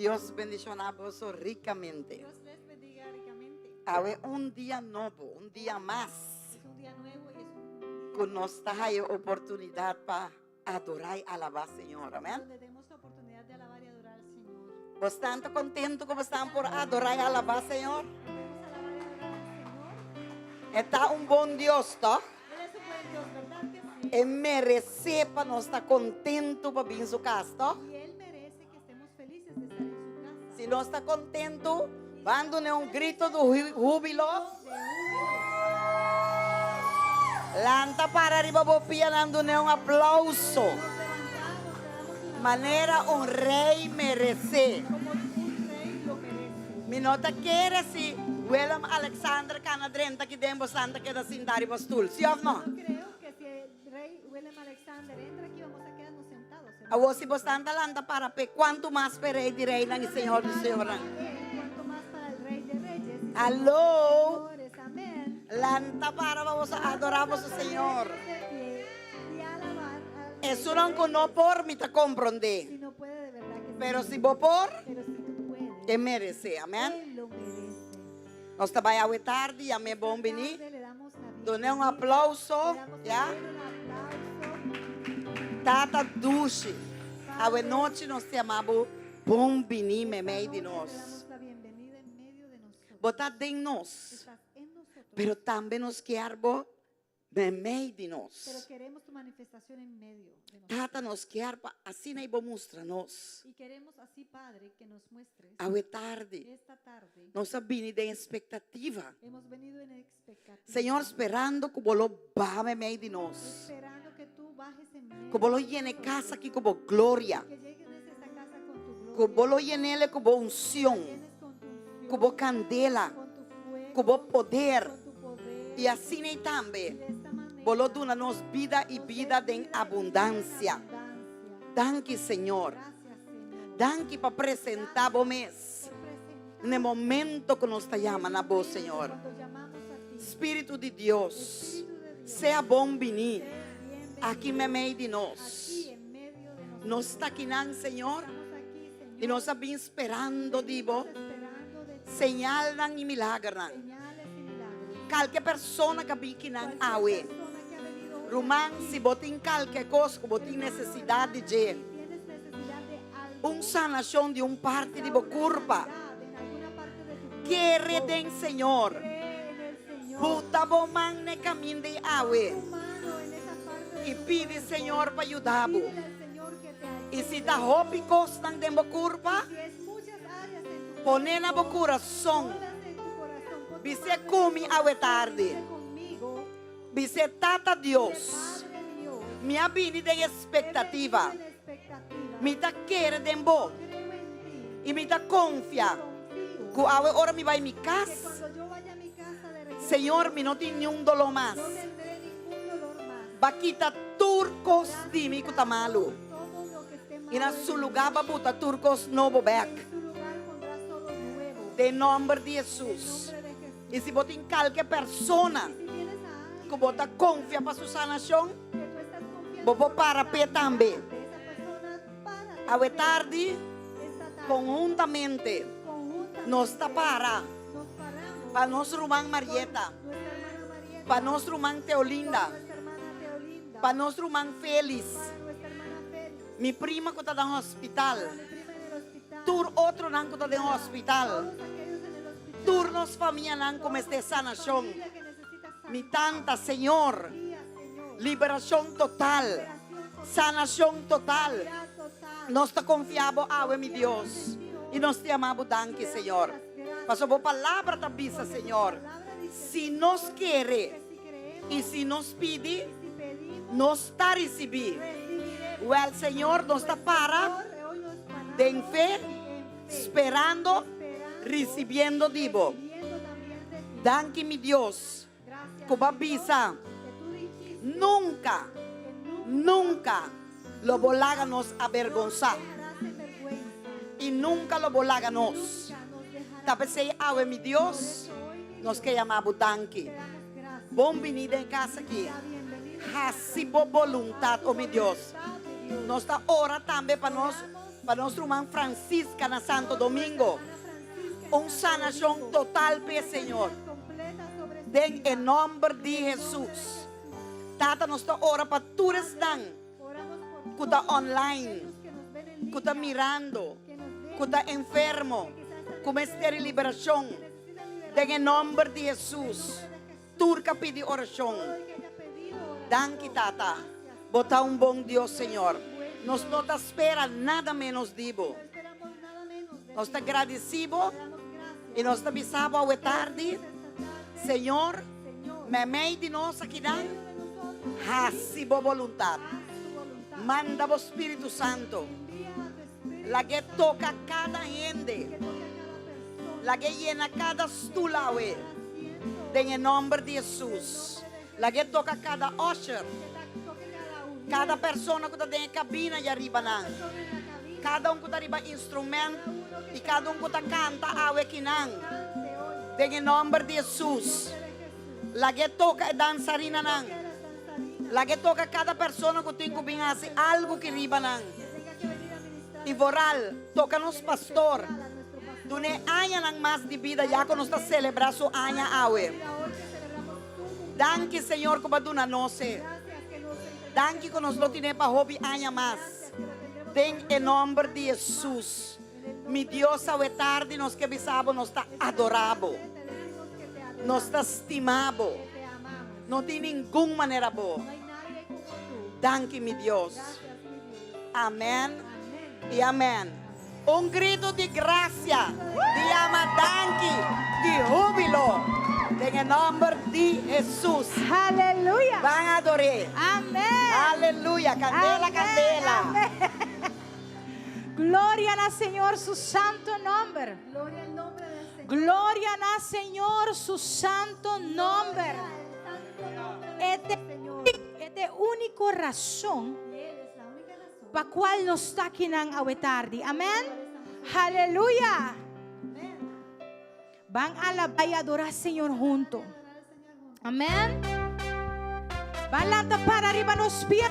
Dios bendishoná boso rikamente. Dios les bendiga ricamente. Awe un dia nobo, un dia mas Es un día nuevo y es un día ku nos ta haya oportunidat pa adorá i alabá Señor. Amèn. donde tenemos la oportunidad de alabar y adorar al Señor. Bos tanto kontentu ku bos tan por adorá i alabá Señor? Podemos alabar y adorar al Señor. E ta un bon Dios, tòg? Él es un buen Dios, ¿verdad que sí? E meresé pa nos ta kontentu pa bin su kas, tòg? Y Él merece que estemos felices de estar en su casa. Si nos ta kontentu, ban dun'é un grito di húbilo. Lanta para riba bo pianan, dun'é un aplauso. Nos levantamos, le damos un Manera un rei meresé. como un rey lo merece. Mi no ta kere si Willem Alexander kana drenta aki den bo santa keda sinta riba stul, si òf no? No creo que si el rey Willem Alexander entra aquí vamos a quedarnos sentados. en Awor si bo santa lanta para p'e, kuantu mas p'e Rei di reinan i Señor di señornan? Él, cuanto más para el Rey de Reyes y Señor de Aló! Señores. Amén. Lanta para pa boso adorá boso Señor. Ponernos de pie y alabar al Rey de Esunnan ku no Reyes. por, mi ta komprondé. Si no puede, de verdad que sí. Pero si bo por, Pero si tú puedes, e meresé. Amén. Él lo merece. Nos ta bai awe tardi, yam'é bon biní. Tarde le damos la Dun'é un bienvenida. aplauso, Le damos ya. también un aplauso. Tata dushi, awe nochi nos ta yama bo bon biní meimei di Esta noche te nos. damos la bienvenida en medio de nosotros. Bo ta den nos, Estás en nosotros, pero tambe nos kier bo meimei di pero nos. queremos tu manifestación en medio de nosotros. Tata, nos kier pa asina i bo mustra nos. Y queremos así, Padre, que nos muestres Awe tardi, esta tarde. nos a bini den espektativa. Hemos venido en expectativa. Señor, sperando ku bo lo baha meimei di nos. Esperando que tú bajes en medio Ku bo lo de yena e nosotros. kas aki ku bo gloria. Que llegues esta casa con tu gloria. Ku bo lo yen'el ku bo unsion. Llenes con tu unción, Ku bo kandela. con tu fuego, Ku bo poder. con tu poder. I asina ei tambe Y de esta manera bo lo duna nos bida i nos bida des den vida y vida en abundansia. abundancia. Danki, Señor. Gracias, Señor. Danki pa presentá bo mes Por presentar na e momento ku nos ta yama na bo, momento Señor. cuando llamamos a ti. Spiritu di Dios, Espíritu de Dios, sea bon biní sea bienvenido aki meimei di nos. aquí en medio de nosotros. Nos ta akinan, Señor, Estamos aquí, Señor. i nos a bin sperando di bo Venimos esperando de ti señalnan i milagernan. señales y milagros. Kalke persona ku a bin kinan Cualquier awe, persona que ha venido hoy ruman, aquí, si bo tin kalke kos ku bo tin hermano, nesesidat di hermana, dje, si tienes necesidad de algo, un sanashon di un parti quizá di bo una kurpa, sanidad en alguna parte de tu kere cuerpo, den Señor. cree en el Señor. Buta bo man n'e kamin di awe Pon tu mano en esa parte de i tu pidi cuerpo. Señor pa yuda bo. Pídele al Señor que te I si ayude. ta hopi kosnan den bo kurpa, Y si es muchas áreas en tu pone na bo cuerpo, kurason. ponlas en tu corazón. Pon tu Bis'é mano en tu ku mi awe corazón. tardi. Dice conmigo. Bis'é, Tata Dios, Padre Dios, mi a bini den he espektativa. venido en expectativa. Mi ta kere den bo Creo en ti. i mi ta konfia Confío ku awe ora mi bai mi que kas, cuando yo vaya a mi casa de regreso, Señor, mi no tin niun doló mas. no tendré ningún dolor más. Ba kita tur kos di mi ku ta malu. Todo lo que esté I na malo en su mí. lugá ba buta tur kos nobo bèk. En su lugar pondrás todo nuevo. Den nòmber di En Hesus. nombre de Jesús. I si bo tin kalke persona Y si tienes a alguien ku bo ta konfia pa su sanashon, que tú estás confiando bo por por para p'e sanidad tambe. de esa persona, párate Awe p'e. tardi, Esta tarde, konhuntamente, conjuntamente, nos ta para nos paramos pa nos ruman por Marieta, nuestra hermana Marieta, pa nos ruman Teolinda, por nuestra hermana Teolinda, pa nos ruman Félix, para nuestra hermana Félix, mi prima ku ta den hospital, para mi prima en el hospital, tur otronan ku ta den para hospital, todos aquellos en el hospital, tur nos famianan ku toda mester nuestra sanashon. familia que necesita Mi sanidad. tanta, Señor, Tía, Señor, liberashon total, liberación total, sanashon total. sanidad total. Nos ta konfia bo awe, mi Dios, i nos ta yama bo danki, Señor. Pasobra bo palabra ta bisa, Señor, si nos kere i si nos pidi, nos ta risibí. Wèl, Señor, nos ta para den fe, sperando, risibiendo di bo. Danki, mi Dios, ku bo a bisa, Nunka, nunka lo bo laga nos abergonsá i nunka lo bo laga nos. Ta p'esei awe, mi Dios, nos ke yama bo danki. Bon bini den e kas aki. Hasi bo boluntat, o mi Dios. Nos ta ora tambe pa nos. Pa nos ruman Francisca na Santo Domingo. Un sanashon total p'e, Señor. Den e nòmber di Hesus. Tata, nos ta ora pa tur esnan ku ta online, ku ta mirando, ku ta enfermo, ku mester di liberashon. Den e nòmber di Hesus. Tur ka pidi orashon. Danki, Tata. Bo ta un bon Dios, Señor. Nos no ta spera nada ménos di bo. Nos ta gradisí bo i nos ta bisa bo awe tardi, Señor, meimei di nos akinan, hasi bo boluntat. Manda bo Spiritu Santu. Lag'é toka kada hende. Lag'é yena kada stul awe. Den e nòmber di Hesus. Lag'é toka kada usher. Kada persona ku ta den e kabina i ariba nan. Kada un ku ta riba instrument i kada un ku ta kanta awe kinan. Den e nòmber di Hesus. Lag'é toka e dansarinanan. Lag'é toka kada persona ku tin ku bin hasi algu ki riba nan. I vooral, toka nos pastor. Dun'é añanan mas di bida ya ku nos ta selebrá su aña awe. Danki, Señor, ku bo a duna nos e. Danki ku nos lo tin'é pa hopi aña mas. Den e nòmber di Hesus. Mi Dios, awe tardi nos ke bisa bo nos ta adorá bo. Nos ta stima bo. No tin ningun manera bo. Danki, mi Dios. Amèn i amèn. Un gritu di grasia, di yama danki, di húbilo, den e nòmber di Hesus. Aleluya. Ban ador'é. Amèn. Aleluya. Kandela, kandela. Gloria na Señor su santo nomber. Gloria al nombre del Señor. Gloria na Señor su santo nomber. Este, e úniko rason pa kual nos ta akinan awe tardi. Amèn. Aleluya. Ban alabá i adorá Señor huntu. Amèn. Ban lanta para riba nos pia.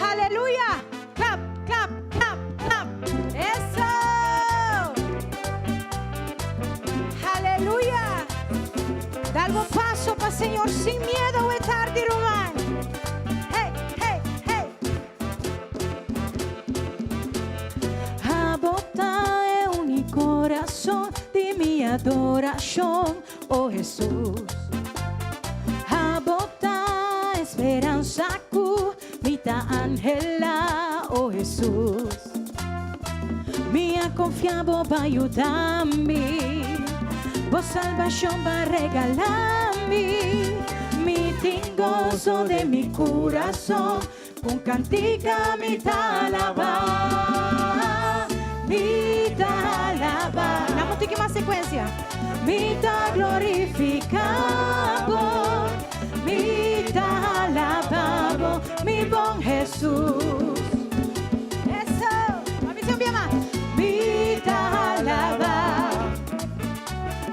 Aleluya. Klap, klap, klap, klap. Eso. Aleluya. Dal un paso pa Señor sin miedu awe tardi, ruman. Hey, hey, hey. Abo ta e úniko rason di mi adorashon, oh Hesus. Abo ta e speransa ku mi ta anhelá, oh Hesus. Mi a konfia bo pa yuda mi, bo salbashon pa regalá mi. Mi tin goso den mi kurason, ku kantika mi ta alabá, mi ta alabá. Dame un tiki mas sekuensia. Mi ta glorifiká bo, mi ta alabá bo, mi bon Hesus. Eso. Mami un bia mas. Mi ta alabá,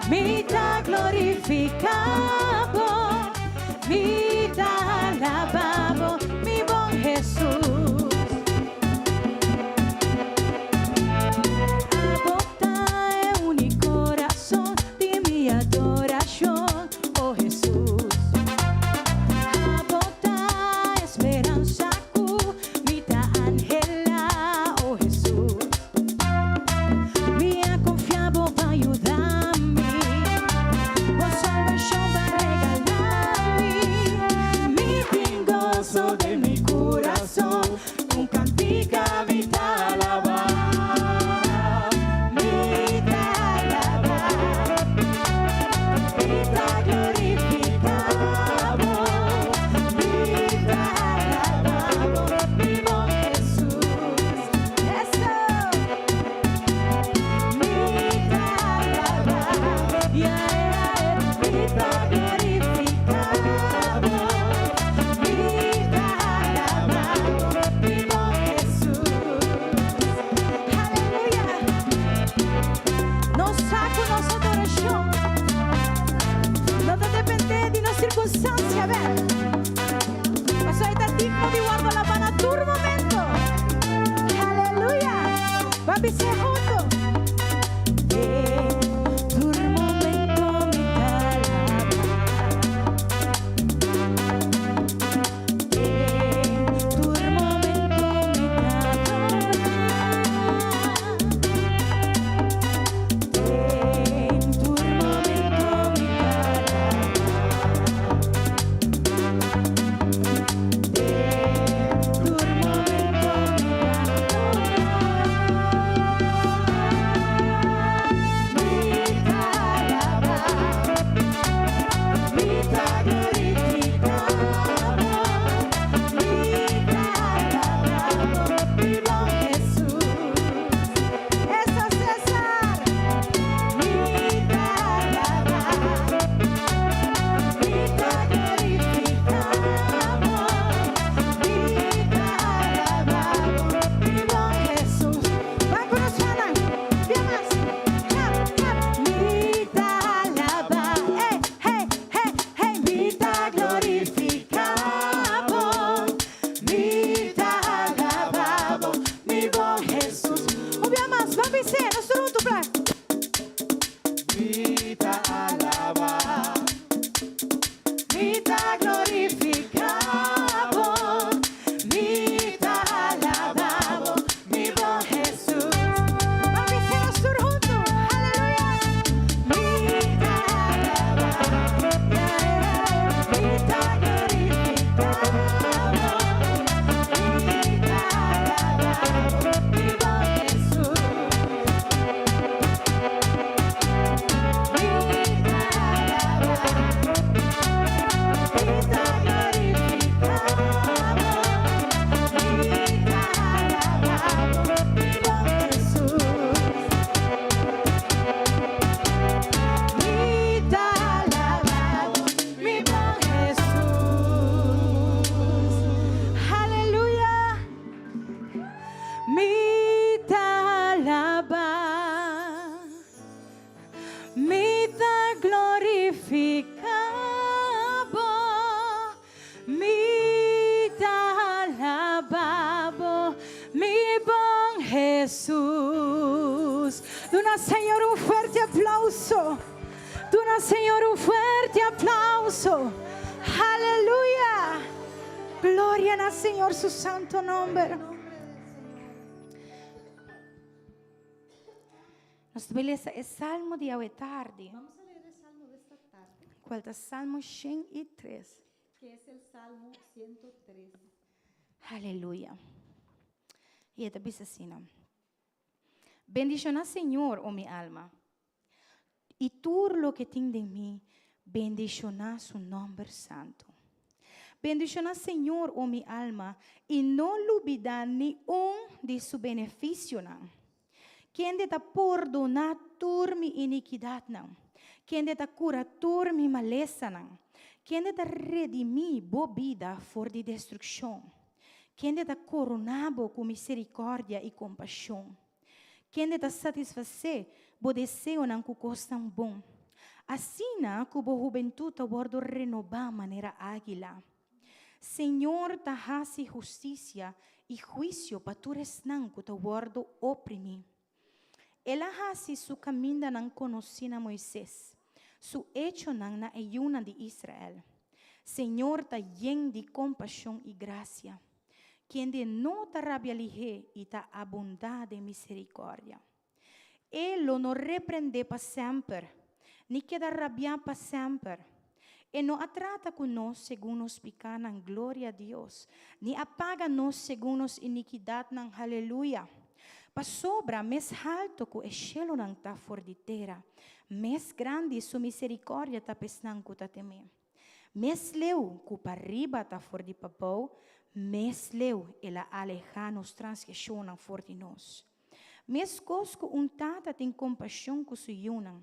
mi ta glorifiká bo, mi ta alabá bo, mi bon Hesus. Abo ta e úniko rason di mi adorashon, oh Hesus. Abo ta e speransa ku mi ta. huntu. Den tur momento mi ta alabá. Den tur momento mi ta adorá. Den tur momento mi ta alabá. Den tur momento mi ta adorá. Mi ta alabá, mi ta glorifiká Bo, mi ta alabá Bo, mi bon Hesus. Eso, César. Mi ta alabá, mi ta glorifiká Bo, mi ta alabá Bo, mi bon Hesus. Ban ku nos rumannan. Bia mas. Klap, klap. Mi ta alabá, hey, hey, hey, hey. Mi ta glorifiká Bo, mi ta alabá Bo, mi bon Hesus. Un bia mas, ban bis'é, nos tur huntu plak. Mi ta alabá, Mi ta glorifiká Bo, mi ta alabá Bo, mi bon Hesus. Ban bis'é nos tur huntu, aleluya. Mi ta alabá, yeah, mi ta glorifiká Bo, mi ta alabá Bo, mi bon Hesus. Mi ta alabá, mi ta glorifiká Bo, mi ta alabá Bo, mi bon Hesus. Mi ta alabá Bo, mi bon Hesus. Aleluya. Mi ta alabá, mi ta glorifiká Bo, mi ta alabá Bo, mi bon Hesus. Duna Señor un fuerte aplouso. Duna Señor un fuerte aplouso. Aleluya. Gloria na Señor su santu nòmber. En nombre del Señor. Nos ta bai lesa e Salmo di awe tardi. Vamos a leer el Salmo de esta tarde, Kual ta Salmo 103. Que es el Salmo 103. Aleluya. I e ta bisa asina, no? Bendishoná Señor, o mi alma, i tur loke tin den mi, bendishoná su nòmber santu. Bendishoná Señor, o mi alma, i no lubidá ni un di su benefisionan. Kende ta pordoná tur mi inikidatnan, kende ta kura tur mi malesanan, kende ta redimí bo bida for di destrukshon, kende ta koroná bo ku miserikòrdia i kompashon, kende ta satisfasé bo deseonan ku kosnan bon, asina ku bo hubentut ta wòrdu renobá manera águila. Señor ta hasi hustisia i huisio pa tur esnan ku ta wòrdu oprimí. El a hasi su kamindanan konosí na Moises, su echonan na e yunan di Israel. Señor ta yen di kompashon i grasia, kende no ta rabia lihé i ta abundá den miserikòrdia. E lo no reprendé pa semper, ni keda rabiá pa semper. E no a trata ku nos segun nos pikánan, gloria Dios, ni a paga nos segun nos inikidatnan, haleluya. Pasobra mes haltu ku e shelunan ta for di tera, mes grandi su miserikòrdia ta pa esnan ku ta tem'é. Mes leu ku pariba ta for di pabou, mes leu el a alehá nos transgreshonnan for di nos. Meskos ku un tata tin kompashon ku su yunan,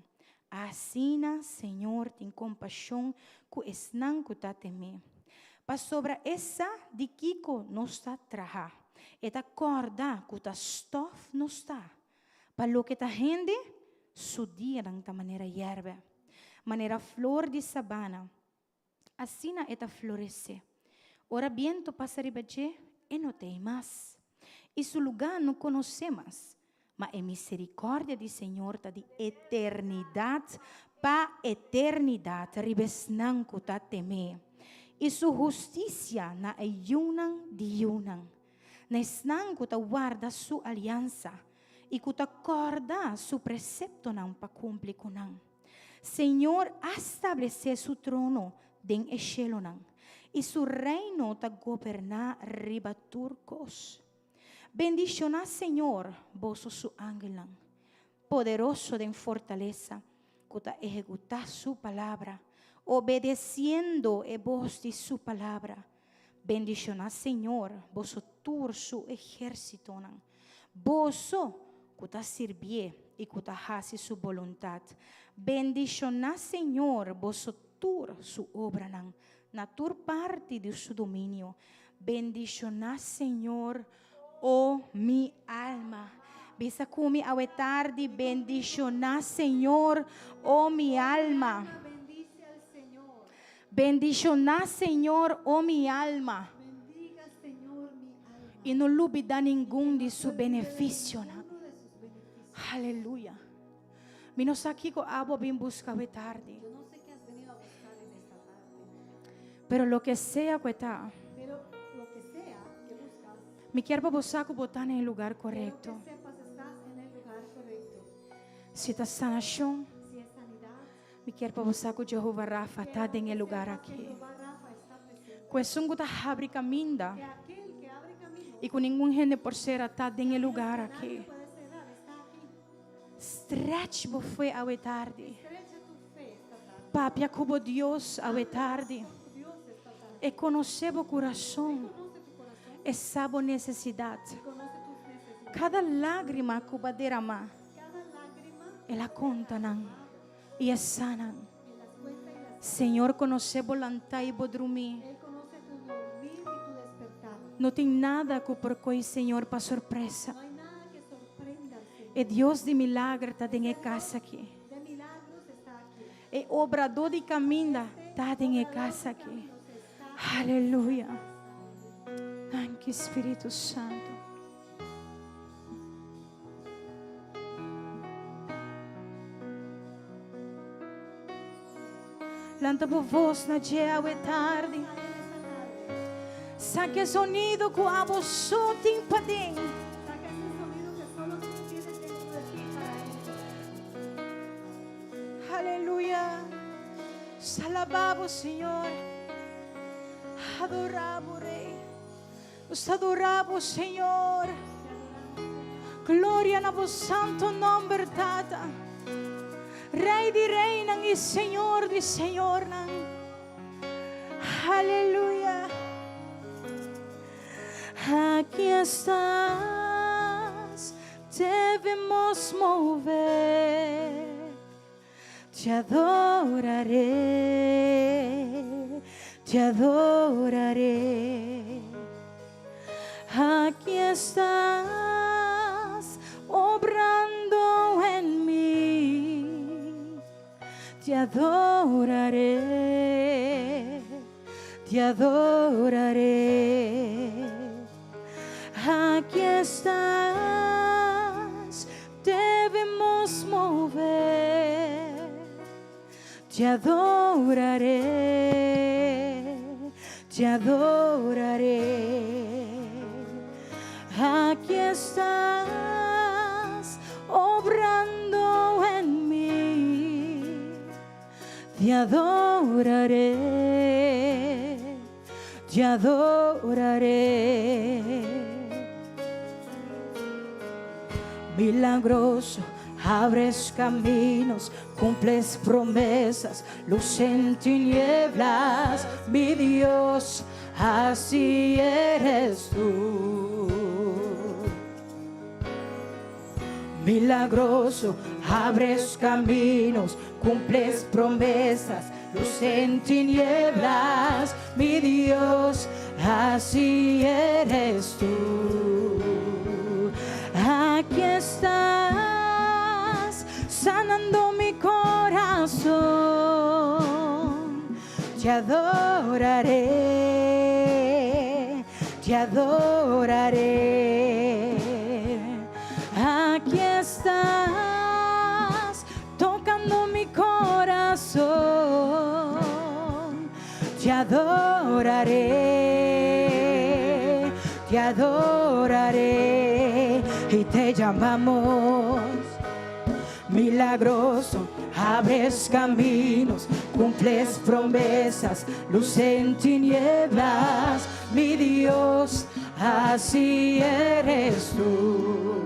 asina Señor tin kompashon ku esnan ku ta tem'é. Pasobra e sa di kiko nos ta traha, e ta kòrda ku ta stòf nos ta. Pa loke ta hende, su dianan ta manera yèrbè, manera flor di sabana. Asina e ta floresé. Ora bientu pasa riba dje, e no t'ei mas. I su lugá no konosé mas. Ma e miserikòrdia di Señor ta di eternidat pa eternidat riba esnan ku ta tem'é, i su hustisia na e yunan di yunan, na esnan ku ta warda su aliansa i ku ta kòrda su preseptonan pa kumpli ku nan. Señor a stablesé su trono den e shelonan, i su reino ta goberná riba tur kos. Bendishoná Señor, boso su angelnan, poderoso den fortalesa, ku ta ehekutá su palabra, obedesiendo e bos di su palabra. Bendishoná Señor, boso tur su ehérsitonan, boso ku ta sirbié i ku ta hasi su boluntat. Bendishoná Señor, boso tur su obranan, na tur parti di su dominio. Bendishoná Señor, o mi alma. Bisa ku mi awe tardi, Bendishoná Señor, o mi alma. Bendishoná Señor, o mi alma. I no lubidá ningun di su benefisionan. Aleluya. Mi no sa kiko abo a bin buska awe tardi. Pero loke sea ku e ta, mi kier pa bo sa ku bo ta na e lugar korekto. Si ta sanashon, mi kier pa bo sa ku Jehova Rafa ta den e lugar aki. Ku esun ku ta habri kaminda i ku ningun hende por sera ta den e lugar aki. Stretch bo fe awe tardi. Papia ku bo Dios awe tardi. E konosé bo kurason. E sa bo nesesidat. Kada lágrima ku bo a deramá, El a konta nan i e sa nan. Señor konosé bo lantá i bo drumí. No tin nada ku por koe Señor pa sorpresa. E Dios di milager ta den e kas aki. E obradó di kaminda ta den e kas aki. Aleluya. Danki Spiritu Santu. Lanta bo voz na dje awe tardi. Saka e sonido ku abo so tin paden. Aleluya. Nos alaba bo, Señor. Adora bo, Rey. Nos adora bo, Señor. Gloria na bo santo nomber, Tata. Rey di reynan y Señor di señornan. Aleluya. Aquí estás, te vemos mover. Te adoraré, te adoraré. Aquí estás obrando en mí. Te adoraré, te adoraré. Aquí estás, debemos mover. Te adoraré, te adoraré. Aquí estás obrando en mí. Te adoraré, te adoraré. Milagroso, abres caminos, cumples promesas, luz en tinieblas, mi Dios, así eres tú. Milagroso, abres caminos, cumples promesas, luz en tinieblas, mi Dios, así eres tú. Aquí estás, sanando mi corazón. Te adoraré, te adoraré. Aquí adoraré, te adoraré y te llamamos milagroso, abres caminos, cumples promesas, luz en tinieblas, mi Dios, así eres tú.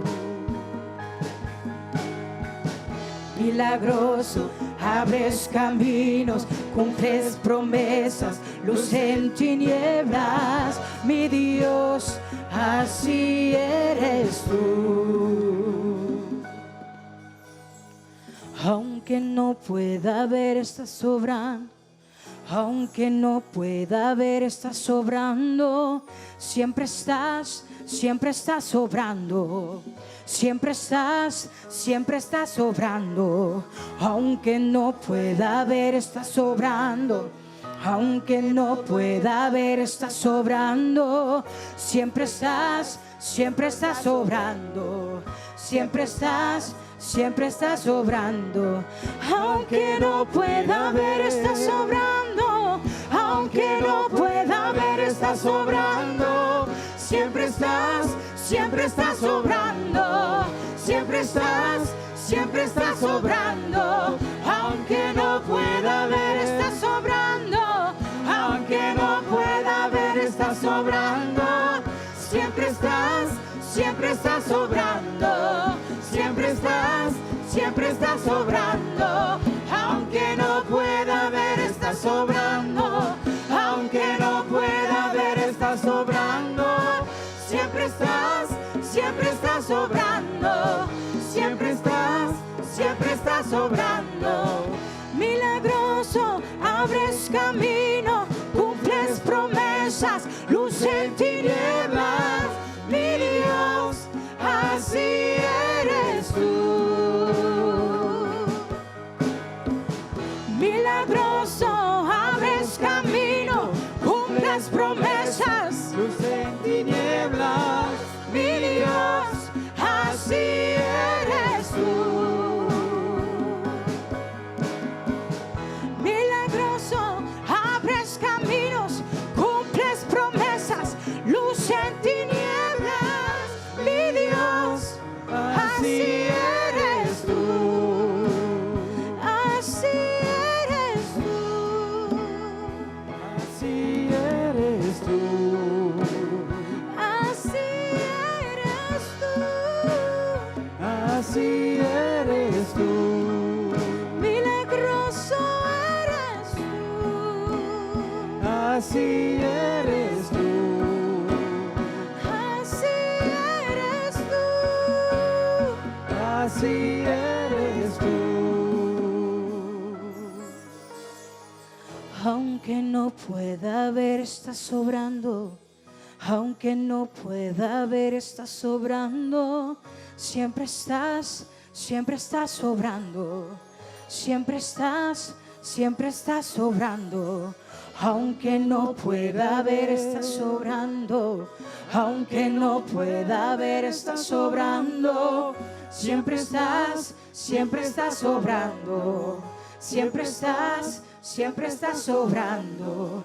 Milagroso, abres caminos, cumples promesas, luz en tinieblas, mi Dios, así eres tú. Aunque no pueda ver, estás sobrando. Aunque no pueda ver, estás sobrando. Siempre estás, siempre estás sobrando. Siempre estás, siempre estás sobrando. Aunque no pueda ver, estás sobrando. Aunque no pueda ver, estás sobrando. Siempre estás, siempre estás sobrando. Siempre estás, siempre estás sobrando. Aunque no pueda ver, estás sobrando. Aunque no pueda ver, estás sobrando. Siempre estás, siempre estás sobrando. Siempre estás, siempre estás sobrando. Aunque no pueda ver, estás sobrando. Aunque no pueda ver, estás sobrando. Siempre estás, siempre estás sobrando. Siempre estás, siempre estás sobrando. Aunque no pueda ver, estás sobrando. Aunque no pueda ver, estás sobrando. Siempre estás, siempre estás sobrando. Siempre estás, siempre estás sobrando. Milagroso, abres camino, cumples promesas, luz en tinieblas, mi Dios, así eres tú. Milagroso, abres camino, cumples promesas, luz en tinieblas, mi Dios, así eres tú. Milagroso, abres caminos, cumples promesas, luz en tinieblas, mi Dios, así eres tú. Así eres tú. Así eres tú. Así eres tú. Así eres tú. Milagroso eres tú. Así eres tú. Así eres tú. Así eres tú. Aunque no pueda ver, estás sobrando. Aunque no pueda ver, estás sobrando. Siempre estás, siempre estás sobrando. Siempre estás, siempre estás sobrando. Aunque no pueda ver, estás sobrando. Aunque no pueda ver, estás sobrando. Siempre estás, siempre estás sobrando. Siempre estás, siempre estás sobrando.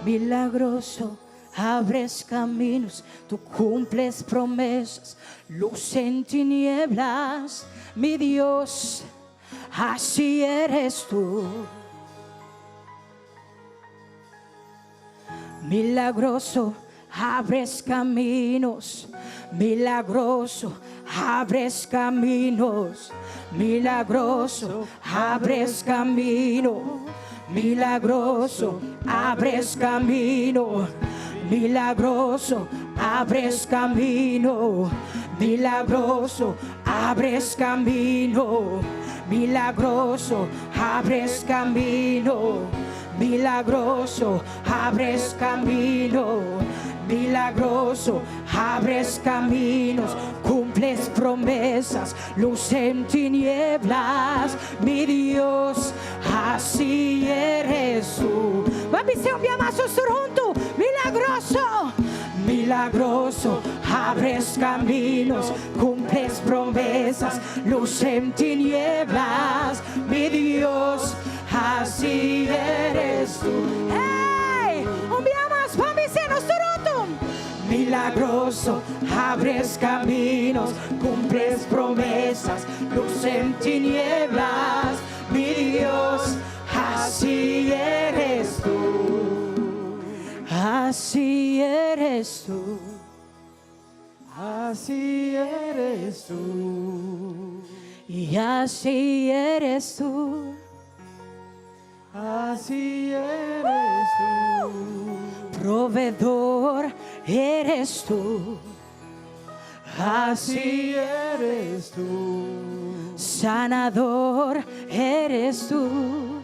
Milagroso, abres caminos, tú cumples promesas, luz en tinieblas, mi Dios, así eres tú. Milagroso, abres caminos, milagroso, abres caminos, milagroso, abres camino, milagroso, abres camino, milagroso, abres camino, milagroso, abres camino, milagroso, abres camino. Milagroso, abres camino. Milagroso, abres caminos, cumples promesas, luz en tinieblas, mi Dios, así eres tú. Ban bis'é un bia mas huntu, milagroso. Milagroso, abres caminos, cumples promesas, luz en tinieblas, mi Dios, así eres tú. ¡Hey! Dios. Ban bis'é nos tur huntu. Milagroso, abres caminos, cumples promesas, luz en tinieblas, mi Dios, así eres tú. Así eres tú. Así eres tú. Y así eres tú. Así eres tú. Proveedor eres tú. Así eres tú. Sanador eres tú.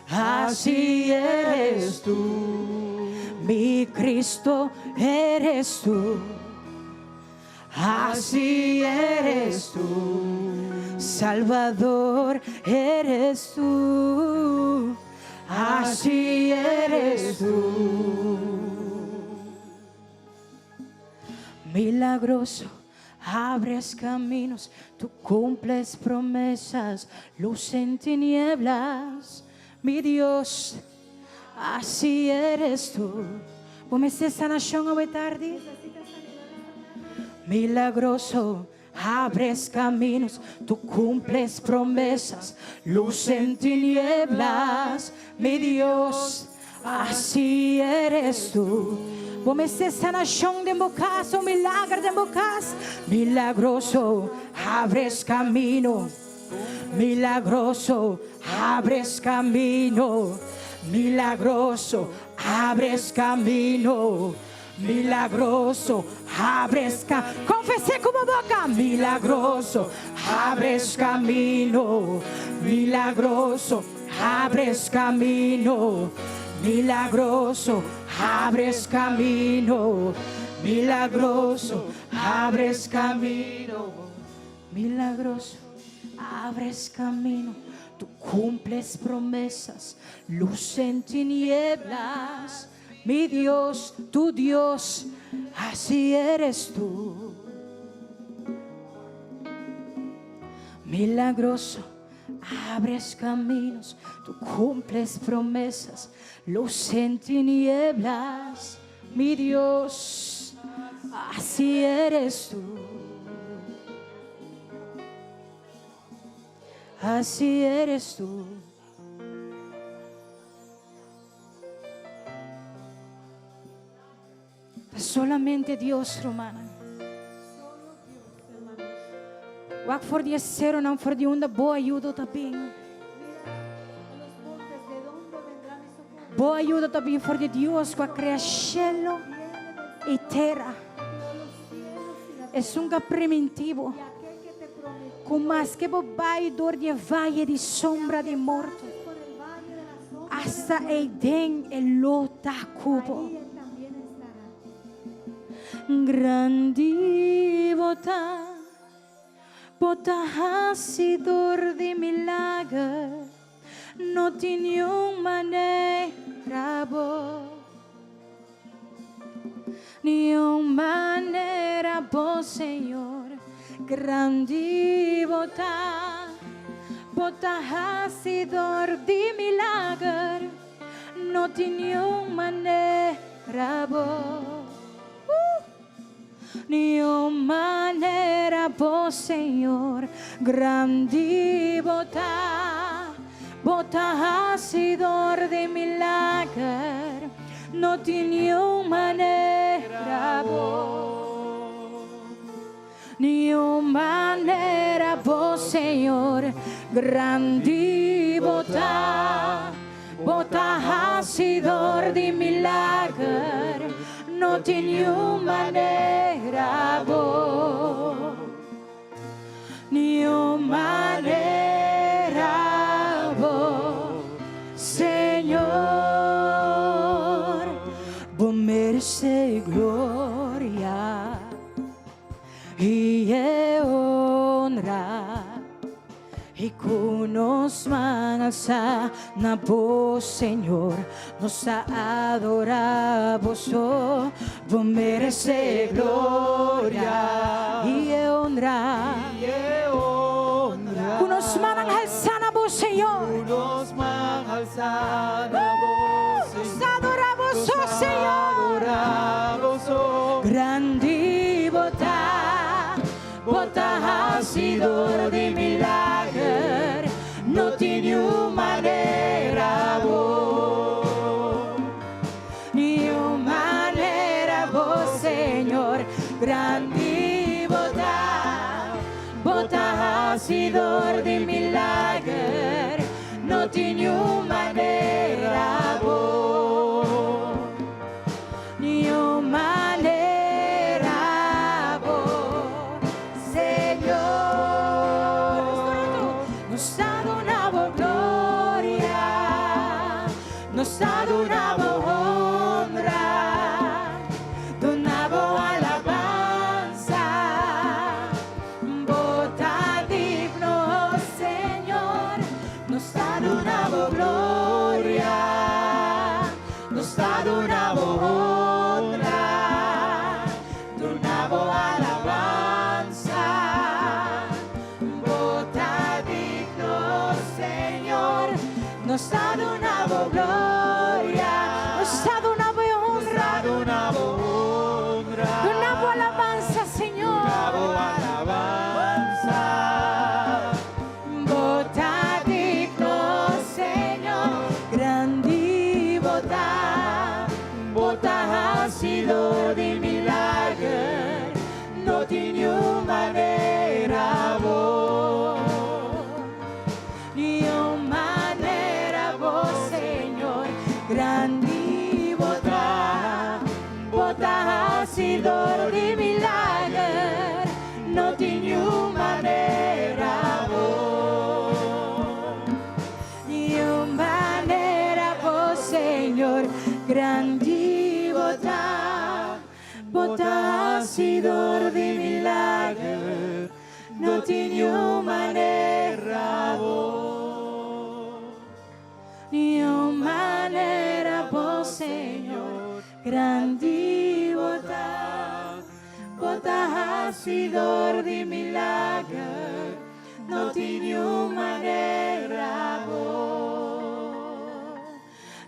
Así eres tú. Mi Cristo eres tú. Así eres tú. Salvador eres tú. Así eres tú. Milagroso, abres caminos, tú cumples promesas, luz en tinieblas, mi Dios, así eres tú. Bo mester sanashon awe tardi? Milagroso, abres caminos, tú cumples promesas, luz en tinieblas, mi Dios, así eres tú. Bo mester sanashon den bo kas, un milager den bo kas. Milagroso, abres camino. Milagroso, abres camino. Milagroso, abres camino. Milagroso, abres camino. Konfes'é ku bo boka. Milagroso, abres camino. Milagroso, abres camino. Milagroso, abres camino. Milagroso, abres camino. Milagroso, abres camino. Tú cumples promesas, luz en tinieblas. Mi Dios, tu Dios, así eres tú. Milagroso, abres caminos, tú cumples promesas, luz en tinieblas. Mi Dios, así eres tú. Así eres tú. Solamente Dios, rumannan. Solo Dios, hermanos. Wak for di e seronan for di unda bo ayudo ta bin. Mira a los montes, ¿de dónde vendrá mi socorro? Bo ayudo ta bin for di Dios ku a krea shelu Viene del i tera. que creó los cielos y la tierra. Esun ku a primintí bo. Y aquel que te prometió Ku maske bo bai dor di e vaye di sombra di morto. pases por el valle de la sombra de Asta muerte, eiden e lo ta ku bo. ahí él también estará. Grandi bo ta, bo ta hasidor di milager, no tin niun manera bo. Niun manera bo, Señor. Grandi bo ta, bo ta hasidor di milager, no tin niun manera bo. Niun manera bo, Señor. Grandi bo ta, bo ta hasidor di milager, no tin niun manera bo. Niun manera bo, Señor. Grandi bo ta, bo ta hasidor di milager, no tin niun manera bo. Niun manera bo, Señor. Bo meresé gloria i honra. I ku nos man alsá na bo, Señor, nos ta adorá bo. Bo meresé gloria i honra. I honra. Ku nos man alsá na bo, Señor. Ku nos man alsá na bo, Nos ta adorá bo, Señor. hasidor di milager, no tin niun manera bo. Niun manera bo, Señor, grandi bo ta. Bo ta hasidor di milager, no tin niun manera bo. Niun manera bo, Señor. Nos ta duna bo gloria, nos ta duna bo honra, duna bo alabansa. Bo ta digno, Señor. Nos ta duna bo gloria, nos ta duna bo honra, duna bo alabansa. Bo ta digno, Señor. Nos ta duna bo gloria, nos ta duna bo honra, Duna bo honra. Duna bo alabansa, Señor. Duna bo alabansa. Bo ta digno, Señor. Grandi bo ta, bo ta hasidor di milager, no tin niun manera bo. Niun manera bo, Señor. Grandi bo ta, bo ta hasidor di milager, no tin niun manera bo. Niun manera bo, Señor. Grandi bo ta, bo ta hasidor di milager, no tin niun manera bo. Niun manera bo, Señor. Grandi bo ta, bo ta hasidor di milager, no tin niun manera bo.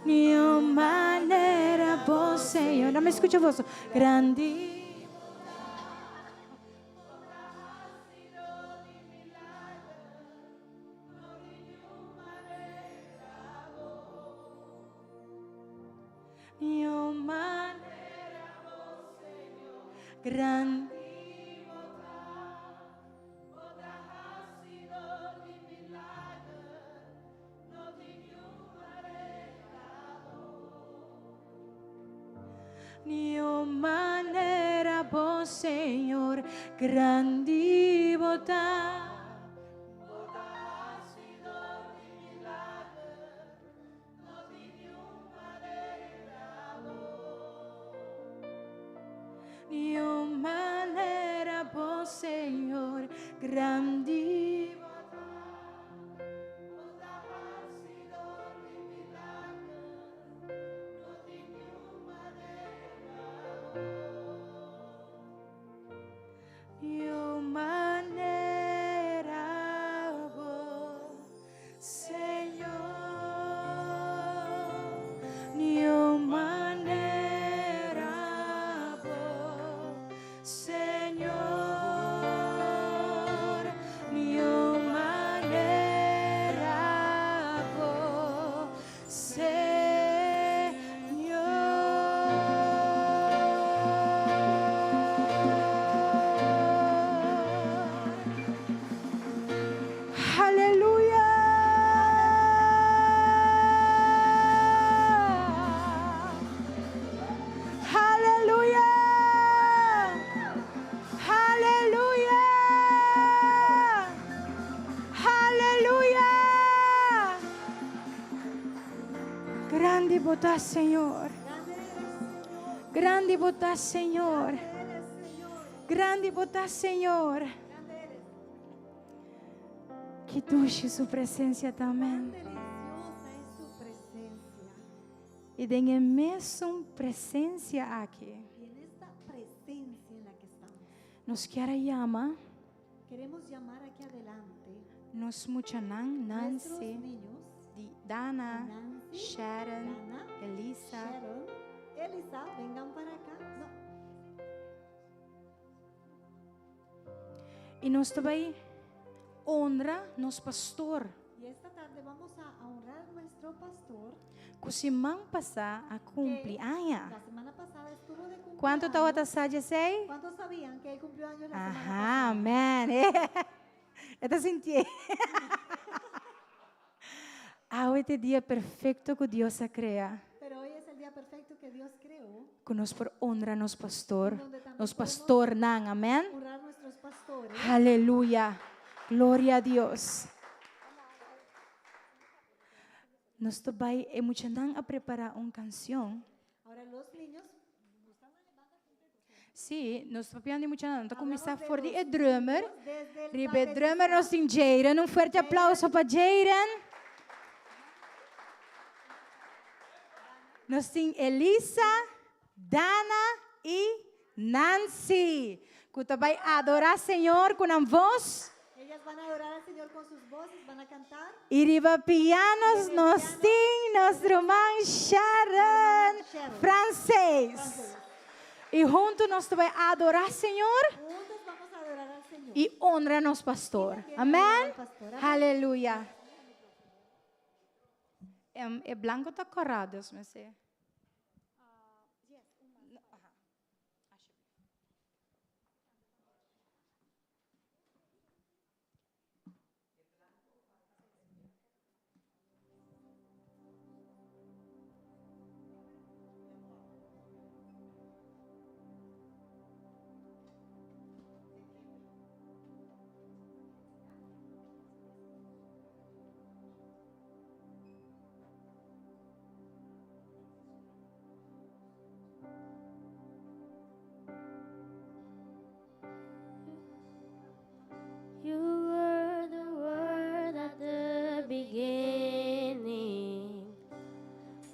Niun manera bo, Señor. No mi skucha boso. Grandi bo ta, bo ta hasidor di milager, no tin niun manera bo. Niun manera bo, Señor. Grandi bo ta, bo ta hasidor di milager, no tin niun manera bo. Niun manera bo, Señor. Grandi bo ta, bo ta hasidor di milager, no tin niun manera bo. Niun manera bo, Señor. Grandi bo ta, bo ta hasidor di milager, no tin niun manera bo. Niun manera bo, Señor. Niun manera bo, Señor. Niun manera bo, Señor. Aleluya. Aleluya. Aleluya. Aleluya. Grandi bo ta, Señor. Grandi bo ta, Señor. Grandi bo ta, Señor. Ki dushi su presensia ta, amèn. Deliciosa es su presencia. I den e mesun presensia aki. Y en esta presencia en la que estamos, Nos kier yama queremos llamar aquí adelante nos muchanan nuestros Nancy, niños, Di- Dana, Nancy, Sharon, Dana, Elisa, Sharon, Elisa, vengan para acá. No, I nos tambe. honra nos pastor. Y esta tarde vamos a honrar nuestro pastor. Ku siman pasá a kumpli aña. La semana pasada estuvo de cumpleaños. Kuantu tabata sa di esei? ¿Cuántos sabían que él cumplió años la semana Aha, pasada? amèn. E ta sintié. Awe ta e dia perfekto ku Dios a krea. Pero hoy es el día perfecto que Dios creó. Ku nos por honra nos pastor, Donde también nos podemos pastornan, amèn. honrar nuestros pastores. Aleluya. Gloria a Dios. Nos ta bai e muchanan a prepará un kanshon. Ahora los niños Sí, nos ta papiando di muchanan. Ta kuminsá Hablamos de for di los e drummer. niños desde el Riba e baterista. drummer nos tin Jayden. Un fuerte aplauso pa Jayden. Nos tin Elisa, Dana i Nancy. Ku ta bai adorá Señor ku nan voz. Ellas van a adorar al Señor con sus voces, van a cantar. I riba pianos nos tin nos ruman Sharon Frances. I huntu nos ta bai adorá Señor. Juntos vamos a adorar al Señor. I honra nos pastor. Amèn? Aleluya. E blanko ta kòrá, Dios mester. You were the word at the beginning,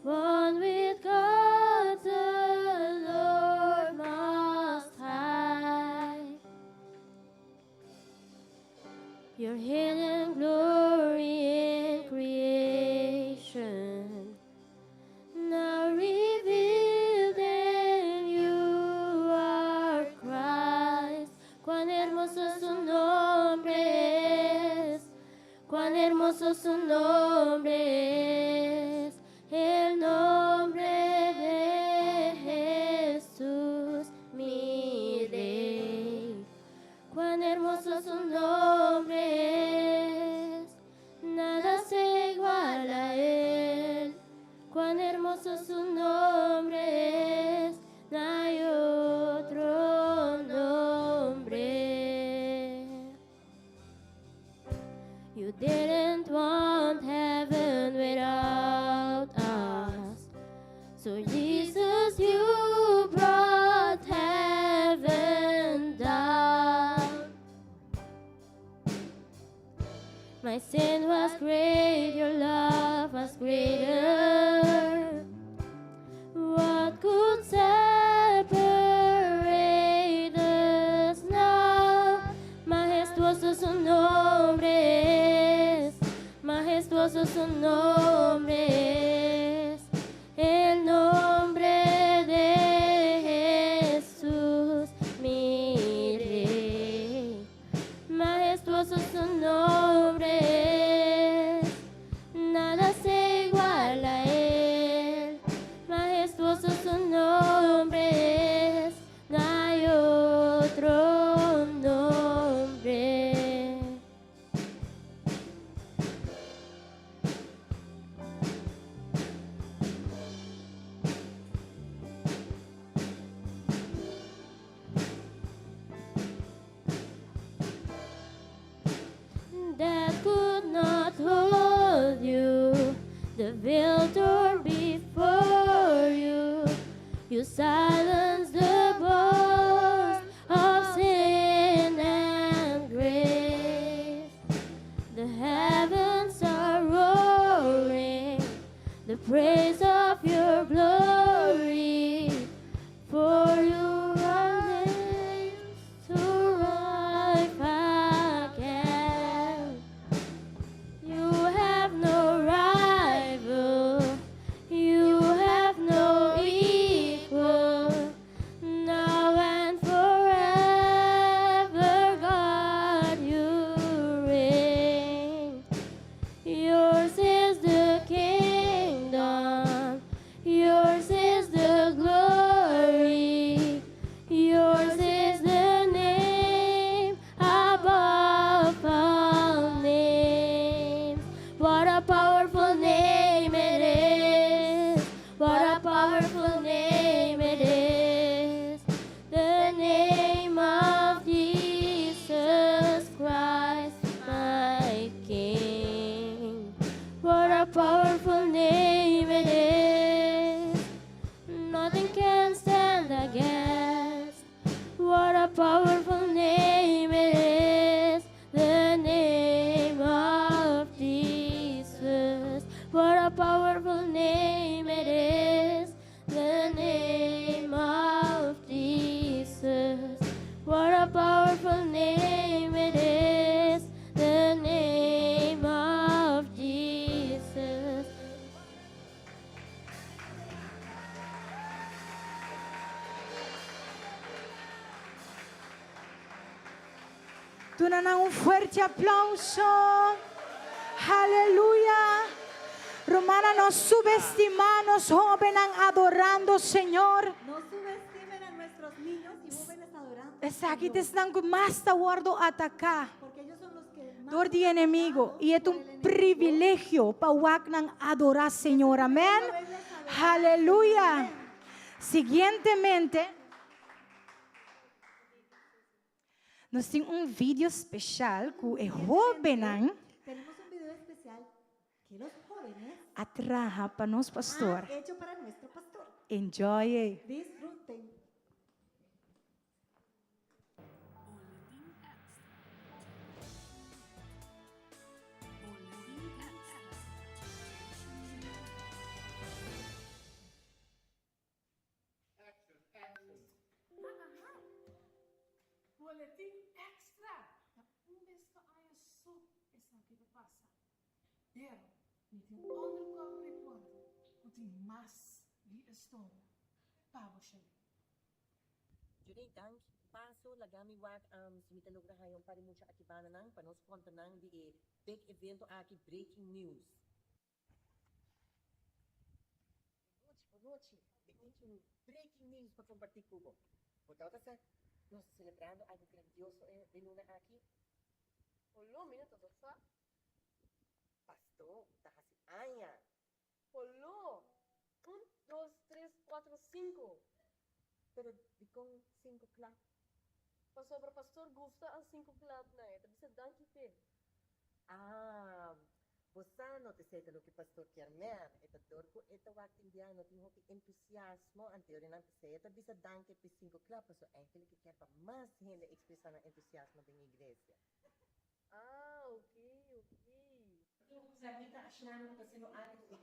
one with God the Lord Most High. Your hidden glory in creation, now revealed in you are Christ. Cuán hermoso su nombre es, cuán hermoso su nombre es, el nombre de Jesús, mi Rey. Cuán hermoso su nombre es, nada se iguala a él. Cuán hermoso su nombre es, no hay otro nombre. You didn't want heaven without us. So Jesus, you brought heaven down. My sin was great, your love was greater. What could separate us now? Majestuoso su nombre es, majestuoso su nombre es, el nombre de Jesús, mi Rey. Majestuoso su nombre es, nada se iguala a él. Majestuoso su nombre es, no hay otro nombre. That could not hold you. The veil torn before you. You silenced the voice of sin and grave. The heavens are roaring, the praise of your glory. For you are raised to life again. You have no rival, you have no equal. Now and forever, God, you reign. powerful name it is. Nothing can stand against. What a powerful name it is. The name of Jesus. What a powerful name it is. The name of Jesus. What a powerful name it is. The name of Jesus. Duna nan un fuerte aplauso. Aleluya. Rumannan, no subestimá nos hóbennan adorando Señor. No subestimen a nuestros niños y jóvenes adorando. Esaki ta esnan ku mas ta wòrdu ataká Porque ellos son los que más dor son di enemigo. atacados I e ta por un el enemigo. privilegio pa wak nan adorá Señor. Amèn. Aleluya. Siguientemente, nos tin un video speshal ku e hóbennan Tenemos un video especial que los jóvenes a traha pa nos pastor. han hecho para nuestro pastor. Enjoy e. Disfruten. Boletin Extra! Ta un bes pa aña so esaki ta pasa. Pero mi tin un undercover reporter cu tin mas di e storia. Pa bo Shelly. Jurey, danki. Paso, laga mi wak si mi ta logra haña un par di mucha aki banda nan pa nos konta nan di e big evento aki, breaking news. Bonochi, bonochi. Mi tin un breaking news pa comparti cu bo. Bo tabata sa nos ta celebrando algo grandioso e luna aki? Polo, mi no tabata sa. Pastor ta haci aña. Polo, un, dos, tres, cuatro, cinco. Pero dicon cinco cla? Pasobra pastor gusta a cinco clapnan, e ta bisa danki p'e. Ah, bo sa no ta esei ta loke pastor kier mer. E ta dor ku e ta wak tin bia no tin hopi entusiasmo, anteorenan p'esei e ta bisa danki p'e sinku klap, pasobra eigenlijk e kier pa mas hende ekspresá nan entusiasmo den iglesia. Ah, oké, oké. Sarnita ashnami ku ta siendo algu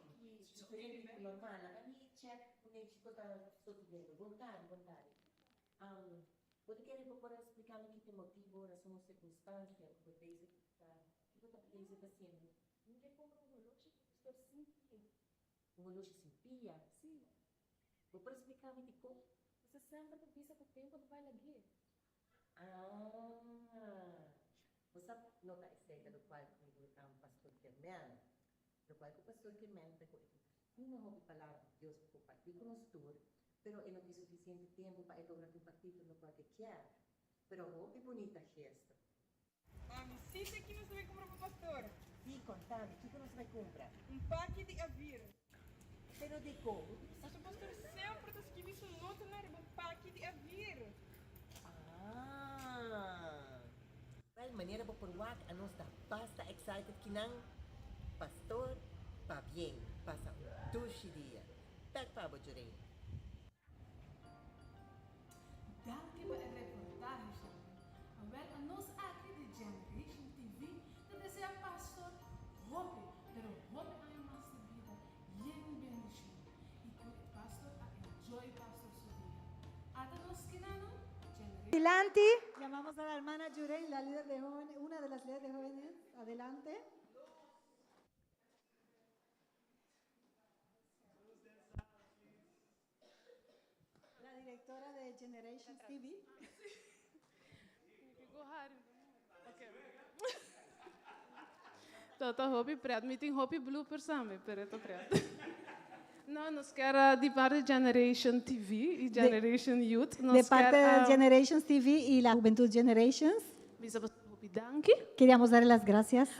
diferente di ku normal. Laga mi check ku nechi ku ta sosodiendo. Bon tardi, bon tardi. Bo ta kere bo por a splika mi ki ta e motibu, rason o sirkunstansia ku bo bezig ta, ki bo ta bezig ta hasiendo? Mi ke kumpra un holoshi ku pastor sin pia. Un holoshi sin pia? Sí. Bo por a splika mi dikon? Bo semper ta bisa ku tempu ta bai lag'é. Ah! Bo sa no ta esei ta lokual ku pastor Germán. Lokual ku pastor Germán ta ku e tin asina hopi palabra di Dios pa kompartí ku nos tur, pero e no tin sufisiente tempu pa e logra kompartí tur lokual ku e kier. Pero hopi bunita gesto. Mami, si ta ki nos ta bai kumpra pa pastor? Si, konta mi, kiko nos ta bai kumpra? Un paki di Avir. Pero dikon? Pasobra pastor semper ta skibi su notanan riba un paki di Avir. Ah! Wel, manera bo por wak, anos ta basta excited kinan. Pastor, pabien, pasa un dushi dia. Bek pa bo, Joreen. Danki pa e reportahe, Shelby. Awel anos aki di Generation TV ta desea Pastor hopi, pero hopi aña mas di bida yen bendicion y cu e Pastor a enjoy Pastor su dia. Ata nos kinanan, Generation. Dilanti. Llamamos a la hermana Yurén, la líder de jóvenes, una de las líderes de jóvenes. Adelante. La directora de Generations TV. Ta hopi pret. Mi tin hopi bloopers tambe, pero e ta pret. No, nos kier di parti Generation TV y Generation Youth. Nos De parte kier, de Generations TV y la Juventud Generations. Bisa hopi danki. Queríamos darle las gracias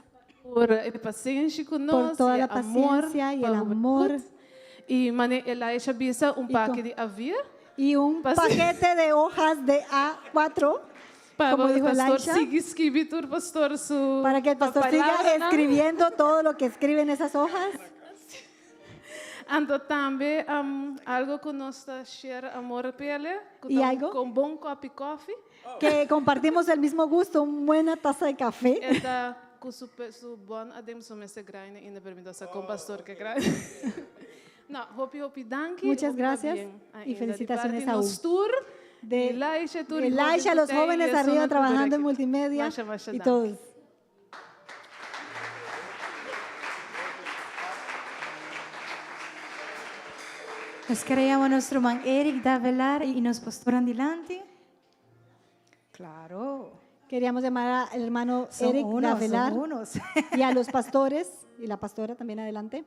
Por e pasenshi cu nos. Por toda y la amor paciencia y pa el amor. juventud. Y mane Elisha bisa un Y paki di Avir. Y un paquete de hojas de A4, Pa como dijo pastor Elisha. sigui skibi tur pastor su Para que el pastor siga palabra, ¿no? escribiendo todo lo que escribe en esas hojas. Anto tambe um, algo ku nos ta share amor pele, ku Y ta un algo? kon bon kopi koffie. Que compartimos el mismo gusto, una buena taza de café. E ta ku su pe- su bon adem su mester graine in de permitosa kon pastor ke graine. No, hopi hopi danki. Muchas hopi gracias pabien y ainda. Di felicitaciones parti a nos U. tur, De Elisha, tur, Elisha, los jóvenes arriba trabajando en multimedia Masha, masha y danki. todos. Nos kier a yama nos ruman Eric Davelar y nos pastor Andilanti. Claro. Queríamos llamar al hermano Son Eric unos, Davelar son unos. y a los pastores y la pastora también adelante.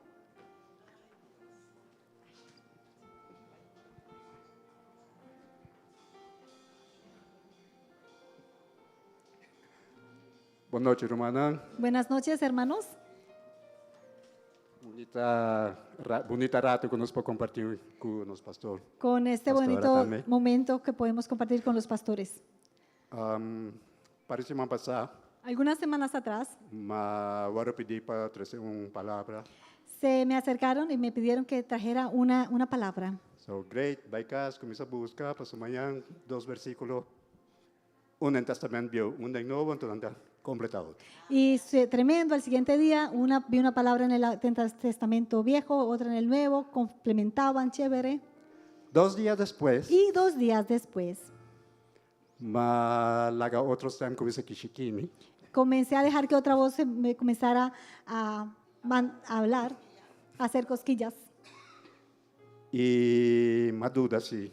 Bon nochi, rumannan. Buenas noches, hermanos. Bunita, bunita rato ku nos por kompartí ku nos pastor. Con este Pastora bonito tambe. momento que podemos compartir con los pastores. Um, par di siman pasá, Algunas semanas atrás m'a wòrdu pidí pa trese un palabra. se me acercaron y me pidieron que trajera una, una palabra. So great, bai kas, kuminsá buska, paso mañan dos versíkulo, un den Tèstamènt Bieu, un den Nobo, anto nan ta kompletá otro. Y tremendo, al siguiente día una, vi una palabra en el Testamento Viejo, otra en el Nuevo, complementaban, chévere. Dos dia despues, Y dos días después m'a laga otro stèm kuminsá kishikimi. comencé a dejar que otra voz se me comenzara a, a hablar, a hacer cosquillas. I m'a duda si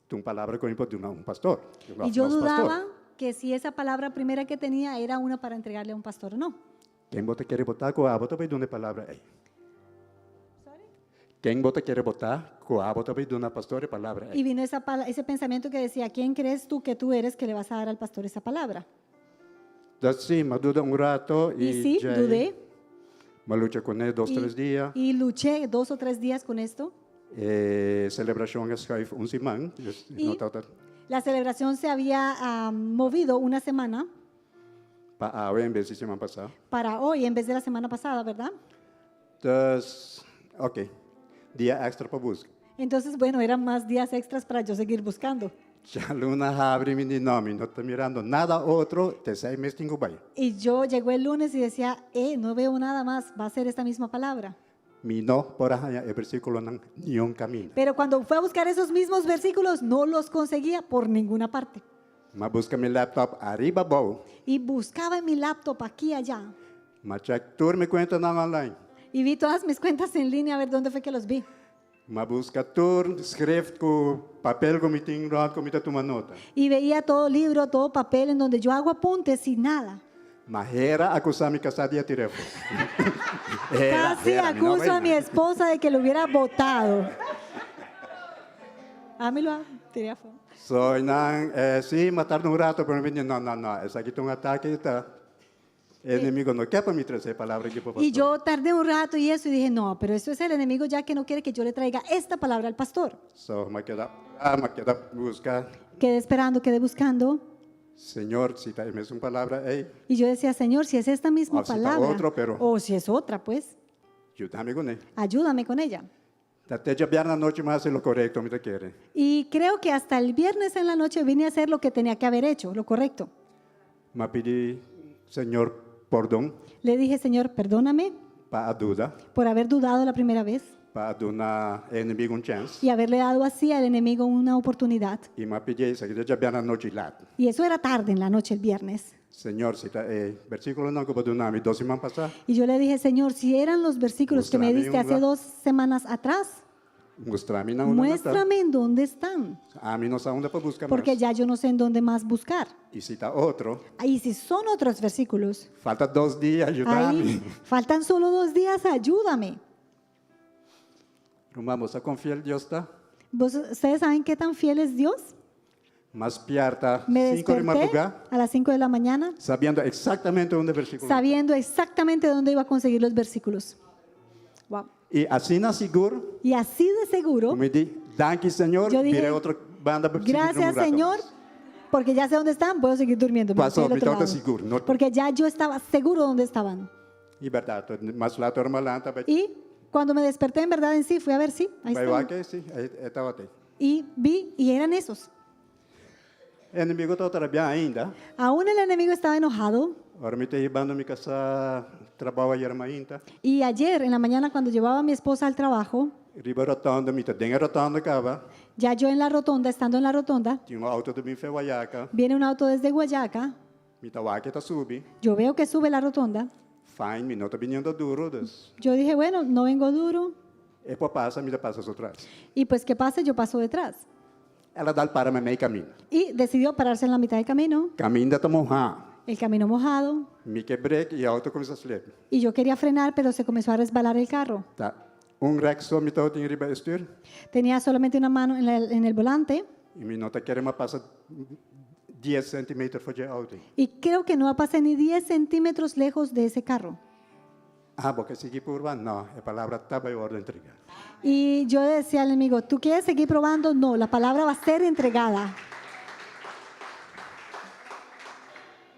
ta un palabra ku mi por duna un pastor. Y yo Nos pastor. dudaba que si esa palabra primera que tenía era una para entregarle a un pastor o no. Ken bo ta kere bo ta ku abo ta bai duna e palabra ei? Ken bo ta kere bo ta ku abo ta bai duna pastor e palabra Y ei? vino esa ese pensamiento que decía, ¿quién crees tú que tú eres que le vas a dar al pastor esa palabra? Dus sí, m'a duda un rato Y i sí, djei dudé m'a lucha kuné dos, tres dia. y luché 2 o 3 días con esto. E selebrashon a schuif un siman, dus Y no tabata la celebración se había movido una semana pa awe en bes di siman pasá. para hoy en vez de la semana pasada, ¿verdad? Dus, ok, dia èkstra pa buska. Entonces, bueno, eran más días extras para yo seguir buscando. Djaluna habri mi di no, mi no ta mirando nada otro, ta esei mes tin ku bai. Y yo llegó el lunes y decía, no veo nada más, va a ser esta misma palabra. Mi no por a haña e versíkulonan niun kaminda. Pero cuando fue a buscar esos mismos versículos, no los conseguía por ninguna parte. M'a buska mi laptop ariba abou. Y buscaba en mi laptop aquí y allá. M'a check tur mi kuentanan online. Y vi todas mis cuentas en línea a ver dónde fue que los vi. M'a buska tur schrift ku papel ku mi tin rònt ku mi ta tuma nota. Y veía todo libro, todo papel en donde yo hago apuntes y nada. M'a hera akusá mi kasá di a tir'é afó. Hera, Casi hera, mi no acuso a mi bai. esposa de que lo hubiera botado. A mí lo tiré afó. So nan, eh, sí, m'a tarda un rato, pero mi di, no, no, no, esaki ta un atake ta. E enemigu no ke pa mi trese e palabra aki pa Y pastor. yo tardé un rato y eso y dije, no, pero eso es el enemigo ya que no quiere que yo le traiga esta palabra al pastor. So, m'a keda, ah, m'a keda buska. Quedé esperando, quedé buscando. Señor, si ta e mesun palabra ei. Y yo decía, Señor, si es esta misma O si ta palabra. otro, pero- O si es otra, pues, Yuda mi kuné. ayúdame con ella. Ta te djabièrnè anochi m'a hasi lo korekto, mi ta kere. Y creo que hasta el viernes en la noche vine a hacer lo que tenía que haber hecho, lo correcto. M'a pidi Señor pordon Le dije, Señor, perdóname pa a duda, por haber dudado la primera vez pa a duna e enemigu un chèns. y haberle dado así al enemigo una oportunidad. I m'a pidi esaki te djabièrnè anochi lat. Y eso era tarde en la noche, el viernes. Señor, si ta e versíkulonan ku bo a duna mi dos siman pasá. Y yo le dije, Señor, si eran los versículos que me Muéstrame diste hace un 2 semanas atrás, Mustra mi na unda nan ta. muéstrame en dónde están, Ami no sa unda pa buska porque mas. ya yo no sé en dónde más buscar. I si ta otro, Y si son otros versículos, falta dos dia, yuda mi. ahí faltan solo 2 días, ayúdame. Ruman, bo sa kon fiel Dios ta? ¿Ustedes saben qué tan fiel es Dios? M'a spièrta Me 5 di desperté madrugá, a las 5 de la mañana sabiendo eksaktamente unda e versíkulo. sabiendo exactamente dónde iba a conseguir los versículos. Wow. I asina sigur, Y así de seguro, mi di, danki Señor, Yo dije, bira otro banda pa sigui gracias un rato Señor, mas. porque ya sé dónde están, puedo seguir durmiendo. Me Pasó, fui al mi otro tabata lado. sigur, no Porque ya yo estaba seguro dónde estaban. I bèrdat, mas later m'a lanta, Y Cuando me desperté en verdad en sí, fui a ver, sí, ahí Bai estaban. wak e, sí, e tabata ei. Y vi y eran esos. E enemigu tabata rabiá ainda. Aún el enemigo estaba enojado. Ora mi ta hibando mi kasá trabou ayera mainta. Y ayer en la mañana cuando llevaba a mi esposa al trabajo, Riba rotonda, mi ta den e rotonda kaba. ya yo en la rotonda, estando en la rotonda, Tin un outo ta bin for Wayaca. viene un auto desde Guayaca. Mi ta wak e ta subi. Yo veo que sube la rotonda. Fine, mi no ta biniendo duro, dus. Yo dije, bueno, no vengo duro. E por pasa, mi ta pasa su tras. Y pues que pase, yo paso detrás. El a dal para meimei kaminda. Y decidió pararse en la mitad del camino. Kaminda ta mohá. El camino mojado. Mi ke brek i e outo kuminsá slip. Y yo quería frenar, pero se comenzó a resbalar el carro. Ta un rèk so mi tabatin riba e stür. Tenía solamente una mano en, la- en el volante. I mi no ta kere m'a pasa dies centimeter for dje outo. Y creo que no pasé ni 10 centímetros lejos de ese carro. Ah, bo ke sigui purba? No, e palabra ta bai wòrdu entregá. Y yo decía al enemigo, ¿tú quieres seguir probando? No, la palabra va a ser entregada.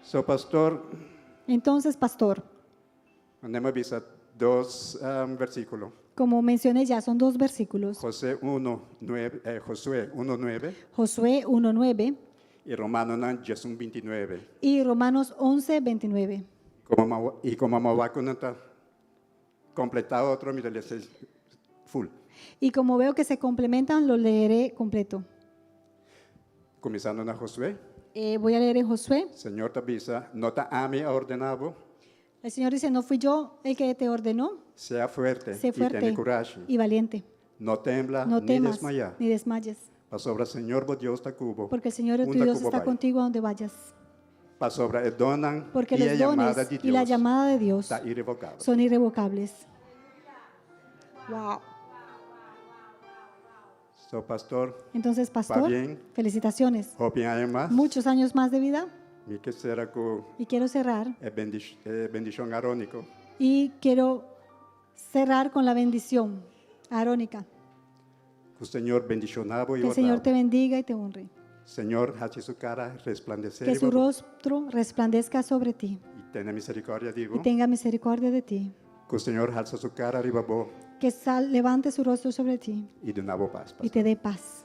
So, pastor, Entonces, pastor, manera mi a bisa dos versíkulo. como mencioné ya, son dos versículos. José uno, nuebe, eh, Josué uno, nuebe. Josué 1.9 I Romanonan diesun bintinuebe. y Romanos 11.29. Komo m'a i komo m'a wak ku nan ta kompletá otro, mi ta lesa full. Y como veo que se complementan, lo leeré completo. Kuminsando na Josué. Eh, voy a leer en Josué. Señor ta bisa, No ta ami a ordená bo? El Señor dice, ¿no fui yo el que te ordenó? Sea fuerte Sé i fuerte tene kurashi. y valiente. No tembla No ni temas desmayá. ni desmayes, Pasobra Señor bo Dios ta ku bo. porque el Señor tu unda Dios ku bo está bai. contigo a donde vayas. Pasobra e donnan Porque i los e yamada dones di y la Dios llamada de Dios ta irrevocabel. son irrevocables. Wow. So, pastor, Entonces, pastor, Pabien. felicitaciones. Hopi aña mas. Muchos años más de vida. Mi ke sera ku Y quiero cerrar. e e bendishon aróniko. Y quiero cerrar con la bendición arónica. Ku Señor bendishoná bo i Que el Señor honra te bo. bendiga y te honre. Señor hasi su kara resplandesé Que riba su bo. rostro resplandezca sobre ti. I tene misericordia di bo. Y tenga misericordia de ti. Ku Señor halsa su kara riba bo. Que sal, levante su rostro sobre ti. I duna bo pas. Y te dé paz.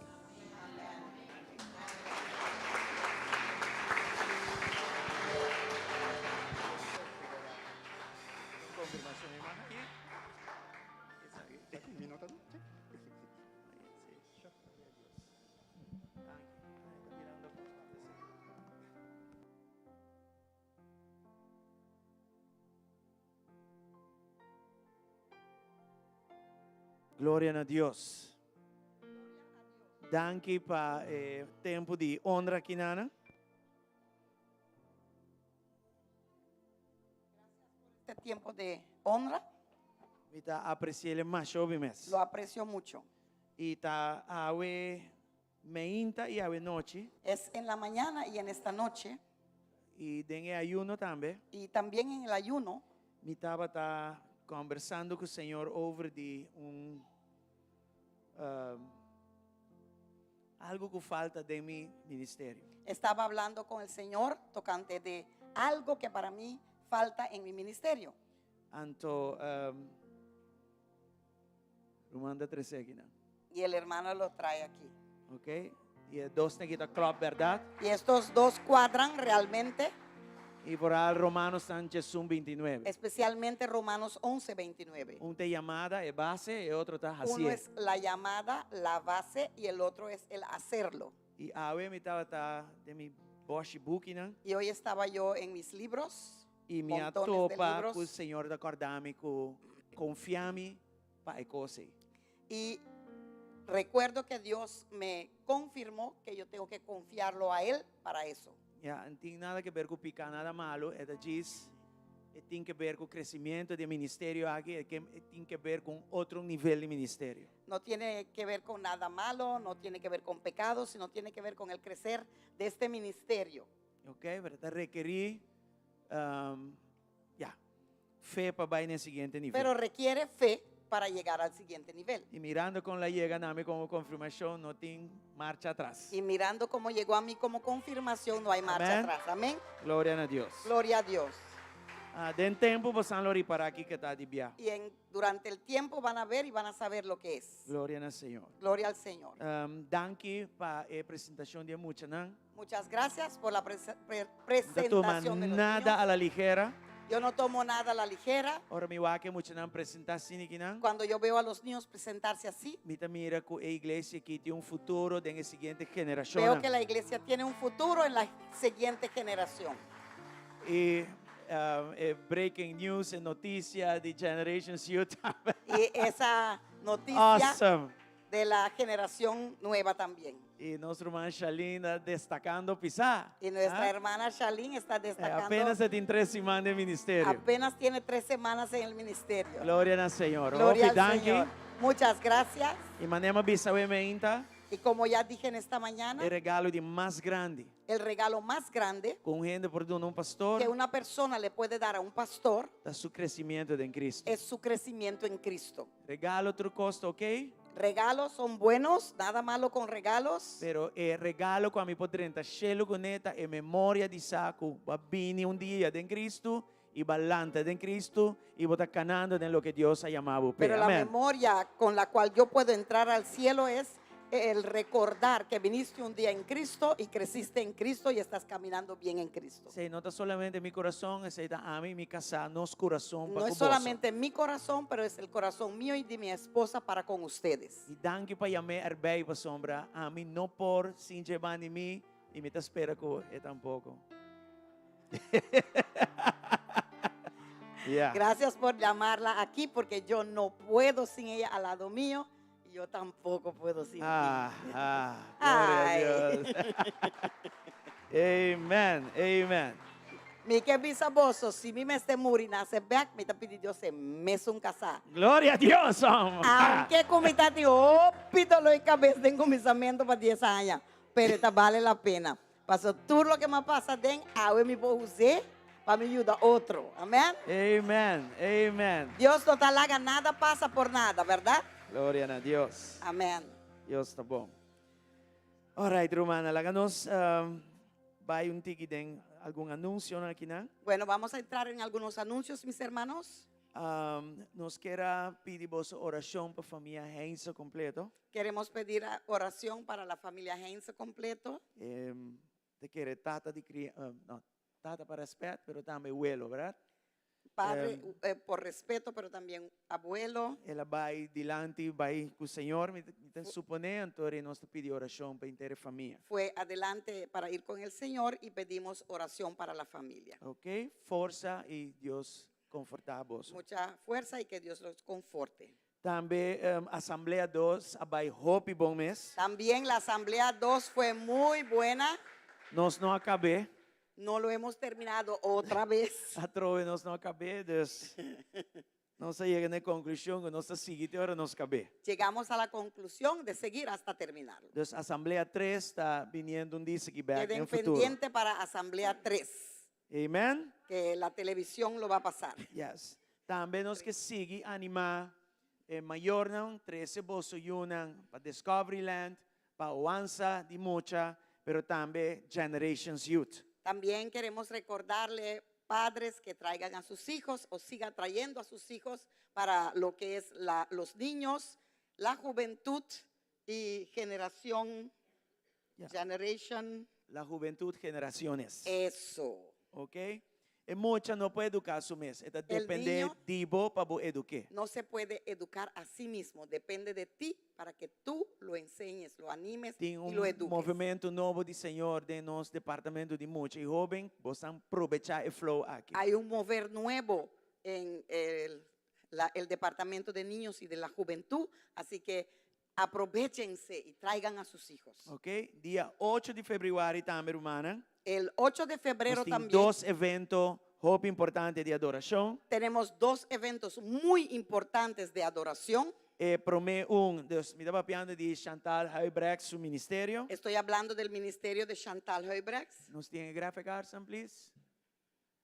Gloria na Dios. Danki pa e tempu di honra aki, Nana. Este tiempo de honra. Mi ta apreci'é masha hopi mes. Lo aprecio mucho. I ta awe meinta i awe nochi. Es en la mañana y en esta noche. I den e ayuno tambe. Y también en el ayuno. Mi tabata kombersando ku Señor over di un algu ku falta den mi ministerio. Estaba hablando con el Señor tocante de algo que para mí falta en mi ministerio. Anto ruman ta trese akinan. Y el hermano lo trae aquí. Ok, i e dos ta kita klòp bèrdat? Y estos dos cuadran realmente. I foral Romanonan diesun bintinuebe. Especialmente Romanos 11, 29. Un ta yamada, e base, e otro ta Uno hasié. es la llamada, la base, y el otro es el hacerlo. I awe mi tabata den mi bòshi bukinan. Y hoy estaba yo en mis libros, I mi a montones de topa libros. ku Señor ta kòrda mi ku konfia mi pa e kos ei. Y recuerdo que Dios me confirmó que yo tengo que confiarlo a Él para eso. Ya, no tin nada ke ber ku piká, nada malu, e ta djis, e tin ke ber ku kresementu di e ministerio aki, e ke, e tin ke ber ku un otro nivel di ministerio. No tiene que ver con nada malo, no tiene que ver con pecado, sino tiene que ver con el crecer de este ministerio. Ok, pero ta rekerí, ya, fe pa bai na e siguiente nivel. Pero requiere fe para llegar al siguiente nivel. Y mirando con la llega na mi como confirmación, no tin marcha atras. Y mirando cómo llegó a mí como confirmación, no hay marcha Amén. atrás. Amén. Gloria a Dios. Gloria a Dios. Ah, den tempu bosan lo ripará kiko ta di bia. Y en durante el tiempo van a ver y van a saber lo que es. Gloria na Señor. Gloria al Señor. Um, danki pa e presentashon di e muchanan. Muchas gracias por la No ta presentación tuma de los nada niños. a la ligera. Yo no tomo nada a la ligera. Ora mi wak e muchanan presentá asina kinan. Cuando yo veo a los niños presentarse así, Mi ta mira ku e iglesia aki tin un futuro den e siguiente veo generashonnan. que la iglesia tiene un futuro en la siguiente generación. I e breaking news, e notisia di Generations Youth tambe. Y esa noticia Awesome! de la generación nueva también. I nos ruman Shalene ta destacando pisá. Y nuestra Ah? hermana Shalene está destacando. Apenas e tin tres siman den ministerio. Apenas tiene tres semanas en el ministerio. Gloria na Señor. Gloria Hopi al danki. Señor. Muchas gracias. I manera mi a bisa awe meinta. Y como ya dije en esta mañana, E regalo di mas grandi. El regalo más grande Ku un hende por duna un pastor. que una persona le puede dar a un pastor Ta su crecimiento den Cristo. es su crecimiento en Cristo. Regalo tur kos ta ok. Regalos son buenos, nada malo con regalos. Pero e regalo ku ami por drenta shelu kuné ta e memoria di sa ku bo a bini un dia den Cristo i bo a lanta den Cristo i bo ta kanando den loke Dios a yama bo p'e. Pero la Amèn. memoria con la cual yo puedo entrar al cielo es el recordar que viniste un día en Cristo y creciste en Cristo y estás caminando bien en Cristo. Esei no ta solamente mi kurason, esei ta ami i mi kasá, nos kurason pa No ku es boso. solamente mi corazón, pero es el corazón mío y de mi esposa para con ustedes. I danki pa yam'é erbei pasobra ami no por sin dje banda di mi i mi ta spera ku e tampoko. Yeah. Gracias por llamarla aquí porque yo no puedo sin ella al lado mío y yo tampoco puedo sin ti. Ah, ah, gloria a Ay. Dios. Amen, amen. Mi ke bisa boso, si mi mester muri nase bek, mi ta pidi Dios e mesun kasá. Gloria a Dios, hombre. Aunke ku mi ta tin hopi dolor di kabes den kuminsamentu pa dies aña, pero e ta bale la pena. Paso tur loke mi a pasa den, awe mi por us'é pa mi yuda otro. Amen? Amen, amen. Dios no ta laga nada pasa por nada, berdad? Gloria na Dios. Amen. Dios ta bon. Alright, rumannan, laga nos bai un tiki den algun anuncionan akinan. Bueno, vamos a entrar en algunos anuncios, mis hermanos. Nos kier a pidi boso oracion pa famia Heinze completo. Queremos pedir oracion para la familia Heinze completo. Ta kere tata di cria, no, tata pa respet, pero tambe welo, verdad? Padre, por respeto, pero también abuelo. El a bai dilanti, bai cu Señor, mi ta supone, anto ri nos ta pidi oracion pa henter e famia. Fue adelante para ir con el Señor y pedimos oración para la familia. Ok, forsa y Dios conforta boso. Mucha fuerza y que Dios los conforte. Tambe Asamblea dos a bai hopi bon mes. También la Asamblea 2 fue muy buena. Nos no a cab'é. No lo hemos terminado otra vez. Atrobe nos no a cab'é, dus nos a yega na e conclusion cu nos ta sigui te ora nos cab'é. Llegamos a la conclusión de seguir hasta terminarlo. Dus Asamblea 3 ta biniendo un día aki bek Queden den futuro. pendiente para Asamblea 3. Amen. Que la televisión lo va a pasar. Yes. Tambe nos ke sigui animá e mayornan, trese boso yunan pa Discoveryland, pa Oansa di Mucha, pero tambe Generations Youth. También queremos recordarle padres que traigan a sus hijos o sigan trayendo a sus hijos para lo que es la, los niños, la juventud y generación, generation. La juventud generaciones. Eso. Ok? E mucha no por educa su mes. E ta El depende niño di bo pa bo eduque. No se puede educar a sí mismo, depende de ti para que tú lo enseñes, lo animes Tin y un lo eduques. movimento nobo di Señor den nos departamento di mucha y hoben, bosan probecha e flow aki. Hay un mover nuevo en el, la, el departamento de niños y de la juventud, así que Aprovechense y traigan a sus hijos. Ok, dia ocho di februari tambe rumannan. El ocho de febrero Nos tin también. dos evento hopi importante di adoracion. Tenemos dos eventos muy importantes de adoración. E prome un, dus mi ta papiando di Chantal Huibrechts su ministerio. Estoy hablando del ministerio de Chantal Huibrechts. Nos tin e graphic Arsan, please.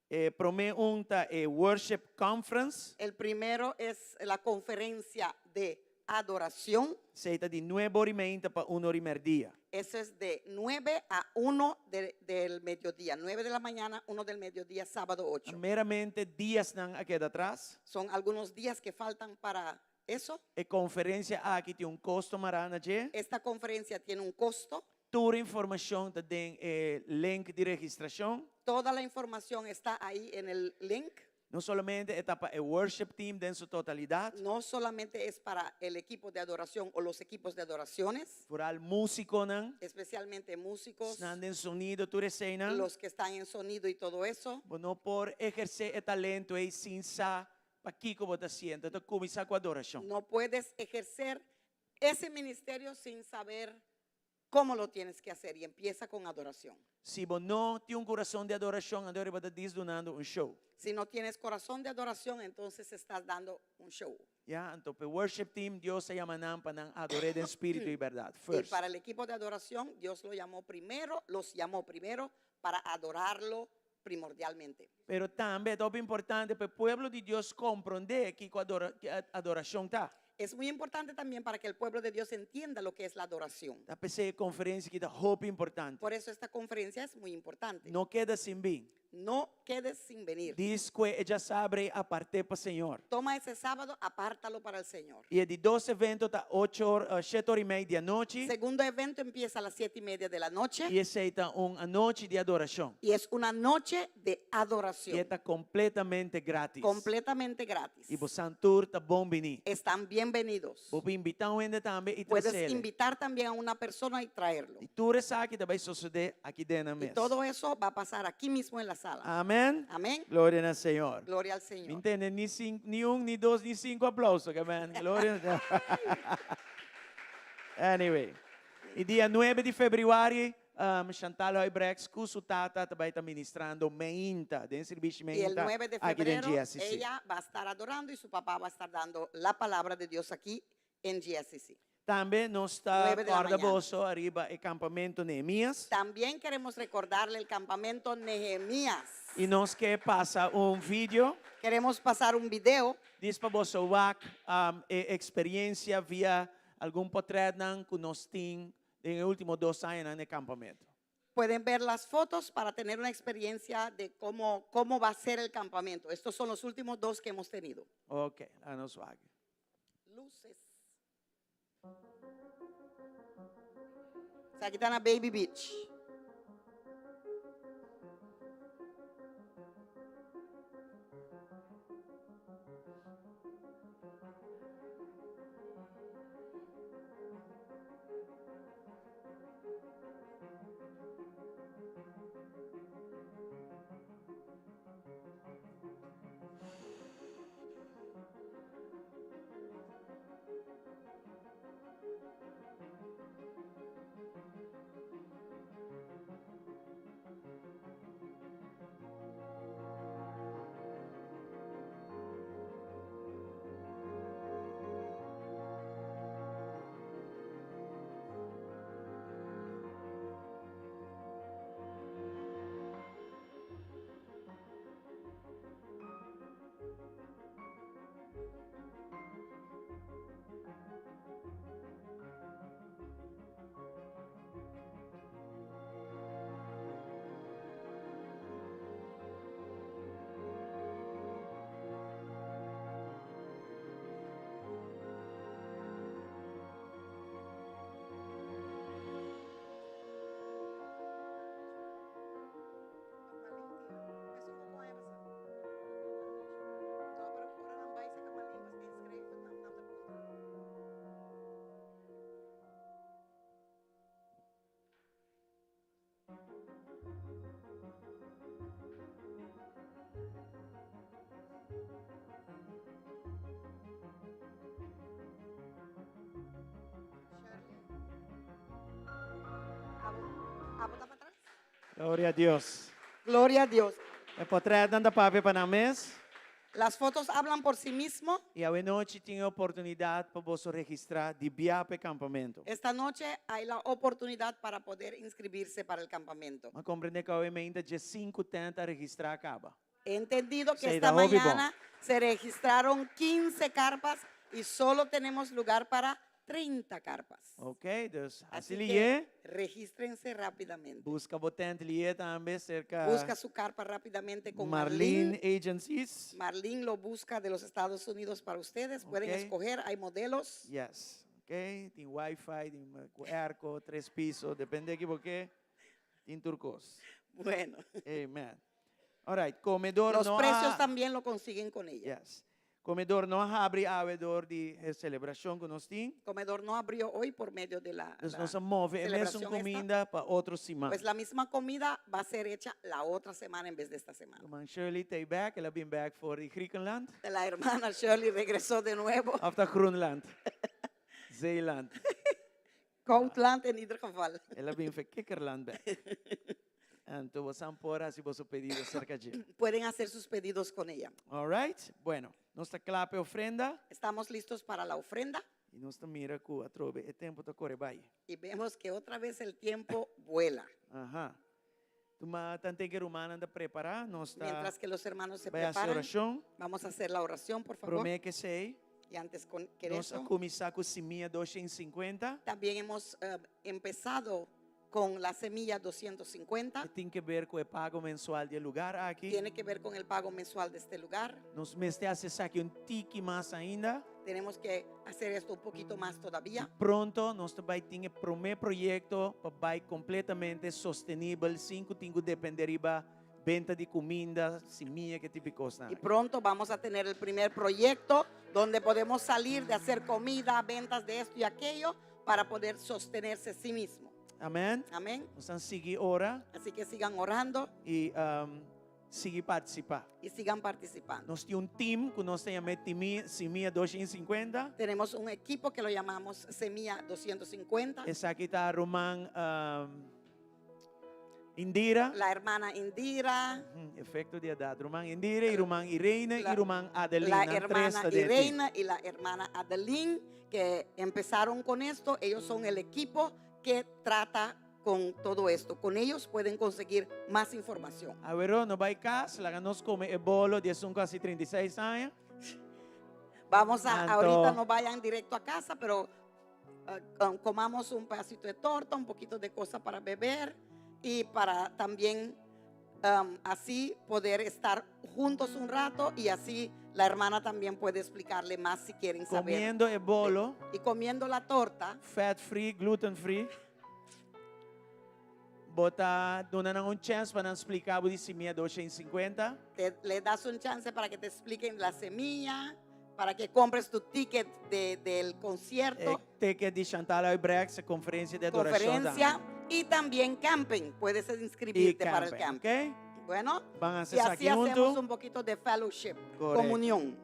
E prome un ta e Worship Conference. El primero es la conferencia de. adoración. Esei ta di nuebe or i meinta pa un or i merdia. Eso es de nuebe a uno de del mediodía, nuebe de la mañana, uno del mediodía, sábado ocho. Meramente diasnan a keda atras. Son algunos días que faltan para eso. E konferensia aki tin un kosto mará na dje. Esta conferencia tiene un costo. Tur informashon ta den e link di registrashon. Toda la información está ahí en el link. No solamente e ta pa e worship team den su totalidat. No solamente es para el equipo de adoración o los equipos de adoraciones. Vooral músikonan. Especialmente músicos. Esnan den sonido, tur eseinan. Los que están en sonido y todo eso. Bo no por ehersé e talento ei sin sa pakiko bo ta hasiendo. Ta kuminsá ku adorashon. No puedes ejercer ese ministerio sin saber cómo lo tienes que hacer y empieza con adoración. Si bo no tin un kurason di adorashon, anto bo ta djis dunando un show. Si no tienes corazón de adoración, entonces estás dando un show. Ya, anto pa e worship team, Dios a yama nan pa nan ador'é den spiritu i bèrdat. Y First. para el equipo de adoración, Dios lo llamó primero, los llamó primero para adorarlo primordialmente. Pero tambe e ta hopi importante pa e pueblo di Dios komprondé kiko adorashon ta. Es muy importante también para que el pueblo de Dios entienda lo que es la adoración. Ta p'esei e konferensia aki ta hopi importante. Por eso esta conferencia es muy importante. No keda sin bin. No quedes sin venir. Dis ku e djasabra ei apart'é pa Señor. Toma ese sábado, apártalo para el Señor. I e di dos evento ta ocho or, shete or i mei di anochi. Segundo evento empieza a las siete y media de la noche. I esei ta un anochi di adorashon. Y es una noche de adoración. I e ta kompletamente grátis. Completamente gratis. I bosan tur ta bon biní. Están bienvenidos. Bo por invitá un hende tambe i Puedes tres'é. invitar también a una persona y traerlo. I tur esaki ta bai sosodé aki den nan Y mes. todo eso va a pasar aquí mismo en la sala. Amén. Amén. Gloria na Señor. Gloria al Mi Señor. no tende ni, cin- ni un, ni dos, ni cinco aplauso. Amén. Gloria. anyway. I dia 9 di febrüari, um, Chantal Huybrechts ku su tata ta bai ta ministrando meinta, den servisio Y el meinta 9 de aki den febrero GSCC. ella va a estar adorando y su papá va a estar dando la palabra de Dios aquí en GSCC. Tambe nos ta 9 de la kòrda mañana. boso ariba e kampamentu Nehemías. También queremos recordarle el campamento Nehemías. I nos ke pasa un video. Queremos pasar un video. Djis pa boso wak um, e eksperensia via algun potrètnan ku nos tin den e último dos añanan na e kampamentu. Pueden ver las fotos para tener una experiencia de cómo, cómo va a ser el campamento. Estos son los últimos dos que hemos tenido. Ok, laga nos wak. Luces. Esaki ta na Baby Beach. Gloria a Dios. Gloria a Dios. E potrètnan ta papia pa nan mes. Las fotos hablan por sí mismo. I awe nochi tin e oportunidat pa boso registrá di bia pa e kampamentu. Esta noche hay la oportunidad para poder inscribirse para el campamento. M'a komprendé ku awe meinta diesinku tènt a registrá kaba. He entendido que Esei esta ta hopi bon. mañana se registraron 15 carpas. Y solo tenemos lugar para 30 carpas. Ok, dus Así hasi que lié. regístrense rápidamente. Busca bo tent lié tambe serka Busca su carpa rápidamente con Marlene Marlene. Agencies. Marlene lo busca de los Estados Unidos para ustedes. Pueden Ok. escoger, hay modelos. Yes. Ok, tin wifi, tin airco, tres piso, depende di bo ke, tin tur kos. Bueno. Amen. All right, comedor Los no precios a, también lo consiguen con ella. Yes. Comedor no a habri awe dor di e celebracion cu nos tin. Comedor no abrió hoy por medio de la, Dus la nos a move e mesun celebración esta. cuminda pa otro siman. Pues la misma comida va a ser hecha la otra semana en vez de esta semana. Ruman Shirley ta back, el a bin back for di Griekenland. La hermana Shirley regresó de nuevo. Of ta Groenland. Zeeland. Koudland in ieder geval. El a bin for Kikkerland back. Anto boso por hasi boso pedido cerca dje. Pueden hacer sus pedidos con ella. All right. Bueno, nos ta cla pa ofrenda. Estamos listos para la ofrenda. Y nos ta mira cu atrobe e tempo ta core bay. Y vemos que otra vez el tiempo vuela. Aha. Tuma tanten cu rumannan ta prepara, nos ta Mientras que los hermanos se bay haci preparan, oracion. vamos a hacer la oración, por favor. Prome cu esey, Y antes con, que nos eso, a cuminsa cu simia 250. también hemos empezado con la semilla 250. E tin cu ber cu e pago mensual di e lugar aki. Tiene que ver con el pago mensual de este lugar. Nos mester haci esaki un tiki mas ainda. Tenemos que hacer esto un poquito más todavía. Pronto nos ta bay tin e prome proyecto pa bay completamente sostenibel sin cu tin cu depende riba benta di cuminda, simia, ke tipo di cosnan. Y pronto vamos a tener el primer proyecto donde podemos salir de hacer comida, ventas de esto y aquello para poder sostenerse a sí mismo. Amen. Amén. Nos ta sigui ora. Así que sigan orando. Y sigui participa. Y sigan participando. Nos tin un team cu nos ta yama Simia 250. Tenemos un equipo que lo llamamos Semilla 250. Esaki ta ruman Indira. La hermana Indira. Efecto di edad. Ruman Indira y ruman Irene y ruman Adeline. La Nan tres hermana ta den team. Irene y la hermana Adeline que empezaron con esto. Ellos son el equipo que trata con todo esto. Con ellos pueden conseguir más información. Awero, no bay cas, laga nos come e bolo di esun casi 36 aña. Vamos a, Anto. ahorita no vayan directo a casa, pero comamos un pedacito de torta, un poquito de cosa para beber y para también así poder estar juntos un rato y así la hermana también puede explicarle más si quieren saber. Comiendo e bolo. Y comiendo la torta. Fat free, gluten free. Bo ta duna nan un chance pa nan explica bo di semilla 250. Te, le das un chance para que te expliquen la semilla, para que compres tu ticket del concierto. Ticket di Chantal Huibrechts, conferencia de adoración Conferencia también. y también camping. Puedes inscribirte Y para el camping, camping. ¿ok? Bueno, Van a hacer y así aquí hacemos junto. un poquito de fellowship, Correcto. comunión.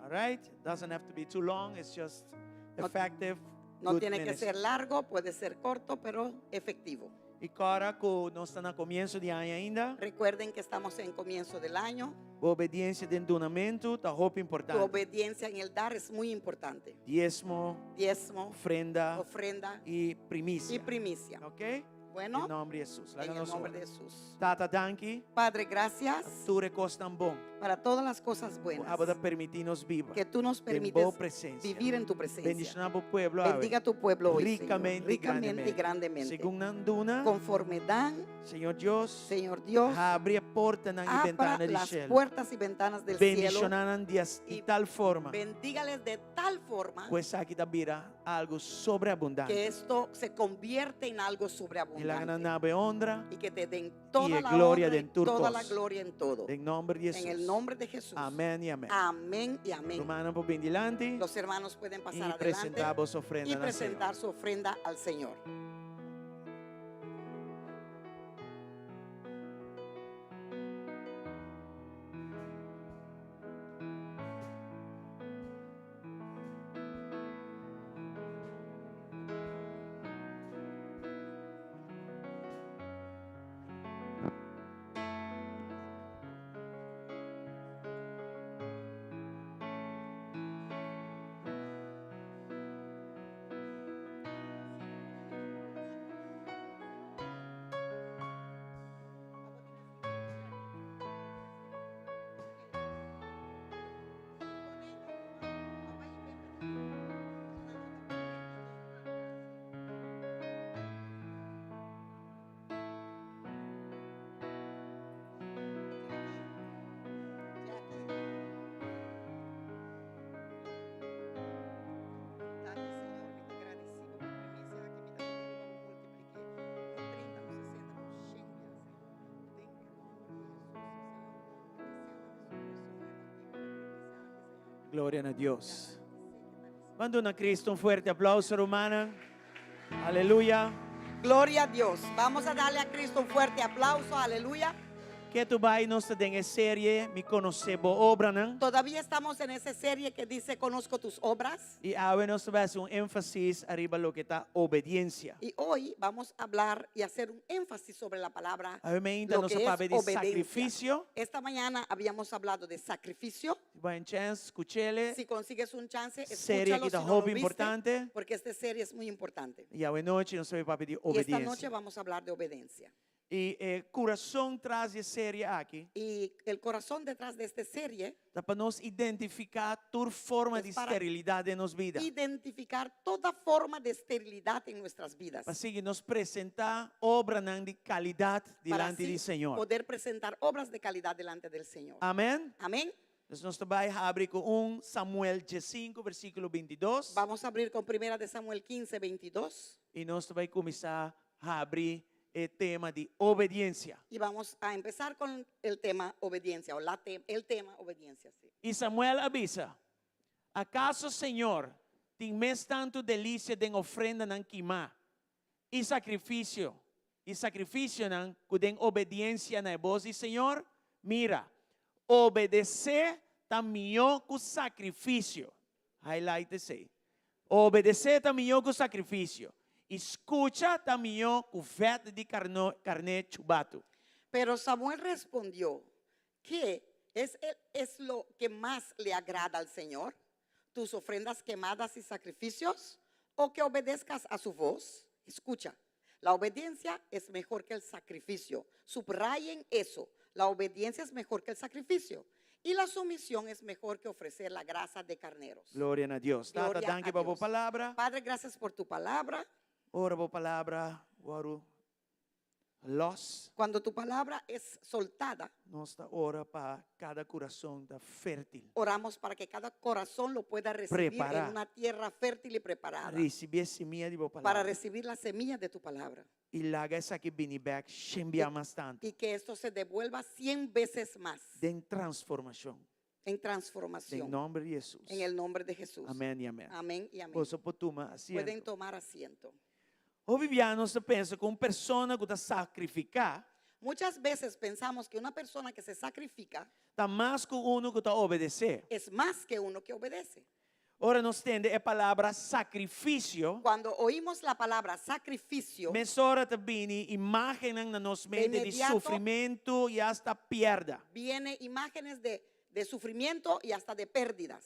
All right. Doesn't have to be too long. It's just No, effective. no good tiene que ministry. ser largo, puede ser corto, pero efectivo. Y ahora que nos ta na comienzo di aña ainda. Recuerden que estamos en comienzo del año. Obediencia den dunamento ta hopi importante. Tu obediencia en el dar es muy importante. Diezmo, Diezmo, ofrenda, ofrenda y primicia. Y primicia. ¿Ok? Bueno, En nombre de Jesús. en el Láganos nombre orar. de Jesús. Tata, danki. Padre, gracias. Tur e cosnan bon. Para todas las cosas buenas. Abo ta permiti nos biba. Que tú nos Den permites bo presencia. vivir en tu presencia. Bendiciona bo pueblo, awe. Bendiga tu pueblo hoy, Señor. Ricamente y Ricamente y grandemente. grandemente. Segun nan duna. Conforme dan. Señor Dios. Señor Dios. Habri e portanan y Abra ventana di las cielo. puertas y ventanas del cielo. Bendiciona nan di tal forma. Bendígales de tal forma. Cu esaki ta bira algo sobreabundante. Que esto se convierte en algo sobreabundante. Y laga nan duna bo honra. Y que te den toda Y la gloria honra y den tur toda cos. la gloria en todo. En nombre de En Jesús. el nombre de Jesús. Amén y amén. Amén y amén. Rumannan por bin dilanti. Los hermanos pueden pasar Y adelante presentar su ofrenda y al presentar Señor. su ofrenda al Señor. Gloria na Dios. Ban duna Cristo un fuerte aplauso, rumannan. Aleluya. Gloria a Dios. Vamos a darle a Cristo un fuerte aplauso. Aleluya. Ketu bai nos ta den e serie Mi Konosé Bo Obranan. Todavía estamos en esa serie que dice Conozco tus obras. I awe nos ta bai hasi un énfasis ariba loke ta obediensia. Y hoy vamos a hablar y hacer un énfasis sobre la palabra Awe meinta lo nos que a es papia di obediencia. sakrifisio. Esta mañana habíamos hablado de sacrificio. Si bo haña chèns, skuch'ele. Si consigues un chance, Serie escúchalo aki si ta no lo hopi viste, importante. porque esta serie es muy importante. I awe nochi nos ta bai papia di Y esta noche obediensia. vamos a hablar de obediencia. I e kurason tras di e serie aki. Y el corazón detrás de esta serie Ta pa nos identifiká tur forma es di para sterilidat den nos bida. identificar toda forma de esterilidad en nuestras vidas. Pa sigui nos presentá obranan di kalidat Para dilanti así di Señor. poder presentar obras de calidad delante del Señor. Amèn. Amén. Dus nos ta bai habri ku un Samuel diesinku versíkulo bintidos. Vamos a abrir con Primera de Samuel 15, 22. I nos ta bai kuminsá habri e tema di obediensia. Y vamos a empezar con el tema obediencia, o la te- el tema obediencia. Sí. I Samuel a bisa, Akaso Señor tin mes tantu delisia den ofrendanan kimá i sakrifisio i sakrifisionan ku den obediensia na e bos di Señor? Mira, obedesé ta mihó ku sakrifisio. Highlight esei. Obedesé ta mihó ku sakrifisio, i skucha ta mihó ku vèt di karné chubatu. Pero Samuel respondió, ¿Qué es, el, es lo que más le agrada al Señor? ¿Tus ofrendas quemadas y sacrificios? ¿O que obedezcas a su voz? Escucha, la obediencia es mejor que el sacrificio. Subrayen eso. La obediencia es mejor que el sacrificio. Y la sumisión es mejor que ofrecer la grasa de carneros. Gloria na Dios. Tata, Gloria danki a pa bo Dios. palabra. Padre, gracias por tu palabra. Ora bo palabra wòrdu lòs. Cuando tu palabra es soltada, Nos ta ora pa kada kurason ta fértil. oramos para que cada corazón lo pueda recibir Prepará. en una tierra fértil y preparada. Risibí e simia di bo Para palabra. recibir la semilla de tu palabra. I laga esaki bini bèk shen bia mas tantu. Y que esto se devuelva cien veces más. Den transformashon. En Den transformación. nòmber di Hesus. En el nombre de Jesús. Amèn i amèn. Amén y amén. Boso por tuma asiento. Pueden tomar asiento. Hopi bia nos ta pensa ku un persona ku ta sakrifiká. Muchas veces pensamos que una persona que se sacrifica. Ta mas ku unu ku ta obedesé. Es más que uno que obedece. Ora nos tende e palabra sakrifisio. Cuando oímos la palabra sacrificio. Mesora ta bini imágennan na nos mente di sufrimentu i asta pièrda. Viene imágenes de de sufrimiento y hasta de pérdidas.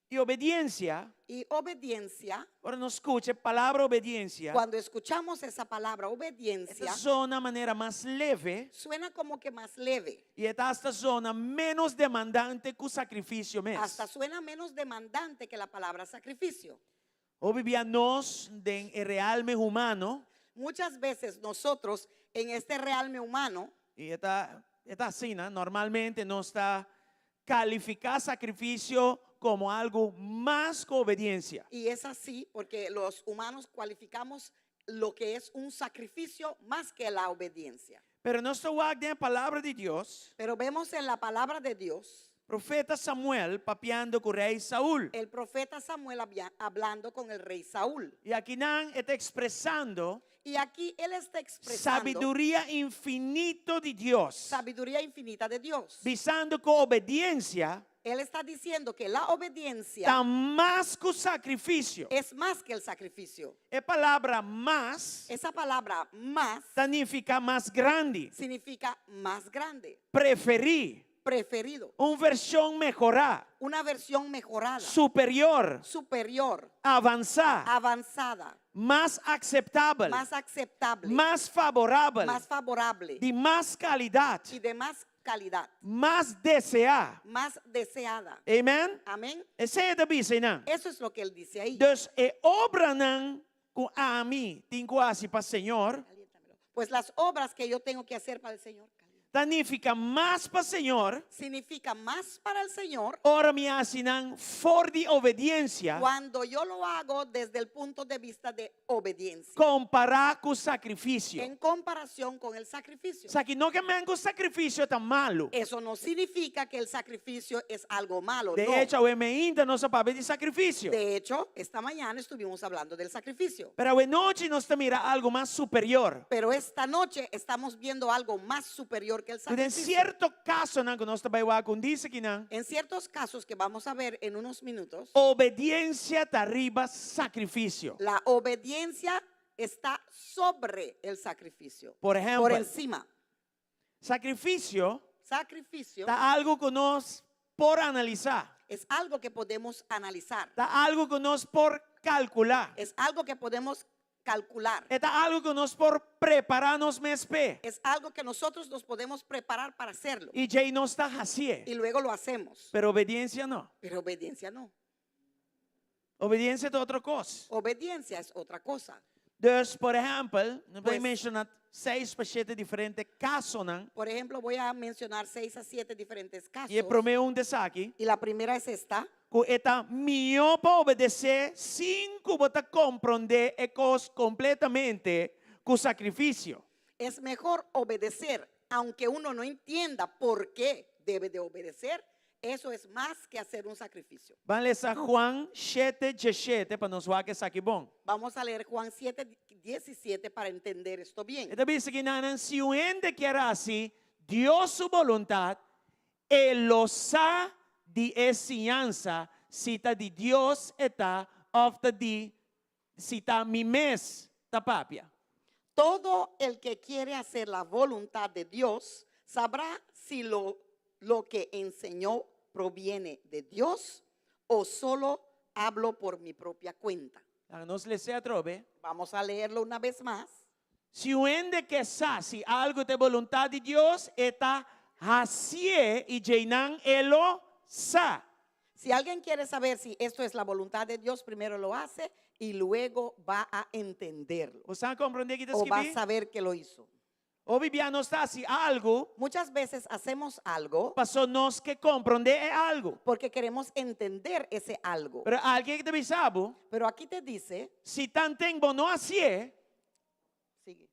I obediencia. Y obediencia. Ora nos skucha e palabra obediencia. Cuando escuchamos esa palabra obediencia. E ta zona manera mas leve. Suena como que más leve. I e ta hasta zona menos demandante ku sakrifisio mes. Hasta suena menos demandante que la palabra sacrificio. Hopi bia nos den e realme humano. Muchas veces nosotros en este realme humano. I e ta e ta asina, normalmente nos ta kalifiká sakrifisio komo algu mas ku obediensia. Y es así porque los humanos cualificamos lo que es un sacrificio más que la obediencia. Pero nos ta wak den e Palabra di Dios. Pero vemos en la palabra de Dios. Profeta Samuel papiando ku rei Saul. El profeta Samuel hablando con el rey Saúl. I akinan e ta ekspresando. Y aquí él está expresando. Sabiduria infinito di Dios. Sabiduría infinita de Dios. Bisando ku obediensia. Él está diciendo que la obediencia. Ta mas ku sakrifisio. Es más que el sacrificio. E palabra mas. Esa palabra más. Ta nifiká mas grandi. Significa más grande. Preferí. Preferido. Un vershon mehorá. Una versión mejorada. Superior. Superior. Avansá. Avanzada. Mas akseptabel. Más aceptable. Mas faborabel. Más favorable. Di mas kalidat. Y de más calidad. Mas deseá. Más deseada. Amen? Amén. Esei e ta bisa einan. Eso es lo que él dice ahí. Dus e obranan ku ami tin ku hasi pa Señor. Pues las obras que yo tengo que hacer para el Señor. Ta nifiká mas pa Señor. Significa más para el Señor. Ora mi hasi nan for di obediensia. Cuando yo lo hago desde el punto de vista de obediencia. Kompará ku sakrifisio. En comparación con el sacrificio. Esaki no ke men ku sakrifisio ta malu. Eso no significa que el sacrificio es algo malo, De no. echo, awe meinta nos a papia di sakrifisio. De hecho, esta mañana estuvimos hablando del sacrificio. Pero awe nochi nos ta mira algu mas superior. Pero esta noche estamos viendo algo más superior que el Den sacrificio. sierto kasonan ku nos ta bai wak un disa kinan. En ciertos casos que vamos a ver en unos minutos. Obediencia ta riba sakrifisio. La obediencia está sobre el sacrificio. Por ehèmpel. Por encima. Sakrifisio. Sacrificio. Ta algu ku nos por analisá. Es algo que podemos analizar. Ta algu ku nos por kalkulá. Es algo que podemos calcular. E ta algu ku nos por prepará nos mes p'e. Es algo que nosotros nos podemos preparar para hacerlo. I djei nos ta hasié. Y luego lo hacemos. Pero obediencia no. Pero obediencia no. Obediencia ta otro kos. Obediencia es otra cosa. Dus, por ehèmpel, nos por Pues- menshoná seis pa shete diferente kasonan. Por ejemplo, voy a mencionar seis a siete diferentes casos. I e promé un ta esaki. Y la primera es esta. Ku e ta mihó pa obedesé sin ku bo ta komprondé e kos kompletamente ku sakrifisio. Es mejor obedecer, aunque uno no entienda por qué debe de obedecer, eso es más que hacer un sacrificio. Ban lesa Juan shete djeshete pa nos wak esaki bon. Vamos a leer Juan 7, 17 para entender esto bien. E ta bisa ki nan si un hende kier hasi Dios su boluntat, e lo sa di e siñansa si ta di Dios e ta òf ta di si ta mi mes ta papia. Todo el que quiere hacer la voluntad de Dios sabrá si lo, lo que enseñó proviene de Dios o solo hablo por mi propia cuenta. Laga nos les'é atrobe. Vamos a leerlo una vez más. Si un hende ke sa si algu ta e boluntat di Dios, e ta hasié i djeinan e lo sa. Si alguien quiere saber si esto es la voluntad de Dios, primero lo hace y luego va a entenderlo. Bo sa komprondé ki ta O va a skibí? saber que lo hizo. Hopi bia nos ta hasi algu. Muchas veces hacemos algo. Paso nos ke komprondé e algu. Porque queremos entender ese algo. Pero aki ta bisa bo. Pero aquí te dice. Si tanten bo no hasié. Sigue.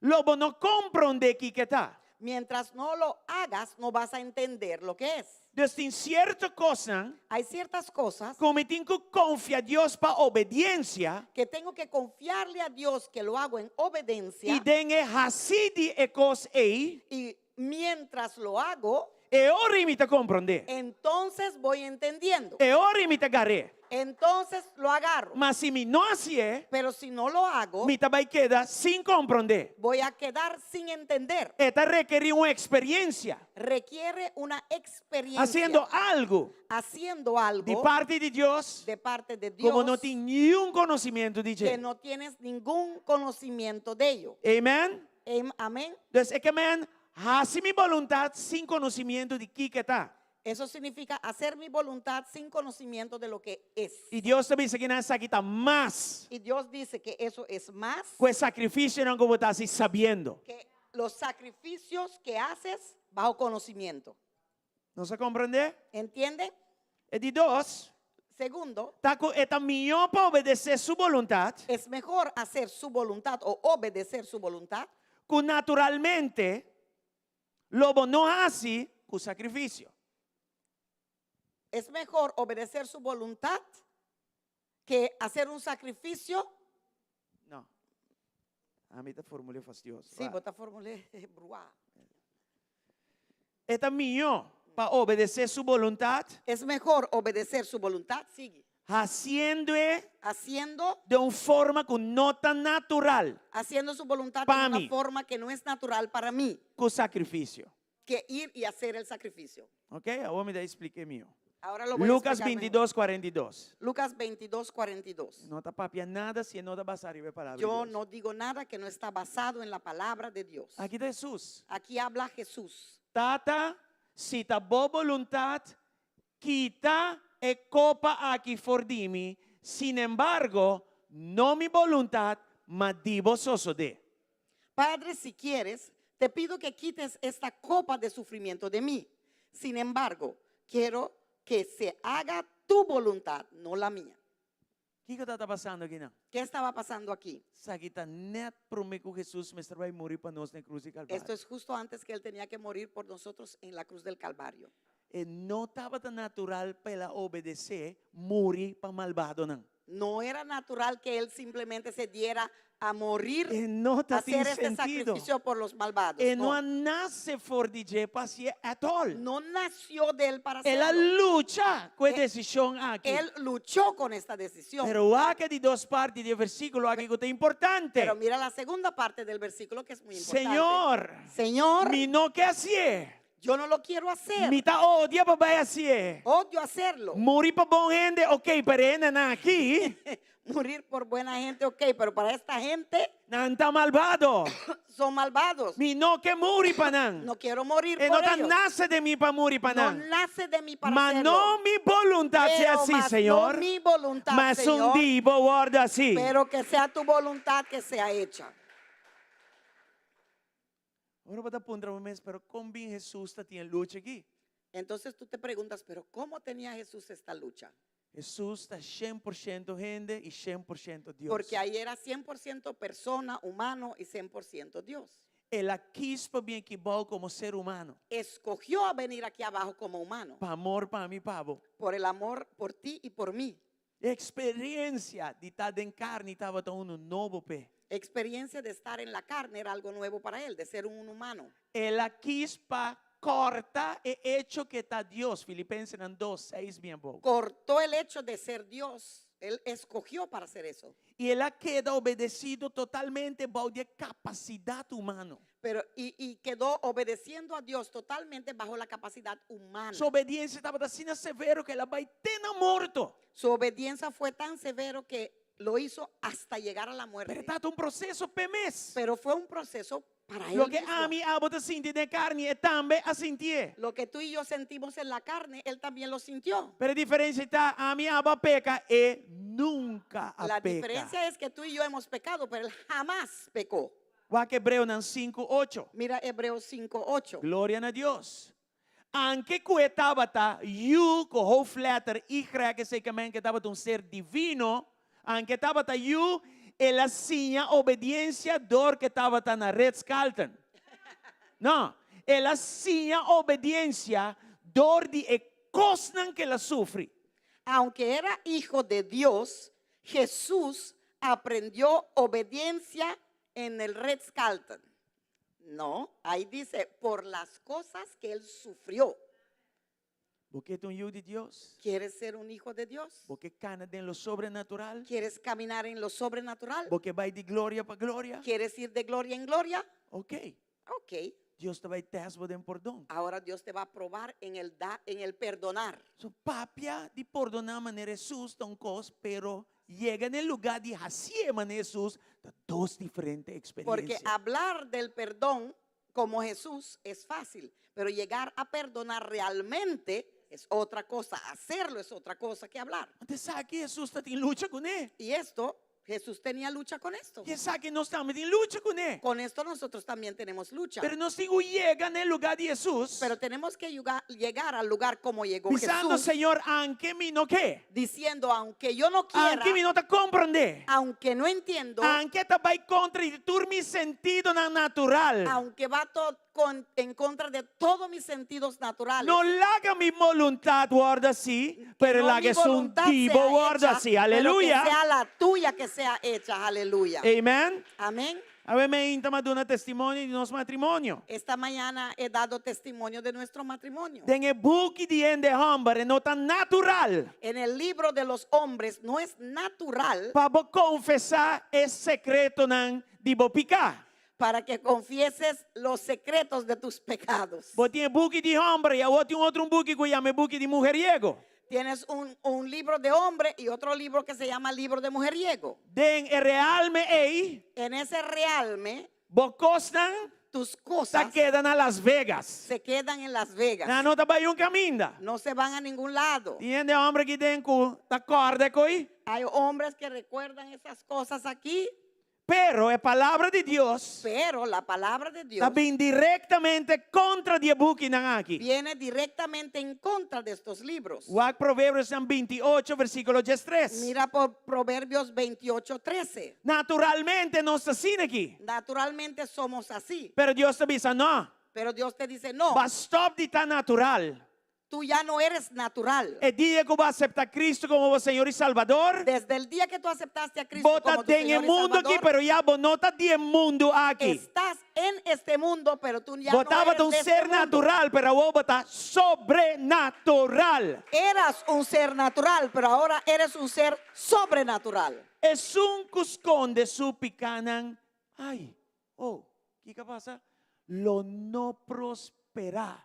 Lo bo no komprondé kiko e ta. Mientras no lo hagas, no vas a entender lo que es. Dus tin sierto kosnan. Hay ciertas cosas. Ku mi tin ku konfia Dios pa obediensia. Que tengo que confiarle a Dios que lo hago en obedencia. I den e hasi di e kos ei. Y mientras lo hago. E ora mi ta komprondé. Entonces voy entendiendo. E ora mi ta gar'é. Entonces lo agarro. Ma si mi no hasié. Pero si no lo hago. Mi ta bai keda sin komprondé. Voy a quedar sin entender. E ta rekerí un eksperensia. Requiere una experiencia. Hasiendo algu. Haciendo algo. Di parti di Dios. De parte de Dios. Ku bo no tin niun konosimiento di dje. Que no tienes ningún conocimiento de ello. Amen. Amén. Dus e ke men hasi mi boluntat sin konosimiento di kiko e ta. Eso significa hacer mi voluntad sin conocimiento de lo que es. I Dios ta bisa ku nan esaki ta mas. Y Dios dice que eso es más. Ku e sakrifisionan ku bo ta hasi sabiendo. Que los sacrificios que haces bajo conocimiento. Nos a komprendé? Entienden? E di dos. Segundo. Ta ku e ta mihó pa obedesé su boluntat. Es mejor hacer su voluntad o obedecer su voluntad. Ku naturalmente lo bo no hasi ku sakrifisio. Es mejor obedecer su voluntad que hacer un sacrificio. No. Ami ta formul'é fastioso. Sí, bo ta formul'é bruá. E ta mihó pa obedesé su boluntat. Es mejor obedecer su voluntad, sigue. Haciendo-e. Haciendo. De un forma ku no ta natural. Haciendo su voluntad Pa de una mi. forma que no es natural para mí. Ku sakrifisio. Que ir y hacer el sacrificio. Ok, awor mi ta expliqué mihó. Ahora lo voy a Lucas explicar mejor. 22, 42. Lucas 22, 42. No ta papia nada si e no ta basá riba e palabra di Yo Dios. no digo nada que no está basado en la palabra de Dios. Aki ta Hesus. Aquí habla Jesús. Tata, si ta bo boluntat, kita e kopa aki for di mi, sin embargo, no mi boluntat, ma di bo sosodé. Padre, si quieres, te pido que quites esta copa de sufrimiento de mí. Sin embargo, quiero que se haga tu voluntad, no la mía. Kiko tabata pasando akinan? ¿Qué estaba pasando aquí? Esaki ta net promé ku Hesus mester bai muri pa nos na krus di Kalvario. Esto es justo antes que él tenía que morir por nosotros en la cruz del Calvario. E no tabata natural pa el a obedesé muri pa malbadonan. No era natural que él simplemente se diera a morir, E no ta hacer tin este sentido. sacrificio por los malvados. E no No, a nase for di dje pa hasié at all. no nació de él para El a hacerlo. lucha ku e desishon aki. Él luchó con esta decisión. Pero wak e di dos parti di e versíkulo aki ku ta importante. Pero mira la segunda parte del versículo que es muy importante. Señor, Señor, mi no ke hasié. yo no lo quiero hacer. Mi ta odia pa bai hasié. Odio hacerlo. Muri pa bon hende, ok, pero e hendenan aki, Morir por buena gente, ok, pero para esta gente nan ta malbado. son malvados. Mi no ke muri pa nan. No quiero morir E por no ta ellos. nase den mi pa muri pa No nan. nace de mí para Ma hacerlo. no mi boluntat sea Pero así, mas no Señor. mi voluntad, Ma esun Señor, di bo wòrdu así. Pero que sea tu voluntad que sea hecha. Ora bo ta puntra bo mes, pero kon bin Hesus ta tin e lucha aki? Entonces tú te preguntas, pero ¿cómo tenía Jesús esta lucha? Hesus ta 100% hende i 100% Dios. Porque ahí era 100% persona, humano y 100% Dios. El a kis pa bin aki bou komo ser humano. Escogió a venir aquí abajo como humano. Pa amor pa mi pa bo. Por el amor por ti y por mí. E eksperensia di ta den karni tabata unu nobo p'e. Experiencia de estar en la carne era algo nuevo para él, de ser un humano. El a kis pa kòrta e echo ku e ta Dios, Filipensenan dos, seis bien bou. Cortó el hecho de ser Dios. Él escogió para hacer eso. I el a keda obedesido totalmente bou di e kapasidat humano. Pero, y, y quedó obedeciendo a Dios totalmente bajo la capacidad humana. Su obediencia tabata asina severo ku el a bai te na morto. Su obediencia fue tan severo que lo hizo hasta llegar a la muerte. Pero tabata un proceso p'e mes. Pero fue un proceso para él Loke mismo. ami abo ta sinti den karni, e tambe a sintié. Lo que tú y yo sentimos en la carne, él también lo sintió. Pero e diferencia ta, ami abo a peka, e nunca a La peka. diferencia es que tú y yo hemos pecado, pero él jamás pecó. Wak Hebreonan sinku ocho. Mira Hebreos 5:8. Gloria na Dios. Anke ku e tabata Yu ku hoofdletter Y, esei ke men ku e tabata un ser divino, anke e tabata Yu, el a siña obediencia dor ku e tabata na Ritz-Carlton. No, el a siña obediencia dor di e kosnan ku el a sufri. Aunque era hijo de Dios, Jesús aprendió obediencia en el Ritz-Carlton. No, ahí dice, por las cosas que él sufrió. Bo ke ta un yu di Dios? ¿Quieres ser un hijo de Dios? Bo ke kana den lo sobrenatural? ¿Quieres caminar en lo sobrenatural? Bo ke bai di gloria pa gloria? ¿Quieres ir de gloria en gloria? Ok. Ok. Dios ta bai test bo den pordon. Ahora Dios te va a probar en el, da, en el perdonar. So papia di pordoná manera Hesus ta un kos, pero yega na e lugá di hasié manera Hesus ta dos diferente Porque eksperensia. hablar del perdón como Jesús es fácil, pero llegar a perdonar realmente es otra cosa. Hacerlo es otra cosa que hablar. Anto esaki Hesus ta tin lucha kuné. Y esto, Jesús tenía lucha con esto. I esaki nos tambe tin lucha kuné. Con esto nosotros también tenemos lucha. Pero nos tin ku yega na e lugá di Hesus. Pero tenemos que llegar al lugar como llegó Bisando, Jesús. Señor, anke mi no ke. Diciendo, aunque yo no quiera, Anke mi no ta komprondé. aunque no entiendo, Anke ta bai kontra di tur mi sentidonan natural. aunque va con, en contra de todos mis sentidos naturales. No laga mi boluntat wòrdu así, pero no laga mi esun voluntad di sea bo wòrdu hecha, así. pero que Aleluya. sea la tuya que sea hecha. Aleluya. Amen. Amén. Awe mainta m'a duna testimonio di nos matrimonio. Esta mañana he dado testimonio de nuestro matrimonio. Den e buki di hende hòmber e no ta natural. En el libro de los hombres no es natural. Pa bo konfesá e sekretonan di bo piká. Para que confieses los secretos de tus pecados. Bo tin e buki di hòmber i awor tin un otro un buki ku yama e buki di mujeriego. Tienes un, un libro de hombre y otro libro que se llama libro de mujeriego. Den e realme ei. En ese realme. Bo kosnan. Tus Ta cosas. keda na Las Vegas. Se quedan en Las Vegas. Nan no ta bai un kaminda. No se van a ningún lado. Tin hende hòmber aki den ku ta kòrda e koi. Hay hombres que recuerdan esas cosas aquí. Pero e palabra di Dios Pero la palabra de Dios ta bin direktamente kontra di e bukinan aki. viene directamente en contra de estos libros. Wak Proverbiosnan 28 versíkulo 13. Mira por Proverbios 28, 13. Naturalmente nos ta asina aki. Naturalmente somos así. Pero Dios ta bisa no. Pero Dios te dice, no, Bo a stòp di ta natural. tú ya no eres natural. E dia ku bo a aseptá Kristu komo bo Señor i Salbador, Desde el día que tú aceptaste a Cristo bo ta como tu den e Señor y mundu aki, Salvador, pero ya bo no ta di e mundu aki. estás en este mundo, pero tú ya Bo no tabata eres un de este ser mundo. natural, pero awor bo ta sobrenatural. Eras un ser natural, pero ahora eres un ser sobrenatural. Esun ku skonde su pikánan, ai, oh, kiko a pasa? Lo no prosperá.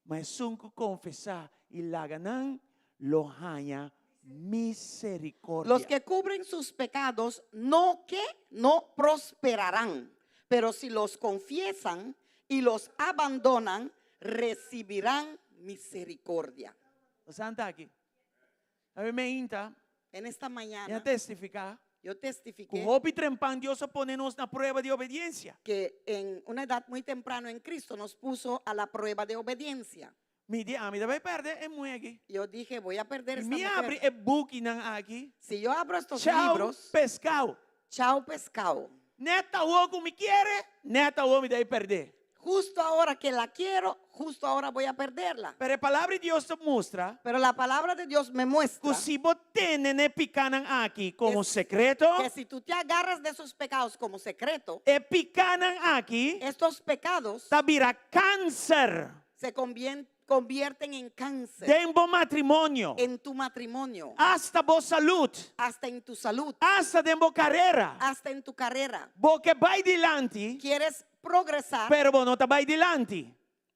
Ma esun ku konfesá i laga nan, lo haña miserikordia. Los que cubren sus pecados no que no prosperarán, pero si los confiesan y los abandonan, recibirán misericordia. Boso ta aki. Awe meinta. En esta mañana. Mi a testifiká. Yo testifiqué. Ku hopi trempan Dios a pone nos na prueba di obediensia. Que en una edad muy temprano en Cristo nos puso a la prueba de obediencia. Mi di, ami ta bai pèrdè e muhé aki. Yo dije, voy a perder esta Mi mujer. abri e bukinan aki. Si yo abro estos Chao libros. pescao. Chao pescao. Nèt awor ku mi kier, nèt awor mi ta bai pèrdè. Justo ahora que la quiero, justo ahora voy a perderla. Pero e Palabra di Dios ta mustra. Pero la palabra de Dios me muestra. Ku si bo tene n'e pikánan aki komo sekreto. Que si tú te agarras de esos pecados como secreto. E pikánan aki. Estos pecados. Ta bira kanser. Se convierten en cáncer. Den bo matrimonio. En tu matrimonio. Hasta bo salud. Hasta en tu salud. Hasta den bo karera. Hasta en tu carrera. Bo ke bai dilanti. Quieres progresar. Pero bo no ta bai dilanti.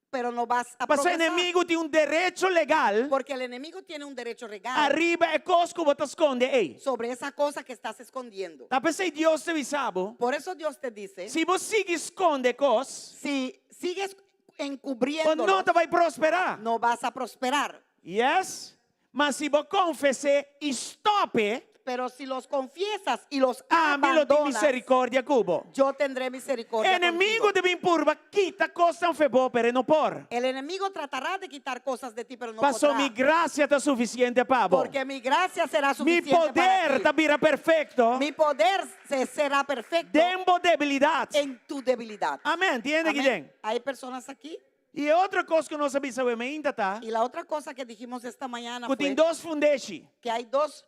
Pero no vas a Pasobra progresar. enemigu tin un derecho legal. Porque el enemigo tiene un derecho legal. Ariba e kos ku bo ta skonde ei. Sobre esa cosa que estás escondiendo. Ta p'esei Dios ta bisa bo. Por eso Dios te dice. Si bo sigui skonde kos. Si sigues encubriéndolo. Bo no ta bai prosperá. No vas a prosperar. Yes. Ma si bo konfes'é i stòp e. Pero si los confiesas y los Ami lo tin abandonas. misericordia ku bo. Yo tendré misericordia Enemigo contigo. ta bin purba kita kosnan fe bo, pero e no por. El enemigo tratará de quitar cosas de ti, pero no Paso podrá. mi gracia ta suficiente pa bo. Porque mi gracia será Mi suficiente para poder ti. ta bira perfecto. Mi poder se será perfecto. Den bo debilidad. En tu debilidad. Amén. Tin hende Amén. aki den. Hay personas aquí. I e otro kos ku nos a bisa awe mainta ta. Y la otra cosa que dijimos esta mañana Ku tin fue dos fundeshi. que hay dos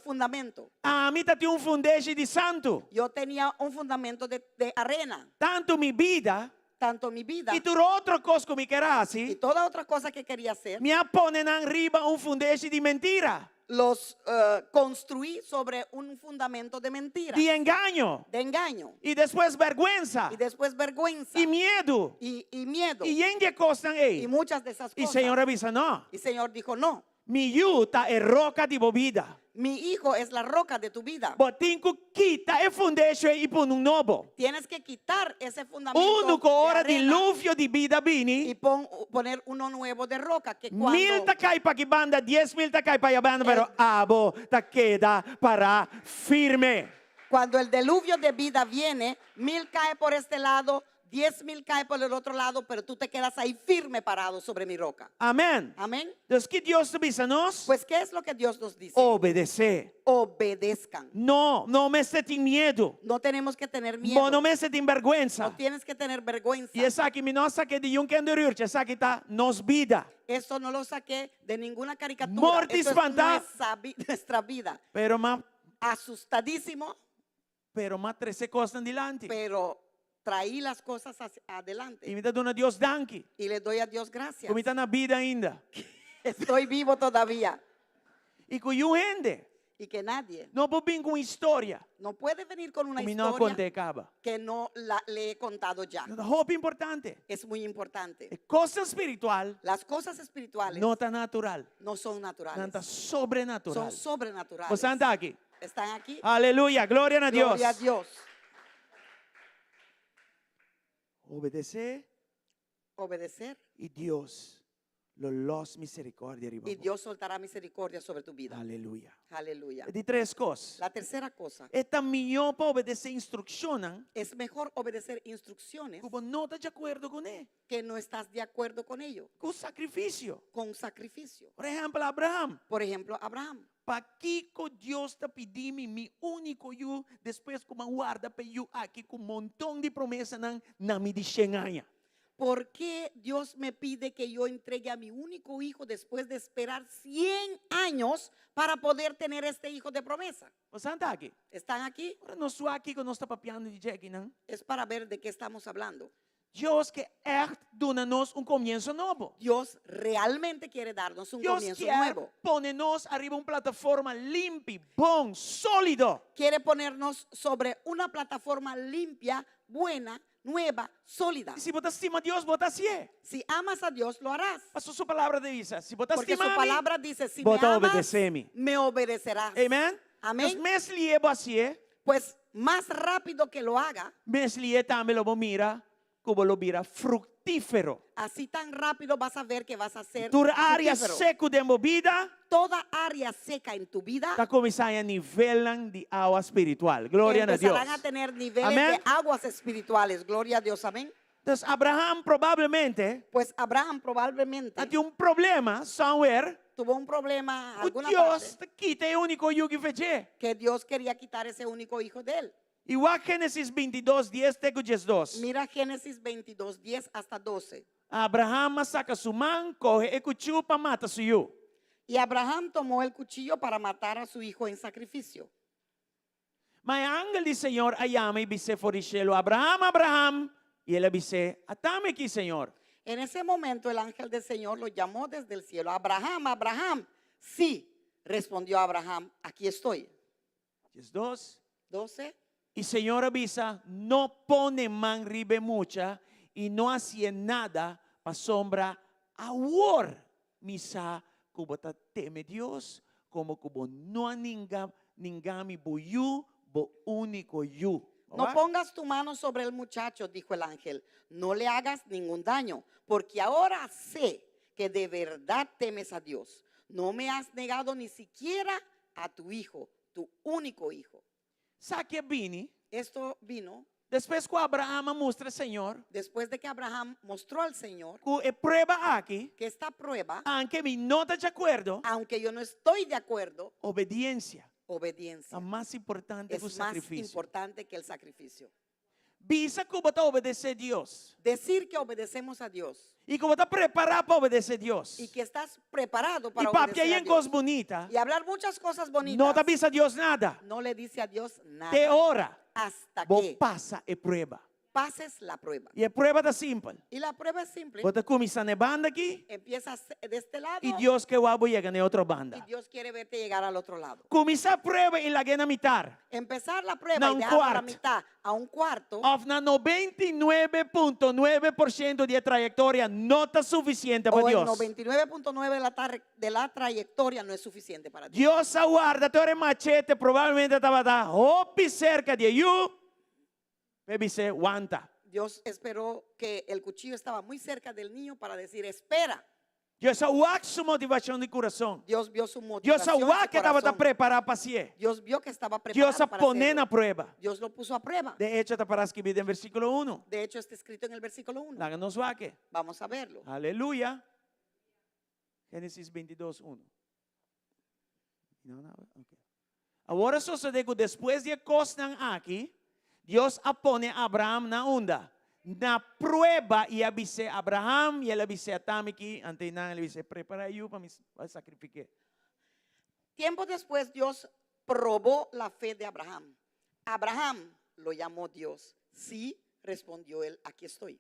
fundamentos. Ami tatin un fundeshi di santu. Yo tenía un fundamento de, de arena. Tantu mi bida. Tanto mi vida. I tur otro kos ku mi ker a hasi. Y toda otra cosa que quería hacer. Mi a pone nan riba un fundeshi di mentira. Los construí sobre un fundamento de mentira. Di engaño. De engaño. I despues bèrgwensa. Y después vergüenza. I miedu. Y, y miedo. I yen di e kosnan ei. Y muchas de esas I cosas. Señor a bisa no. Y Señor dijo no. Mi yu ta e roka di bo bida. Mi hijo es la roca de tu vida. Bo tin ku kita e fundeshi ei i pone un nobo. Tienes que quitar ese fundamento Unu ku de ora arena diluvio di bida bini. y pon, poner uno nuevo de roca que cuando Mil ta kai pa aki banda, 10,000 ta kai pa aya banda, pero abo ta keda pará firme. Cuando el diluvio de vida viene, mil cae por este lado, 10,000 cae por el otro lado, pero tú te quedas ahí firme parado sobre mi roca. Amén. Amén. Dus ki Dios ta bisa nos? Pues, ¿qué es lo que Dios nos dice? Obedesé. Obedezcan. No, no mester tin miedu. No tenemos que tener miedo. Bo no mester tin bèrgwensa. No tienes que tener vergüenza. I esaki mi no a sak'é di niun kinderuurtje, esaki ta nos bida. Eso no lo saqué de ninguna caricatura. Morto Esto es espantá. nuestra nuestra vida. Pero m'a Asustadísimo. Pero m'a trese kosnan dilanti. Pero traí las cosas hacia adelante. I mi ta duna Dios danki. Y le doy a Dios gracias. Ku mi ta na bida ainda. Estoy vivo todavía. I ku niun hende. Y que nadie. No por bin ku un historia. No puede venir con una Ku mi no a historia kont'é kaba. que no la, le he contado ya. Ta hopi importante. Es muy importante. E kosnan spiritual. Las cosas espirituales. No ta natural. No son naturales. Nan ta sobrenatural. Son sobrenaturales. Boso ta aki. Están aquí. Aleluya. Gloria na Dios. Gloria a Dios. Obedesé. Obedecer. I Dios Lo lòs miserikòrdia riba Y bo. Dios soltará misericordia sobre tu vida. Aleluya. Aleluya. E di tres kos. La tercera cosa. E ta mihó pa obedesé instrukshonnan. Es mejor obedecer instrucciones. Ku bo no ta djakuerdo kuné. Que no estás de acuerdo con ello. Ku sakrifisio. Con sacrificio. Por ehèmpel, Abraham. Por ejemplo, Abraham. Pakiko Dios ta pidi mi mi úniko yu despues ku mi a warda pa e yu aki ku monton di promesanan na mi di shen aña? Por qué Dios me pide que yo entregue a mi único hijo después de esperar 100 años para poder tener este hijo de promesa? Boso ta aki? Están aquí? Ora nos wak kiko nos ta papiando di dje akinan. Es para ver de qué estamos hablando. Dios ke ègt duna nos un komienso nobo. Dios realmente quiere darnos un Dios comienzo kier nuevo. pone nos ariba un plataforma limpi, bon, sólido. Quiere ponernos sobre una plataforma limpia, buena, nueva, sólida. I si bo ta stima Dios, bo ta hasié. Si amas a Dios, lo harás. Pasobra su palabra ta bisa, si bo ta Porque stima su mi, palabra dice, si bo me ta amas, obedesé mi. me obedecerás. Amen? Amén. Dus mes lié bo hasié. Pues mas rápido que lo haga. Mes lié tambe lo bo mira ku bo lo bira fruktífero. Así tan rápido vas a ver que vas a ser Tur área fructífero. seku den bo bida. Toda área seca en tu vida. Ta kuminsá haña nivelnan di awa spiritual. Gloria na Dios. Empezarán a tener niveles Amén. de aguas espirituales. Gloria a Dios. Amén. Entonces Abraham probablemente Pues Abraham probablemente a tin un problema somewhere tuvo un problema ku alguna Dios parte ta kita e úniko yu ki fech'é. que Dios quería quitar ese único hijo de él. I wak Génesis 22, dies te ku diesdos. Mira Génesis 22, 10 hasta 12. Abraham a saka su man, kohe e kuchú pa mata su yu. Y Abraham tomó el cuchillo para matar a su hijo en sacrificio. Ma e angel di Señor a yama i bis'é for di shelu, Abraham, Abraham! I el a bis'é, Atami aki, Señor. En ese momento el ángel del Señor lo llamó desde el cielo, Abraham, Abraham. Sí, respondió Abraham, aquí estoy. 12. 12. I Señor a bisa, No pone man riba e mucha i no hasié nada, pasobra awor mi sa ku bo ta teme Dios, komo ku bo no a ninga ninga mi bo yu, bo úniko yu. No pongas tu mano sobre el muchacho, dijo el ángel, no le hagas ningún daño, porque ahora sé que de verdad temes a Dios. No me has negado ni siquiera a tu hijo, tu único hijo. Sa ki a bini? Esto vino. Despues ku Abraham a mustra Señor. Después de que Abraham mostró al Señor. Ku e prueba aki. Que esta prueba. Anke mi no ta di akuerdo. Aunque yo no estoy de acuerdo. Obediencia. Obediencia. Ta mas importante ku Es más sakrifisio. importante que el sacrificio. Bisa ku bo ta obedesé Dios. Decir que obedecemos a Dios. I ku bo ta prepará pa obedesé Dios. Y que estás preparado para I papia obedecer a yen Dios. kos bunita. Y hablar muchas cosas bonitas. No ta bisa Dios nada. No le dice a Dios nada. Te ora. Hasta Bo que pasa e prueba. pases la prueba. I e prueba ta simpel. Y la prueba es simple. Bo ta kuminsá na e banda aki. Empiezas de este lado. I Dios ke wak bo yega na e otro banda. Y Dios quiere verte llegar al otro lado. Kuminsá prueba i lag'é na mitar. Empezar la prueba Na y un dejarla a la cuart. mitad, a un cuarto. Òf na 99.9% di e trayektoria no ta sufisiente pa O el Dios. 99.9 de la tar- de la trayectoria no es suficiente para Dios. Dios a warda te ora e machete probablemente tabata hopi serka di e yu, p'e bis'é, Wanta. Dios esperó que el cuchillo estaba muy cerca del niño para decir, espera. Dios a wak su motivashon di kurason. Dios vio su Dios a motivación, su wak ke tabata corazón. prepará pa hasié. Dios vio que estaba preparado Dios a para pon'é hacerlo. na prueba. Dios lo puso a prueba. De echo, ta pará skibí den versíkulo uno. De hecho, está escrito en el versículo 1. Laga nos wak e. Vamos a verlo. Aleluya. Génesis 22, 1. No, no, okay. Awor a sosodé ku despues di e kosnan aki, Dios a pone Abraham na unda? Na prueba i a bis'é, Abraham, i el a bis'é, Atami aki, ante nan el a bis'é, Prepará e yu pa mi bai sakrifik'é. Tiempo despues Dios probó la fe de Abraham. Abraham, lo llamó Dios. Sí, respondió él, aquí estoy.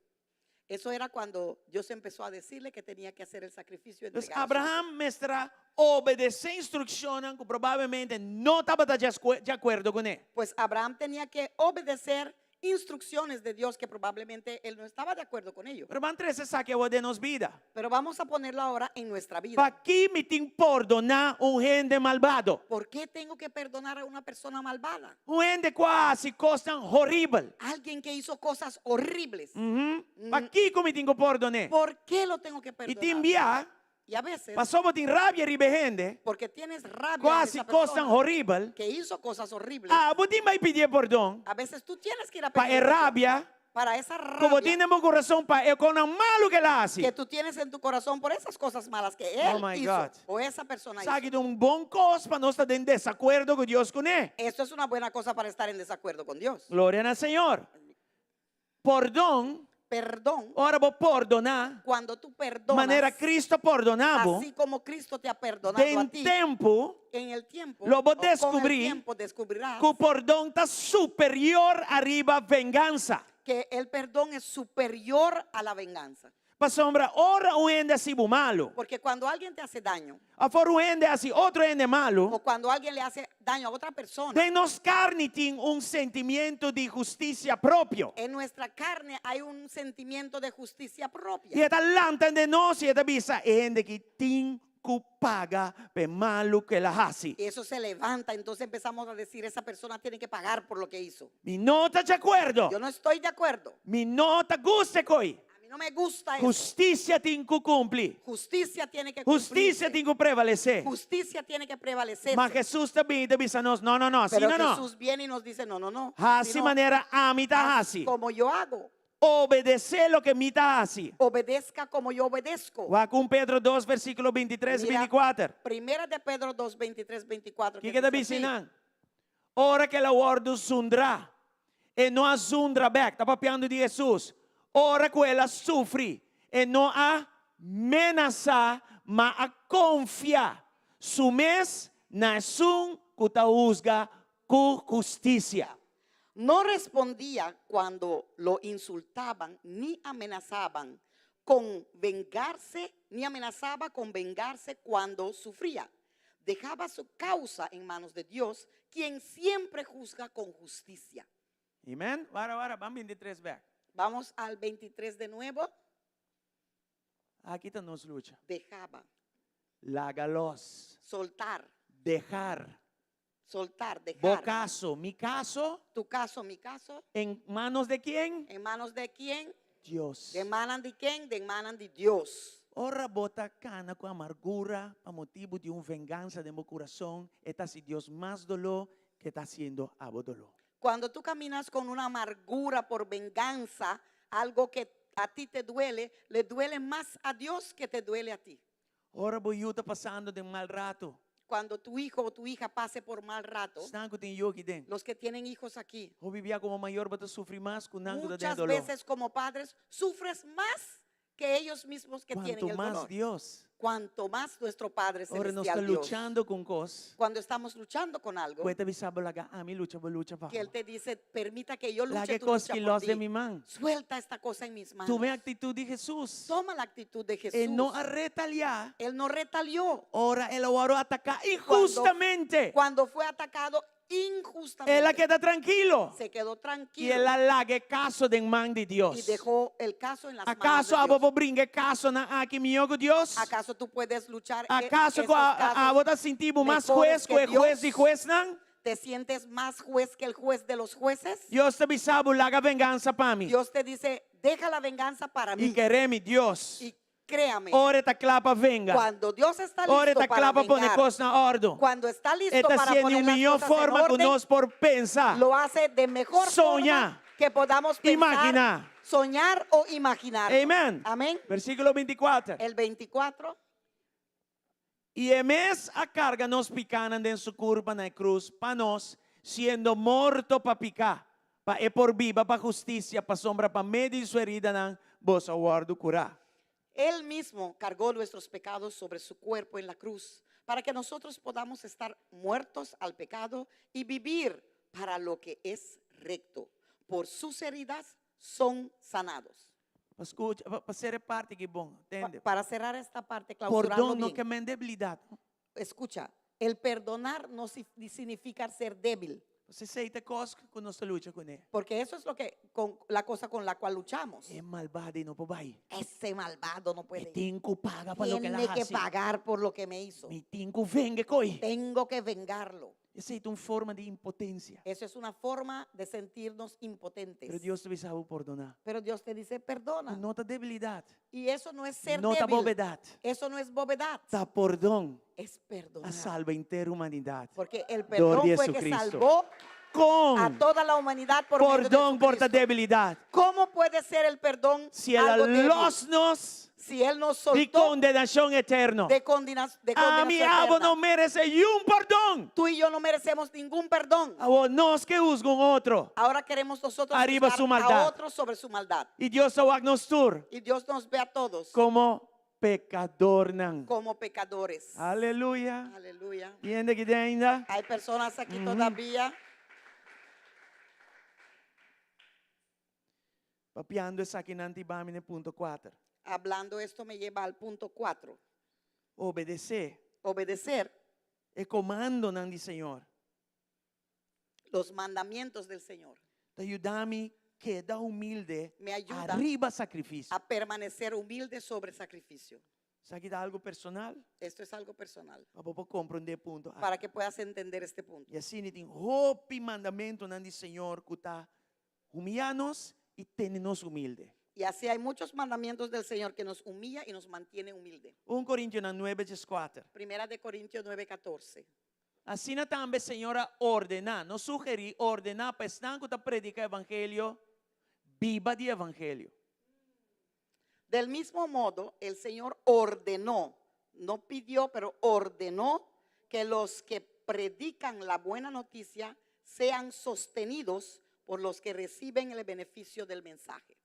Eso era cuando Dios empezó a decirle que tenía que hacer el sacrificio. Dus entregar a su hijo. Abraham mester a obedesé instrukshonnan ku probablemente no tabata di akuerdo kuné. Pues Abraham tenía que obedecer instrucciones de Dios que probablemente él no estaba de acuerdo con ello. Pero ban trese esaki awor den nos bida. Pero vamos a ponerlo ahora en nuestra vida. Paki mi tin pordoná un hende malbado? ¿Por qué tengo que perdonar a una persona malvada? Un hende ku a hasi kosnan horibel. Alguien que hizo cosas horribles. Pakiko mi tin ku pordon'é? ¿Por qué lo tengo que I perdonar? tin bia. Y a veces, Pasobra bo tin rabia riba e hende porque tienes rabia ku en a hasi esa kosnan persona horibel, que hizo cosas horribles, abo tin bai pidié pordon a veces tú tienes que ir a pa e pedir perdón rabia para esa ku bo rabia tin den bo kurason pa e kosnan malu ku el a hasi. que tú tienes en tu corazón por esas cosas malas que él Oh my hizo God. o esa persona hizo. Esaki ta un bon kos pa nos ta den desakuerdo ku Dios kuné. Esto es una buena cosa para estar en desacuerdo con Dios. Gloria na Señor. Pordon, Perdón, ora bo pordoná, cuando tú perdonas, manera Cristo a pordoná bo, así como Cristo te ha perdonado a den ti, tempu en el tiempo, lo bo o con el descubrí tiempo descubrirás ku pordon ta superior ariba vengansa. que el perdón es superior a la venganza. Pasobra ora un hende hasi bo malu, Porque cuando alguien te hace daño, òf ora un hende hasi otro hende malu, o cuando alguien le hace daño a otra persona, den nos karni tin un sentimiento di hustisia propio. en nuestra carne hay un sentimiento de justicia propia. I e ta lanta den nos i e ta bisa, e hende ki tin ku paga p'e malu ku el a hasi. Y eso se levanta, entonces empezamos a decir, esa persona tiene que pagar por lo que hizo. Mi no ta di akuerdo. Yo no estoy de acuerdo. Mi no ta gusta e koi. A mí no me gusta eso. Hustisia tin ku kumpli. Justicia tiene que Hustisia cumplirse. tin ku prevalesé. Justicia tiene que prevalecer. Ma Hesus ta bini i ta bisa nos, no, no, no, Pero asina no. Jesús viene y nos dice, no, no, no. Hasi Sino, manera ami ta haz hasi. Como yo hago. Obedesé loke mi ta hasi. Obedezca como yo obedezco. Wak 1 Pedro 2 versíkulo 23 i Mira, 24. Primera de Pedro 2, 23, 24. Kiko ta dice bisa así. nan? Ora ku el a wòrdu zundrá, e no a zundra bèk. Ta papiando di Hesus. Ora ku el a sufri, e no a menasá, ma a konfia su mes na esun ku ta husga ku hustisia. No respondía cuando lo insultaban ni amenazaban con vengarse, ni amenazaba con vengarse cuando sufría. Dejaba su causa en manos de Dios, quien siempre juzga con justicia. Amen. Wara, wara, ban 23 bek. Vamos al 23 de nuevo. Aki ta nos lucha. Dejaba. Laga los. Soltar. Dejar. Soltar, Bo dejar. caso, mi caso. Tu caso, mi caso. En manos de quién? En manos de quién? Dios. Den manan di ken? Den manan di Dios. Ora bo ta kana ku amargura pa motibu di un vengansa den bo kurason, e ta hasi Dios mas doló ke ta hasiendo abo doló. Cuando tú caminas con una amargura por venganza, algo que a ti te duele, le duele más a Dios que te duele a ti. Ora bo yu ta pasando den mal rato. Cuando tu hijo o tu hija pase por mal rato, Esnan ku tin yu aki den. los que tienen hijos aquí, Hopi bia komo mayor bo ta sufri mas ku nan ku ta den muchas doló. veces como padres sufres más que ellos mismos que tienen Cuanto el mas dolor. Dios. Cuanto más nuestro Padre Ora nos ta Celestial Dios. luchando ku un kos. Cuando estamos luchando con algo, Ku e ta bisa bo laga ami lucha bo lucha pa que Él bo. te dice, permita que yo Laga luche e tu kos lucha ki por los ti. den mi man. Suelta esta cosa en mis manos. Tuma e actitud di Jesús. Toma la actitud de Jesús. E no a retaliá. Él no retalió. Ora el a wòrdu ataká injustamente. Cuando fue atacado injustamente. El a keda trankilo. Se quedó tranquilo. I el a laga e kaso den man di Dios. Y dejó el caso en las manos Akaso de abo Dios. por bringa e kasonan aki mihó ku Dios? ¿Acaso tú puedes luchar e- Akaso esos ku a- casos abo ta sinti bo mas mejores hues ku que e hues di Dios? huesnan? ¿Te sientes más juez que el juez de los jueces? Dios ta bisa bo, laga vengansa pa mi. Dios te dice, deja la venganza para I mí. kere mi, Dios. Y créame, Ora e ta kla pa venga. cuando Dios está Ora e listo ta para kla pa pone vengar, kos na ordu. cuando está listo E ta para hasié di poner un las mihó cosas en forma ku orden, nos por pensa. lo hace de mejor Soñá. forma que podamos pensar, Imaginá. soñar o imaginar. Amen. Amén. Versíkulo 24. El 24. I e mes a karga nos pikánan den su kurpa na e krus pa nos, siendo morto pa piká, pa e por biba pa hustisia, pasobra pa medio di su heridanan boso a wòrdu kurá. Él mismo cargó nuestros pecados sobre su cuerpo en la cruz, para que nosotros podamos estar muertos al pecado y vivir para lo que es recto. Por sus heridas son sanados. Pa skucha, pa, pa sera e parti aki bon, tende. Para cerrar esta parte, clausurarlo Pordon no bien. ke men debilidat. Escucha, el perdonar no significa ser débil. Pasobra esei ta e kos ku nos ta lucha kuné. Porque eso es lo que, con, la cosa con la cual luchamos. E malbado ei no por bai. Ese malvado no puede Mi tin ku paga pa loke el a Tiene que hasi. pagar por lo que me hizo. Mi tin ku venga e koi. Tengo que vengarlo. Esei ta un forma di impotensia. Eso es una forma de sentirnos impotentes. Pero Dios ta bisa bo pordoná. Pero Dios te dice, perdona. Ku no ta debilidat. Y eso no es ser No ta débil. bobedat. Eso no es bobedad. Ta pordon Es a perdonar. salba henter humanidat. Porque el Dor perdón di fue que Jesucristo. salvó Kon a toda la humanidad por medio de pordon por ta Jesucristo. debilidat? ¿Cómo puede ser el perdón Si el a algo débil? los nos Si Él nos di soltó kondenashon eterno. de, condena- de Ami condenación abo eterna. no meresé niun pordon. Tú y yo no merecemos ningún perdón. Awor nos ke husga un otro. Ahora queremos nosotros Ariba juzgar su maldad. a otros sobre su maldad. I Dios ta wak nos tur Y Dios nos ve a todos komo pekadornan. como pecadores. Aleluya. Aleluya. Tin hende aki ainda? Hay personas aquí todavía. Papiando esakinan ta hiba mi na punto kuater. Hablando esto me lleva al punto 4. Obedesé. Obedecer E komandonan di Señor. los mandamientos del Señor. Ta yuda mi keda humilde Me ayuda ariba sakrifisio. a permanecer humilde sobre sacrificio. Esaki ta algu personal Esto es algo personal pa bo por komprondé e punto aki. para que puedas entender este punto. I asina tin hopi mandamentunan di Señor ku ta humiyá nos i tene nos humilde. Y así hay muchos mandamientos del Señor que nos humilla y nos mantiene humilde. Un Korintionan nuebe dieskuater. Primera de Corintios 9, 14. Asina tambe Señor a ordená, no sugerí, ordená pa esnan ku ta prediká evangelio, biba di evangelio. Del mismo modo, el Señor ordenó, no pidió, pero ordenó que los que predican la buena noticia sean sostenidos por los que reciben el beneficio del mensaje.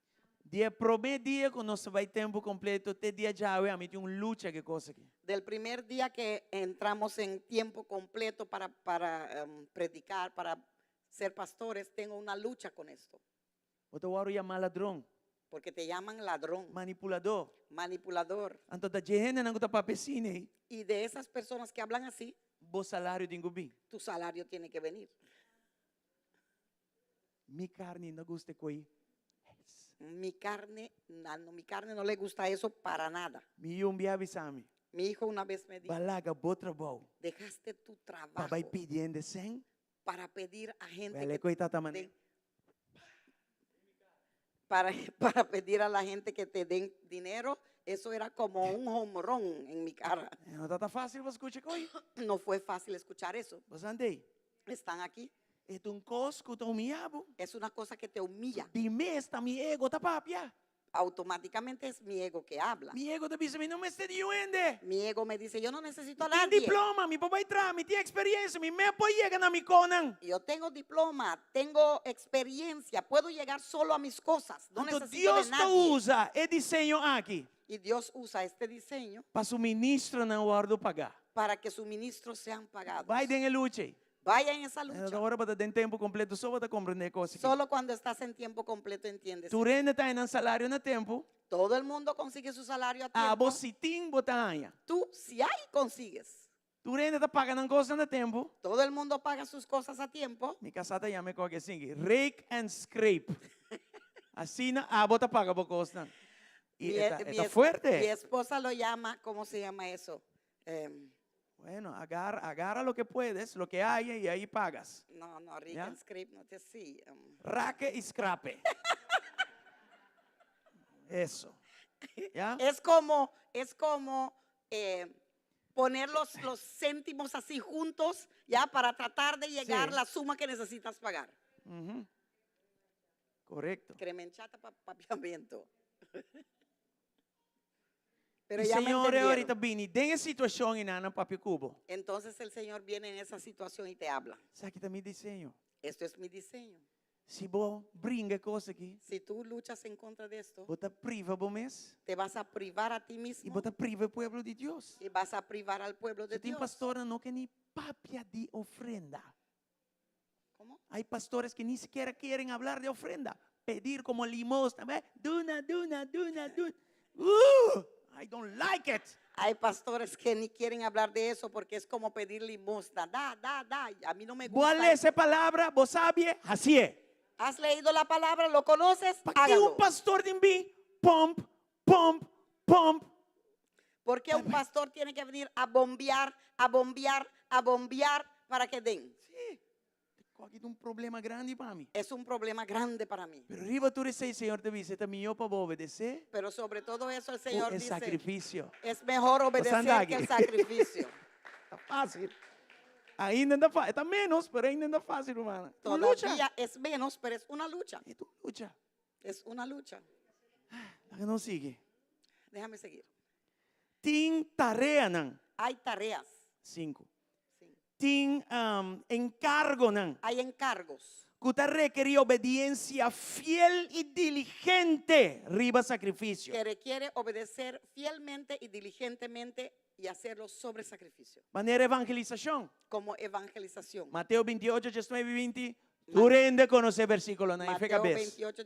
Di e promé dia ku nos a bai tempu kompleto te dia djawe, ami tin un lucha ku e kos aki. Del primer día que entramos en tiempo completo para, para em, predicar, para ser pastores, tengo una lucha con esto. Bo ta wòrdu yamá ladron. Porque te llaman ladrón. Manipuladó. Manipulador. Anto ta dje hendenan ku ta papia asina ei. Y de esas personas que hablan así. Bo salario tin ku bin. Tu salario tiene que venir. Mi karni no gusta e koi. Mi carne, na, no, mi carne no le gusta eso para nada. Mi yu un bia a bisa mi. Mi hijo una vez me dijo. B'a laga bo trabou. Dejaste tu trabajo. Pa bai pidi hende sèn. Para pedir a gente Bèlè que koi tata manera. den para, para pedir a la gente que te den dinero, eso era como un homrón en mi cara. No tata fácil pa skucha koi. No fue fácil escuchar eso. Bo sa andei. Están aquí. E ta un kos ku ta humillá bo. Es una cosa que te humilla. Di mes ta mi ego ta papia. Automáticamente es mi ego que habla. Mi ego ta bisa mi no mester di un hende. Mi ego me dice, yo no necesito a Mi tin nadie. diploma, mi por bai traha, mi tin experiencia, mi mes por yega na mi konan. Yo tengo diploma, tengo experiencia, puedo llegar solo a mis cosas, no Anto necesito de Dios ta nadie. usa e diseño aki. Y Dios usa este diseño Pa su ministronan wòrdu pagá. para que sus ministros sean pagados. Bai den e lucha ei. Vaya en esa lucha. Ora bo ta den tempu kompleto so bo ta komprendé e kos aki. Solo cuando estás en tiempo completo entiendes. Tur hende ta haña nan salario na tempu. Todo el mundo consigue su salario a tiempo. Abo si tin bo ta haña. Tú si hay consigues. Tur hende ta paga nan kosnan na tempu. Todo el mundo paga sus cosas a tiempo. Mi kasá ta yama e kos aki asin, rake and scrape. Asina abo ta paga bo kosnan. I e ta, e ta fuerte. Mi esposa lo llama, ¿cómo se llama eso? Bueno, agarra, agarra lo que puedes, lo que hay y ahí pagas. No, no, rake ¿Ya? and scrape no te sí. Rake y scrape. Eso. ¿Ya? Es como, es como poner los céntimos así juntos, ya, para tratar de llegar Sí. la suma que necesitas pagar. Correcto. Cremenchata pa papiamento. Pero Y ya me Señor entendieron. ahorita bini den e situación einan papia ku bo. Entonces el Señor viene en esa situación y te habla. Esaki ta mi diseño. Esto es mi diseño. Si bo bringa e kos aki, Si tú luchas en contra de esto, bo ta priva bo mes. te vas a privar a ti mismo. I bo ta priva e pueblo di Dios. Y vas a privar al pueblo de So tin Dios. pastornan no ke ni papia di ofrenda. ¿Cómo? Hay pastores que ni siquiera quieren hablar de ofrenda. Pedir como limosna. ¿Ve? Duna, duna, duna, duna. I don't like it. Hay pastores que ni quieren hablar de eso porque es como pedir limosna. Da, da, da. A mí no me Bo a gusta. lesa e palabra, bo sabi, hasié. ¿Has leído la palabra? ¿Lo conoces? Pa ki Hágalo. un pastor tin bin pump, pump, pump? ¿Por qué un pastor tiene que venir a bombear, a bombear, a bombear? para que den. Sí. Esaki ta un problema grandi pa mi. Es un problema grande para mí. Pero riba tur esei, Señor ta bisa, ta mihó pa bo obedesé Pero sobre todo eso el ku Señor e dice, sakrifisio. es mejor obedecer que el sacrificio. Ta fásil. Ainda no ta fásil. Ta ménos, pero ainda no ta fásil, rumannan. Ta un lucha. Todavía es menos, pero es una lucha. E ta un lucha. Es una lucha. Laga nos sigui. Déjame seguir. Tin tareanan. Hay tareas. Sinku. Tin enkargonan. Hay encargos. Ku ta rekerí obediensia fiel i diligente riba sakrifisio. Que requiere obedecer fielmente y diligentemente y hacerlo sobre sacrificio. Manera evangelisashon. Como evangelización. Mateo 28, 19 i 20. Tur hende konosé e versíkulonan i fe Mateo kabes. 28,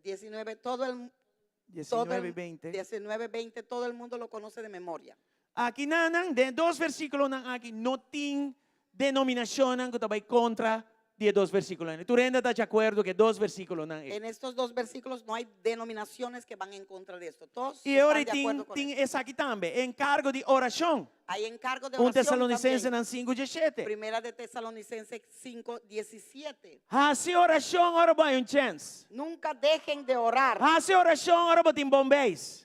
19, todo el, todo 19 el, i 20. 19, 20, todo el mundo lo conoce de memoria. Aki nan, den e dos versíkulonan aki no tin denominashonnan ku ta bai kontra di e dos versíkulonan. Tur hende ta di akuerdo ku e dos versíkulonan ei. En estos dos versículos no hay denominaciones que van en contra de esto. Todos I e ora están de tin, acuerdo con tin esto. esaki tambe, e enkargo di orashon. Hay encargo de Un oración Tesalonicensenan también. sinku diesshete. Primera de Tesalonicenses 5, 17. Hasi orashon ora bo hay un chèns. Nunca dejen de orar. Hasi orashon ora bo tin bon beis.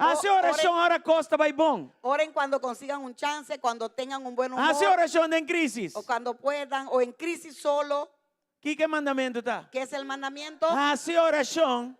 Hasi orashon ora kos ta bai bon. Oren cuando consigan un chance, cuando tengan un buen humor. Hasi orashon den krísis. O cuando puedan, o en crisis solo. Kiko e mandamentu ta? ¿Qué es el mandamiento? Hasi orashon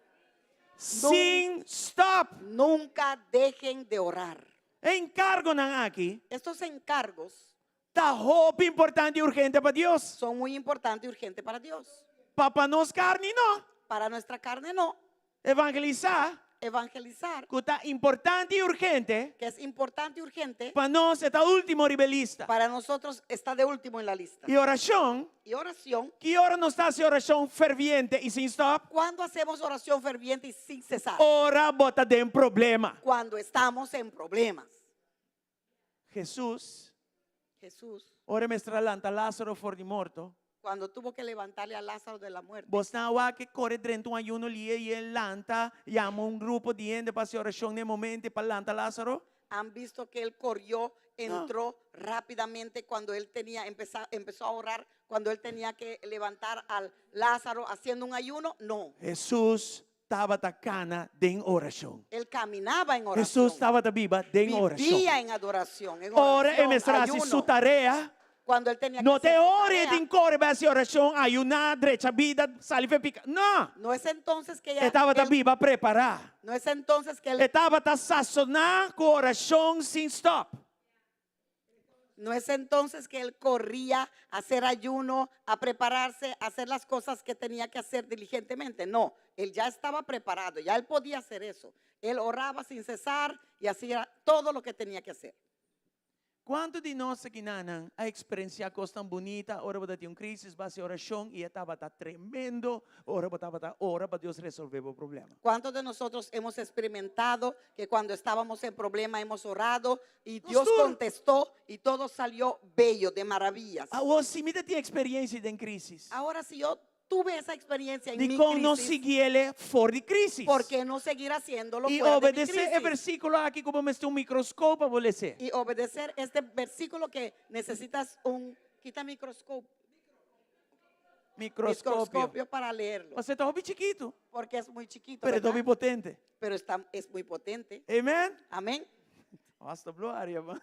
sin stop. Nunca dejen de orar. E enkargonan aki. Estos encargos. Ta hopi importante i urgente pa Dios. Son muy importante y urgente para Dios. Pa pa nos karni no. Para nuestra carne no. Evangelisá. Evangelizar. Ku ta importante i urgente. Que es importante y urgente. Pa nos e ta último riba e lista. Para nosotros está de último en la lista. I orashon. Y oración. Ki ora nos ta hasi orashon ferviente i sin stòp? Cuándo hacemos oración ferviente y sin cesar? Ora bo ta den problema. Cuando estamos en problemas. Hesus. Jesús. Ora e mester a lanta Lázaro for di morto. Cuando tuvo que levantarle a Lázaro de la muerte. Bosnan a wak e kore drenta un ayuno lie i e lanta, yama un grupo di hende pa hasi orashon na e momento pa lanta Lázaro? Han visto que él corrió, entró rápidamente cuando él tenía, empezó a orar cuando él tenía que levantar al Lázaro haciendo un ayuno? No. Hesus tabata kana den orashon. Él caminaba en oración. Hesus tabata biba den orashon. Vivía en adoración, en Ora e oración, mester hasi ayuno. su tarea. Cuando él tenía que No te hacer su ora e tarea. tin kore bai hasi orashon, ayuná, drecha bida, sali fe pika. No! No es entonces que ya E tabata él biba prepará. No es entonces que él E tabata sasoná ku orashon sin stòp. No es entonces que él corría a hacer ayuno, a prepararse, a hacer las cosas que tenía que hacer diligentemente. No, él ya estaba preparado, ya él podía hacer eso. Él oraba sin cesar y hacía todo lo que tenía que hacer. Kuantu di nos akinanan a eksperensiá kosnan bunita ora bo ta tin un krísis base orashon i e tabata tremendo ora bo tabata ora pa Dios resolvé bo problema? Cuántos de nosotros hemos experimentado que cuando estábamos en problema hemos orado y Nos Dios tur. contestó y todo salió bello, de maravillas? Awor si mi ta tin eksperensia den krísis. Ahora si yo tuve esa experiencia en mi Dikon no crisis, siguiele for di krísis? ¿por qué no seguir haciéndolo I fuera de mi obedesé e crisis? versíkulo aki ku bo mester un mikroskop pa bo les'é. Y obedecer este versículo que necesitas un, quita microscopio. Microscopio. Microscopio para leerlo. Pasobra e ta hopi chikitu. Porque es muy chiquito, Pero e ta ¿verdad? hopi potente. Pero está, es muy potente. Amen. Amén. Hasta gloria, mano.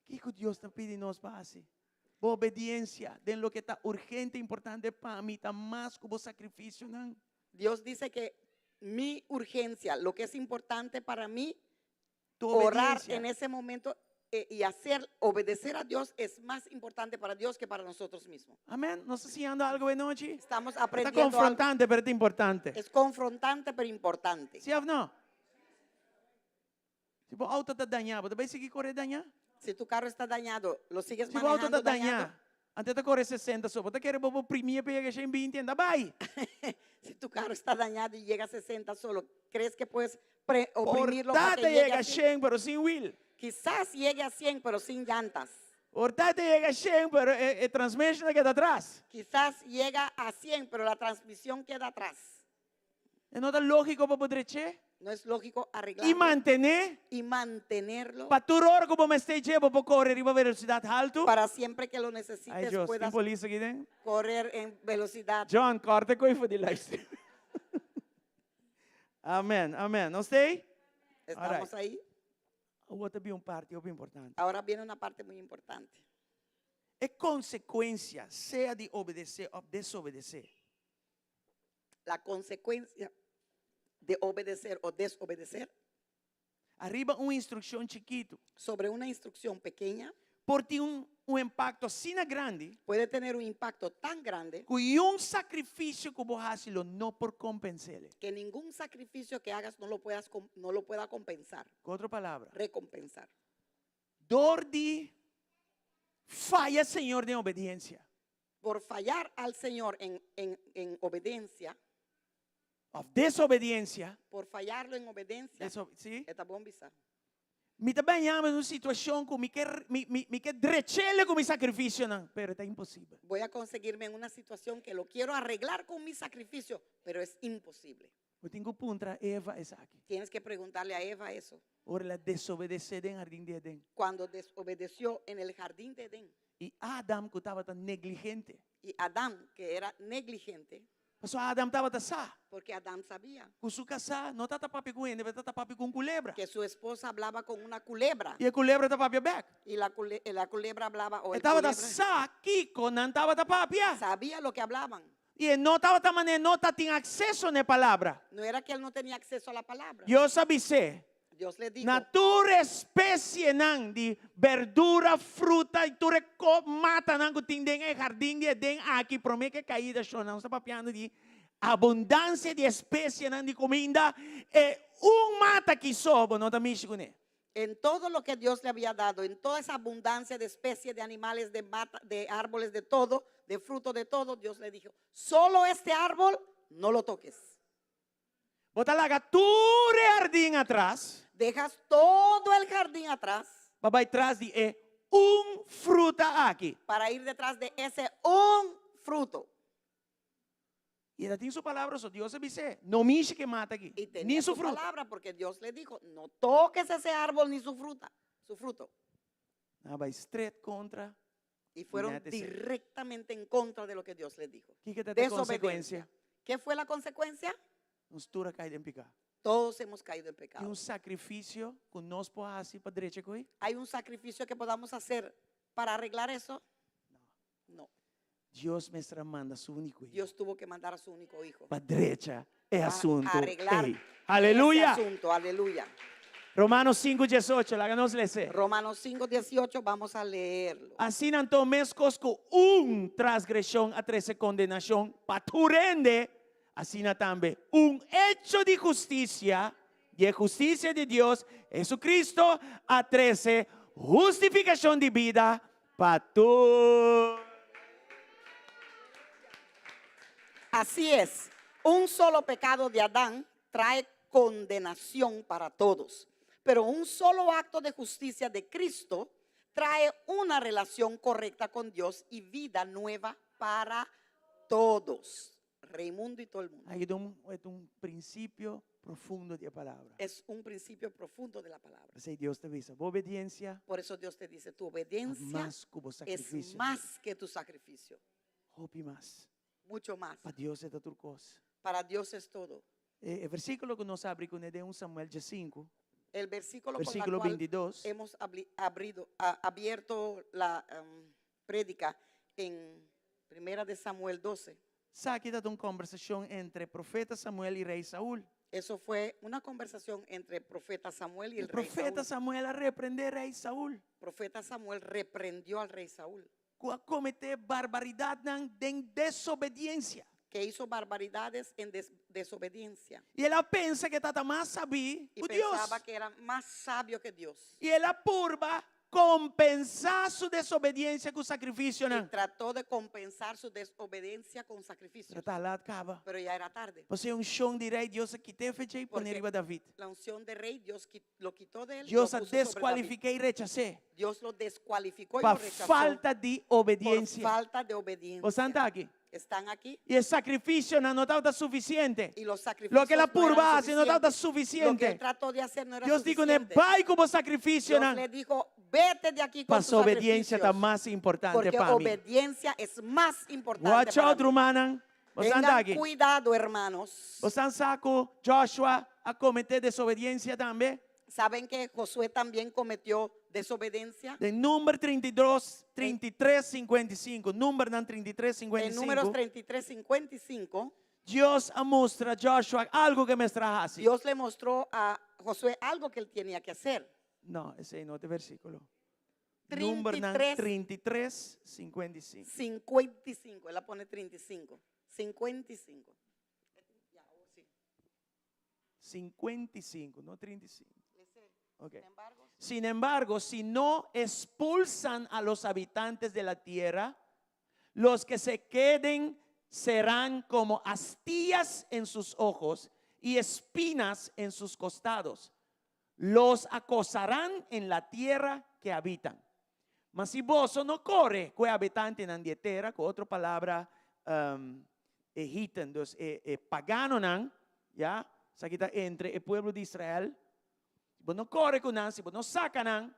Kiko Dios ta pidi nos pa hasi? Bo obediencia den loke ta urgente, importante pa mi ta mas ku bo sacrificionan. Dios dice que mi urgencia, lo que es importante para mí, Tu orar obediencia. en ese momento eh, y hacer, obedecer a Dios es más importante para Dios que para nosotros mismos. Amén. Nos ta siñando algo e nochi? Estamos Ta aprendiendo algo. confrontante, pero ta importante. Es confrontante, pero importante. Sí of no? Si bo auto ta dañá, bo ta bai sigui kore dañá? Si tu carro está dañado, ¿lo sigues Si bo auto manejando ta dañá, dañado? anto e ta kore sesenta so, bo ta kere bo por primia pa yega shen binti anda bai. Si tu carro está dañado y llega a 60 solo, ¿crees que puedes pre oprimirlo Por para ta que ta llegue yega a 100? shen, pero sin wiel. Quizás llegue a 100, pero sin llantas. Por ta ta yega shen, pero e, e transmission ta keda atras. Quizás llega a 100, pero la transmisión queda atrás. E no ta lógiko pa bo drech'é? No es lógico i arreglarlo mantené y mantenerlo pa tur ora ku bo mester dje bo por kore riba velosidat haltu. para siempre que lo Ay necesites Dios, tin puedas polis aki den? correr en velocidad. John, kòrta e koe for di livestream. Amen, amen. Nos ta ei? Estamos ahí. Awor ta bin un parti hopi importante. Ahora viene una parte muy importante. E konsekuensia, sea di obedesé òf desobedesé. La consecuencia de obedecer o desobedecer. Ariba un instrukshon chikitu. Sobre una instrucción pequeña. Por tin un un impakto asina grandi. Puede tener un impacto tan grande. Ku niun sakrifisio ku bo hasi lo no por kompens'é. Que ningún sacrificio que hagas no lo puedas no lo pueda compensar. Ku otro palabra. Recompensar. Dor di faya Señor den obediensia. Por fallar al Señor en en en obediencia. Of desobediencia. Por fallarlo en obediencia. Deso, si. E ta bon bisa. Mi ta baña mi den un situacion cu mi ke mi mi mi ke drechele cu mi sacrificionan, pero ta imposibel. Voy a conseguirme en una situación que lo quiero arreglar con mi sacrificio, pero es imposible. Bo tin cu puntra Eva esaki. Tienes que preguntarle a Eva eso. Ora el a desobedece den jardín di Edén. Cuando desobedeció en el jardín de Edén. Y Adam cu tabata negligente. Y Adam que era negligente. Pasobra Adam tabata sa. Porque Adam sabía. Cu su casá no tata papia cu hende, pero tata papia cu un culebra. Que su esposa hablaba con una culebra. Y e culebra ta papia bek. Y la cule la culebra hablaba o E el tabata culebra. sa kico nan tabata papia. Sabía lo que hablaban. Y e no tabata manera no ta tin acceso na e palabra. No era que él no tenía acceso a la palabra. Dios a bis'é, Dios le dijo. Na tur especienan di berdura, fruta y tur e matanan cu tin den e jardin di Edén aki prome cu e caida shona. Nos ta papiando di abundancia di especienan di cuminda. E un mata aki so bo no ta mishi cune. En todo lo que Dios le había dado, en toda esa abundancia de especie de animales, de mata, de árboles, de todo, de fruto, de todo, Dios le dijo, solo este árbol no lo toques. Bo ta laga tur e hardin atras. Dejas todo el jardín atrás. Pa bai tras di e un fruta aki. Para ir detrás de ese un fruto. Y e ta tin su palabra so Dios a bis'é, no mishi ke mata aki, Y ni tenía su su fruta. palabra porque Dios le dijo, no toques ese árbol ni su fruta, su fruto. Nan a bai stret kontra. Y fueron Net esei. directamente en contra de lo que Dios les dijo. Kiko ta e Desobediencia. konsekuensia? ¿Qué fue la consecuencia? Nos tur a kai den piká. Todos hemos caído en Tin pecado. un sakrifisio ku nos por hasi pa drecha koe? ¿Hay un sacrificio que podamos hacer para arreglar eso? No. Dios mester a manda su úniko hijo. Dios tuvo que mandar a su único hijo. Pa drecha e Para asunto arreglar ei. ese Aleluya! asunto. Aleluya. Romanos 5, 18, laga nos lese. Romanos 5, 18, vamos a leerlo. Asina anto meskos ku un transgreshon a trese kondenashon pa tur hende, asina tambe un echo di hustisia, di e hustisia di Dios, Jesucristo, a trese hustifikashon di bida pa tur. Así es, un solo pecado de Adán trae condenación para todos, pero un solo acto de justicia de Cristo trae una relación correcta con Dios y vida nueva para todos. Raimundo y todo el mundo. Aki ta un, ta un prinsipio profundo di e palabra. Es un principio profundo de la palabra. P'esei Dios ta bisa, bo obediencia Por eso Dios te dice, tu ta obediencia mas ku bo es sakrifisio. más que tu sacrificio. Hopi mas. Mucho más. Pa Dios e ta tur kos. Para Dios es todo. E versíkulo ku nos a abri kuné den un Samuel diesinku, El versículo con la versíkulo cual bintidos. hemos abrido, abierto la prédica en Primera de Samuel 12. Esaki ta un kombersashon entre profeta Samuel i rei Saul. Eso fue una conversación entre el profeta Samuel y E el rey profeta Saúl. Samuel a reprendé rei Saul. Profeta Samuel reprendió al rey Saúl. Ku a kometé barbaridatnan den desobediensia. Que hizo barbaridades en desobediencia. I el a pensa ku e tabata mas sabí Y ku Dios. pensaba que era más sabio que Dios. I el a purba kompensá su desobediensia ku Y sakrifisionan. trató de compensar su desobediencia con sacrificios. Pero ta lat kaba. Pero ya era tarde. Pasobra e unshon di rei Dios a kit'é fecha i pone Porque riba David. la unción de rey Dios lo quitó de él y Dios lo a puso sobre David. deskualifiké i rechas'é. Dios lo descualificó y Pa lo rechazó falta di por obediencia. falta de obediencia. Bo santa aki? Están aquí. I e sakrifisionan no tabata sufisiente. Y los sacrificios Loke el a no eran purba hasi no tabata suficientes. Lo que él sufisiente. trató de hacer no era Dios di kuné, suficiente. Bai ku bo Dios sakrifisionan. le dijo, vete de aquí con tus Pasobra obediensia ta sacrificios. mas importante Porque pa mi. obediencia es más importante Watch para out, mí. rumannan. Boso Tengan ta aki. cuidado, hermanos. Boso sa ku Joshua a kometé desobediensia tambe? ¿Saben que Josué también cometió desobediencia? Den Number 32, 33, 55. Numbernan 33, En Números 55. 33, 55, Dios a mustra Joshua algo ku e mester a hasi. Dios le mostró a Josué algo que él tenía que hacer. No, esei no ta e versíkulo. Numbernan 33, 33, 55. 55. Él la pone 35. 55. 55, no 35. Ok. Sin embargo, si no expulsan a los habitantes de la tierra, los que se queden serán como astillas en sus ojos y espinas en sus costados. Los acosarán en la tierra que habitan. Ma si boso no kore ku e habitantenan di e tera, ku otro palabra, e heathen, dus e e paganonan, ya, esaki ta entre e pueblo di Israel, si bo no kore ku nan, si bo no saka nan,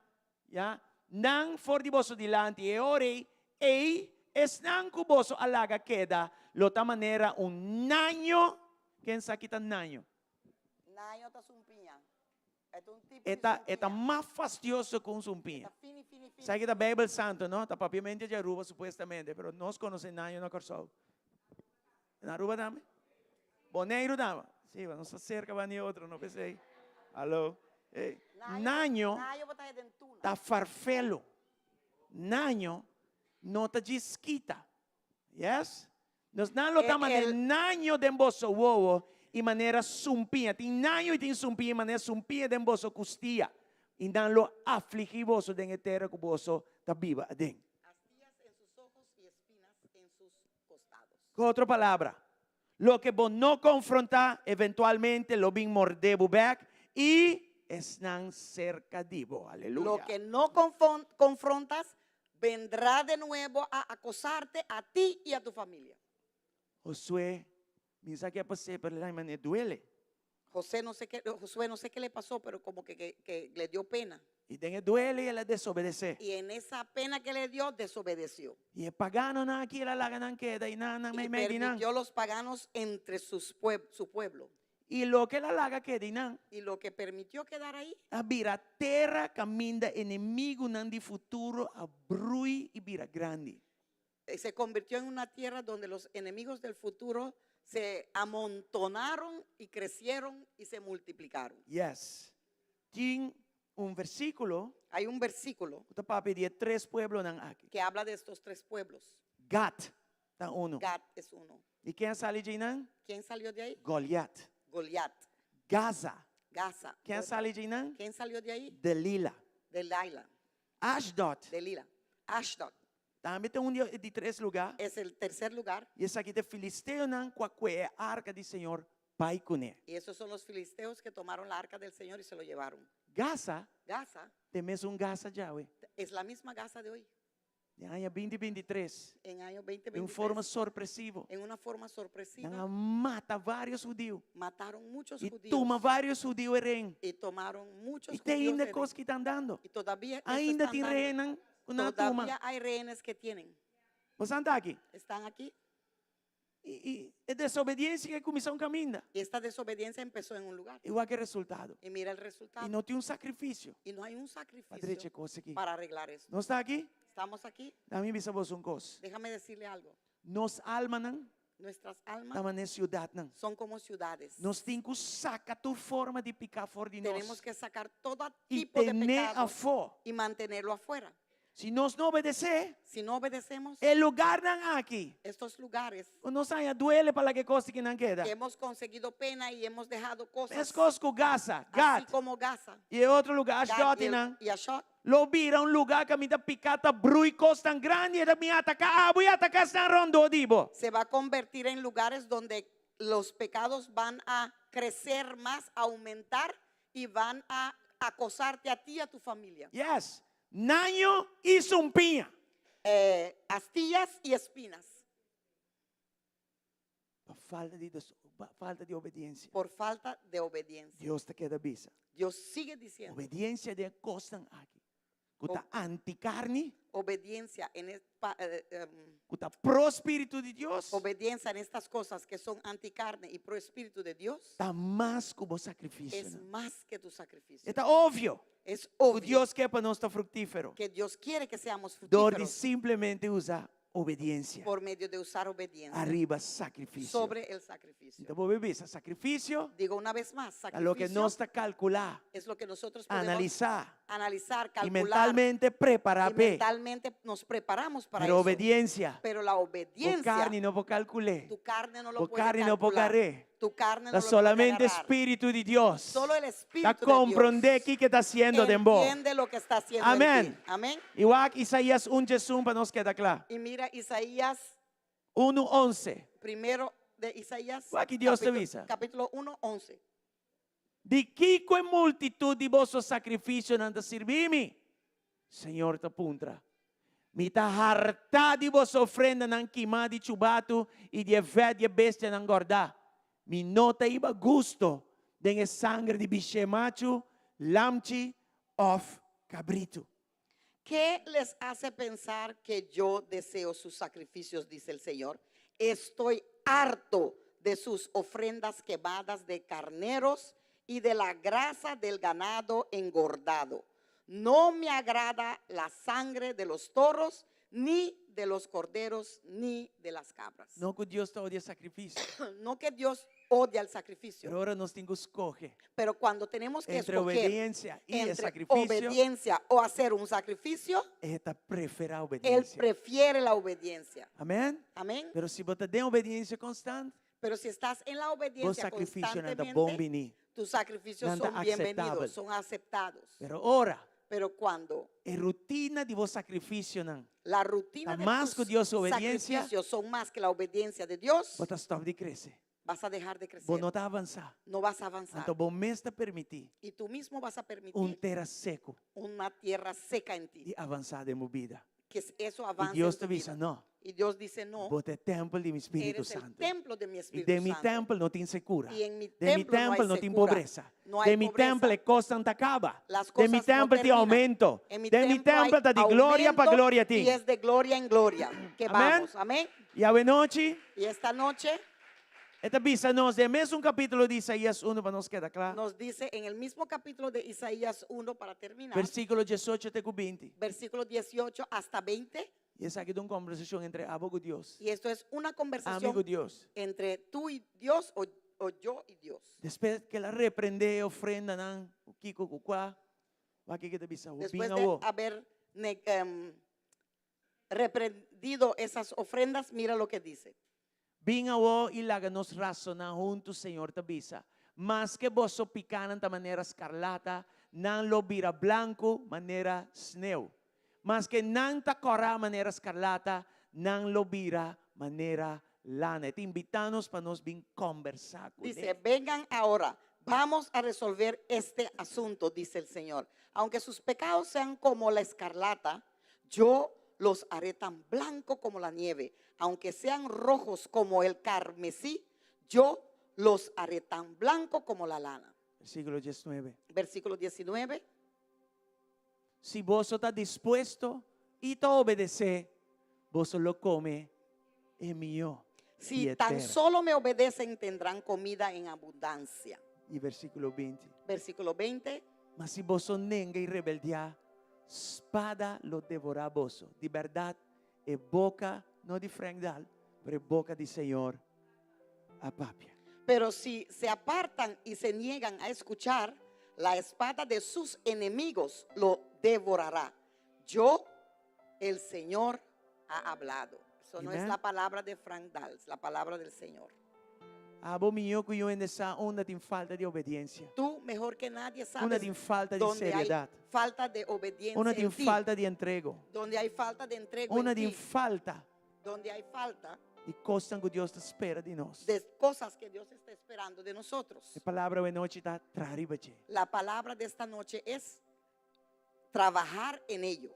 ya, nan for di boso dilanti, e ora ei, ei esnan ku boso a laga keda lo ta manera un naño, ken sa ki ta naño? Naño ta sumpiña. E ta e ta mas fastioso ku un sumpiña. Sa ki ta Bijbel Santo, no? Ta papiamento di Aruba supuestamente, pero nos konosé naño na Kòrsou. Na Aruba tambe? Boneiru tambe? Sí, nos ta serka ban di otro, no p'esei. Hallo. Ey. Naño ta farfelo. Naño no ta djis kita. Yes? Nos nan lo ta manera naño den boso wowo i manera sumpiña. Tin naño i tin sumpiña i manera sumpiña den boso kustia. I nan lo afligí boso den e tera ku boso ta biba aden. Ku otro palabra, loke bo no konfrontá eventualmente lo bin mordé bo bèk i esnan serka di bo. Aleluya! Loke no konfrontas Vendrá de nuevo a acosarte a ti y a tu familia. Josué, mi sa ke a pas'é, pero el a manera duele. José no sé qué, Josué no sé qué le pasó, pero como que, que, que le dio pena. I den e duele el a desobedesé. Y en esa pena que le dio, desobedeció. I e paganonan aki el a laga nan keda i nan nan Y meimei di nan. permitió los paganos entre sus pue- su pueblo. I loke el a laga keda einan. Y lo que permitió quedar ahí. A bira tera kaminda enemigunan di futuro a brui i bira grandi. Se convirtió en una tierra donde los enemigos del futuro se amontonaron y crecieron y se multiplicaron. Yes. Tin un versíkulo. Hay un versículo. Ku ta papia di e tres pueblonan aki. Que habla de estos tres pueblos. Gat ta uno. Gat es uno. I ken a sali djeinan? Quién salió de ahí? Goliat. Goliat. Gaza. Gaza. Ken a sali djeinan? Quién salió de ahí? Delila. Delila. Ashdod. Delila. Ashdod. Tambe ta un di e di tres lugá. Es el tercer lugar. I esaki ta e filisteonan ku a kue e arka di Señor bai kuné. Y esos son los filisteos que tomaron la arca del Señor y se lo llevaron. Gaza. Gaza. Ta e mesun Gaza djawe. Es la misma Gaza de hoy. Den aña binti binti tres. En año 2023. Den un forma sorpresivo. En una forma sorpresiva. Nan a mata varios hudiu. Mataron muchos I judíos. tuma varios hudiu e rehen. Y tomaron muchos I te judíos ainda de kos ki ta andando. Y todavía eso Ainda está tin andando. rehennan ku nan a tuma. Todavía hay rehenes que tienen. Bo sa ta aki? Están aquí. I, i e desobediencia ke kuminsá un kaminda. Y esta desobediencia empezó en un lugar. I wak e resultado. Y mira el resultado. I no tin un sakrifisio. Y no hay un Pa sacrificio drecha e kos aki. para arreglar esto. Nos ta aki? Estamos aquí. Dami bisa boso un kos. Déjame decirle algo. Nos almanan Nuestras almas ta manera siudatnan. son como ciudades. Nos tin ku saka tur forma di piká for di nos. Tenemos que sacar todo I tipo de ten'é pecado afó. y mantenerlo afuera. Si nos no obedesé, Si no obedecemos, e lugarnan aki, estos lugares ku nos haña duele pa laga e kos di kinan keda. que hemos conseguido pena y hemos dejado cosas, Meskos ku Gaza, así Gat, como Gaza, i e otro lugar, Gat Ashdod y el- nan, y Ashdod, lo bira un lugar kaminda piká ta brui kos tan grandi, e ta bin ataká abo i ataká esnan rondó di bo. se va a convertir en lugares donde los pecados van a crecer más, aumentar y van a acosarte a ti y a tu familia. Yes. Naño i sumpiña. Eh, astillas y espinas. Pa falta di pa falta di obediencia. Por falta de obediencia. Dios ta keda bisa. Dios sigue diciendo. Obediencia den e kosnan aki ku ta anti karni. Obediencia en e, pa, eh, em, Ku ta pro spiritu di Dios. Obediencia en estas cosas que son anti carne y pro espíritu de Dios. Ta mas ku bo Es sacrificionan. más que tu sacrificio. E ta obvio. Es Ku obvio Dios ke pa nos ta fruktífero. que Dios quiere que seamos Dor di fructíferos simplemente usa obediencia. por medio de usar obediencia Ariba sacrificio. sobre el sacrificio. Anto bo bisa sacrificio. Digo una vez más, Ta loke sacrificio nos ta kalkulá, es lo que nosotros podemos analisá analizar, i calcular mentalmente prepará y p'e. mentalmente nos preparamos para Pero eso. obediencia, Pero la bo obediencia, carni no por kalkul'é, tu carne no lo bo puede carni no por calcular. gar'é. Tu carne Ta no lo puede solamente agarrar. Spiritu di Dios Solo el ta Espíritu de komprondé Dios kiko e ta hasiendo den bo. entiende lo que está haciendo en Amén. ti. Amén. I wak Isaías un djesun pa nos keda kla. Y mira Isaías Unu onse. primero de Isaías Wak ki Dios ta capítulo, bisa. capítulo 1, 11. Di kiko e multitut di boso sakrifisionan ta sirbi mi? Señor ta puntra. Mi ta hartá di boso ofrendanan kimá di chubatu i di e vèt di e bestianan gòrdá. Mi no ta hiba gusto den e sangre di bishé machu, lamchi òf kabritu. Qué les hace pensar que yo deseo sus sacrificios, dice el Señor? Estoy harto de sus ofrendas quemadas de carneros y de la grasa del ganado engordado. No me agrada la sangre de los toros, ni de los corderos, ni de las cabras. No ku Dios ta odia sakrifisio. No que Dios odia el sacrificio. Pero ora nos tin ku skohe. Pero cuando tenemos que Entre escoger obediencia y el entre sacrificio, obediencia o hacer un sacrificio, E ta preferá Él obediencia. prefiere la obediencia. Amén. Amén. Pero si bo ta den obediencia konstant, Pero si estás en la bo obediencia sacrificionan ta bon constantemente, biní. tus sacrificios Nan ta son bienvenidos, aceptabel. son aceptados. Pero ora Pero cuando e rutina di bo sacrificionan la rutina ta de mas tus ku Dios su obediencia, sacrificios son más que la obediencia de Dios, bo ta stop di crece. vas a dejar de crecer. Bo no ta avansa. No vas a avanzar. Anto bo mes ta permiti Y tú mismo vas a permitir un tera seco una tierra seca en ti. di avansa den bo bida. Que eso Y avance Dios en ta tu bisa, vida. no. Y Dios dice, no. Bo ta e tempel di mi Spiritu Eres el Santo. templo de mi Y Espíritu den mi Santo. tempel no tin secura. Y en mi Den mi templo no hay tempel no tin secura. pobresa. No hay Den mi pobreza. tempel e kosnan ta kaba. Las Den mi cosas no tempel tin terminan. aumento. En mi Den mi templo hay tempel ta di gloria pa aumento gloria tin. Y es de gloria en gloria que Amén. vamos. Amén. Y awenochi. Y esta noche. E ta bisa nos den mesun kapítulo di Isaías uno pa nos keda kla. Nos dice en el mismo capítulo de Isaías uno para terminar. Versíkulo diesocho te ku binti. Versículo 18 hasta 20. I esaki ta un kombersashon entre abo ku Dios. Y esto es una conversación Ami ku Dios. entre tú y Dios o, o yo y Dios. Despues ku el a reprendé e ofrendanan ku kiko ku kua, wak kiko ta bisa, Después Bin de awo. haber ne, em, reprendido esas ofrendas, mira lo que dice. Bin awo i laga nos rasoná huntu, Señor ta bisa. Maske boso pikánan ta manera skarlata, nan lo bira blanku manera sneu. Maske nan ta kòrá manera skarlata, nan lo bira manera lana. E ta invitá nos pa nos bin kòmbersá kuné. Dice, vengan ahora, vamos a resolver este asunto, dice el Señor. Aunque sus pecados sean como la escarlata, yo los haré tan blanco como la nieve. Aunque sean rojos como el carmesí, yo los haré tan blanco como la lana. Versíkulo diesnuebe. Versículo 19. Si boso ta dispuesto i ta obedesé, boso lo kome e mihó Si di e tan tera. solo me obedecen, tendrán comida en abundancia. I versíkulo binti. Versículo 20. Ma si boso nenga i rebeldiá, spada lo devorá boso. Di bèrdat, e boka, no di Frank Dahl, pero e boka di Señor a papia. Pero si se apartan y se niegan a escuchar, la espada de sus enemigos lo devorará. Yo, el Señor, ha hablado. Eso no es Amen. la palabra de Frank Dahl, es la palabra del Señor. Abo mihó ku niun hende sa unda tin falta di obediencia. Tú mejor que nadie sabes Unda tin falta di donde hay seriedad. falta de obediencia Unda tin en ti. falta di entrego. Donde hay falta de entrego Unda en tin ti. falta Donde hay falta di kosnan ku Dios ta spera di nos. de cosas que Dios está esperando de nosotros. E palabra awe nochi ta traha riba dje. La palabra de esta noche es trabajar en ello.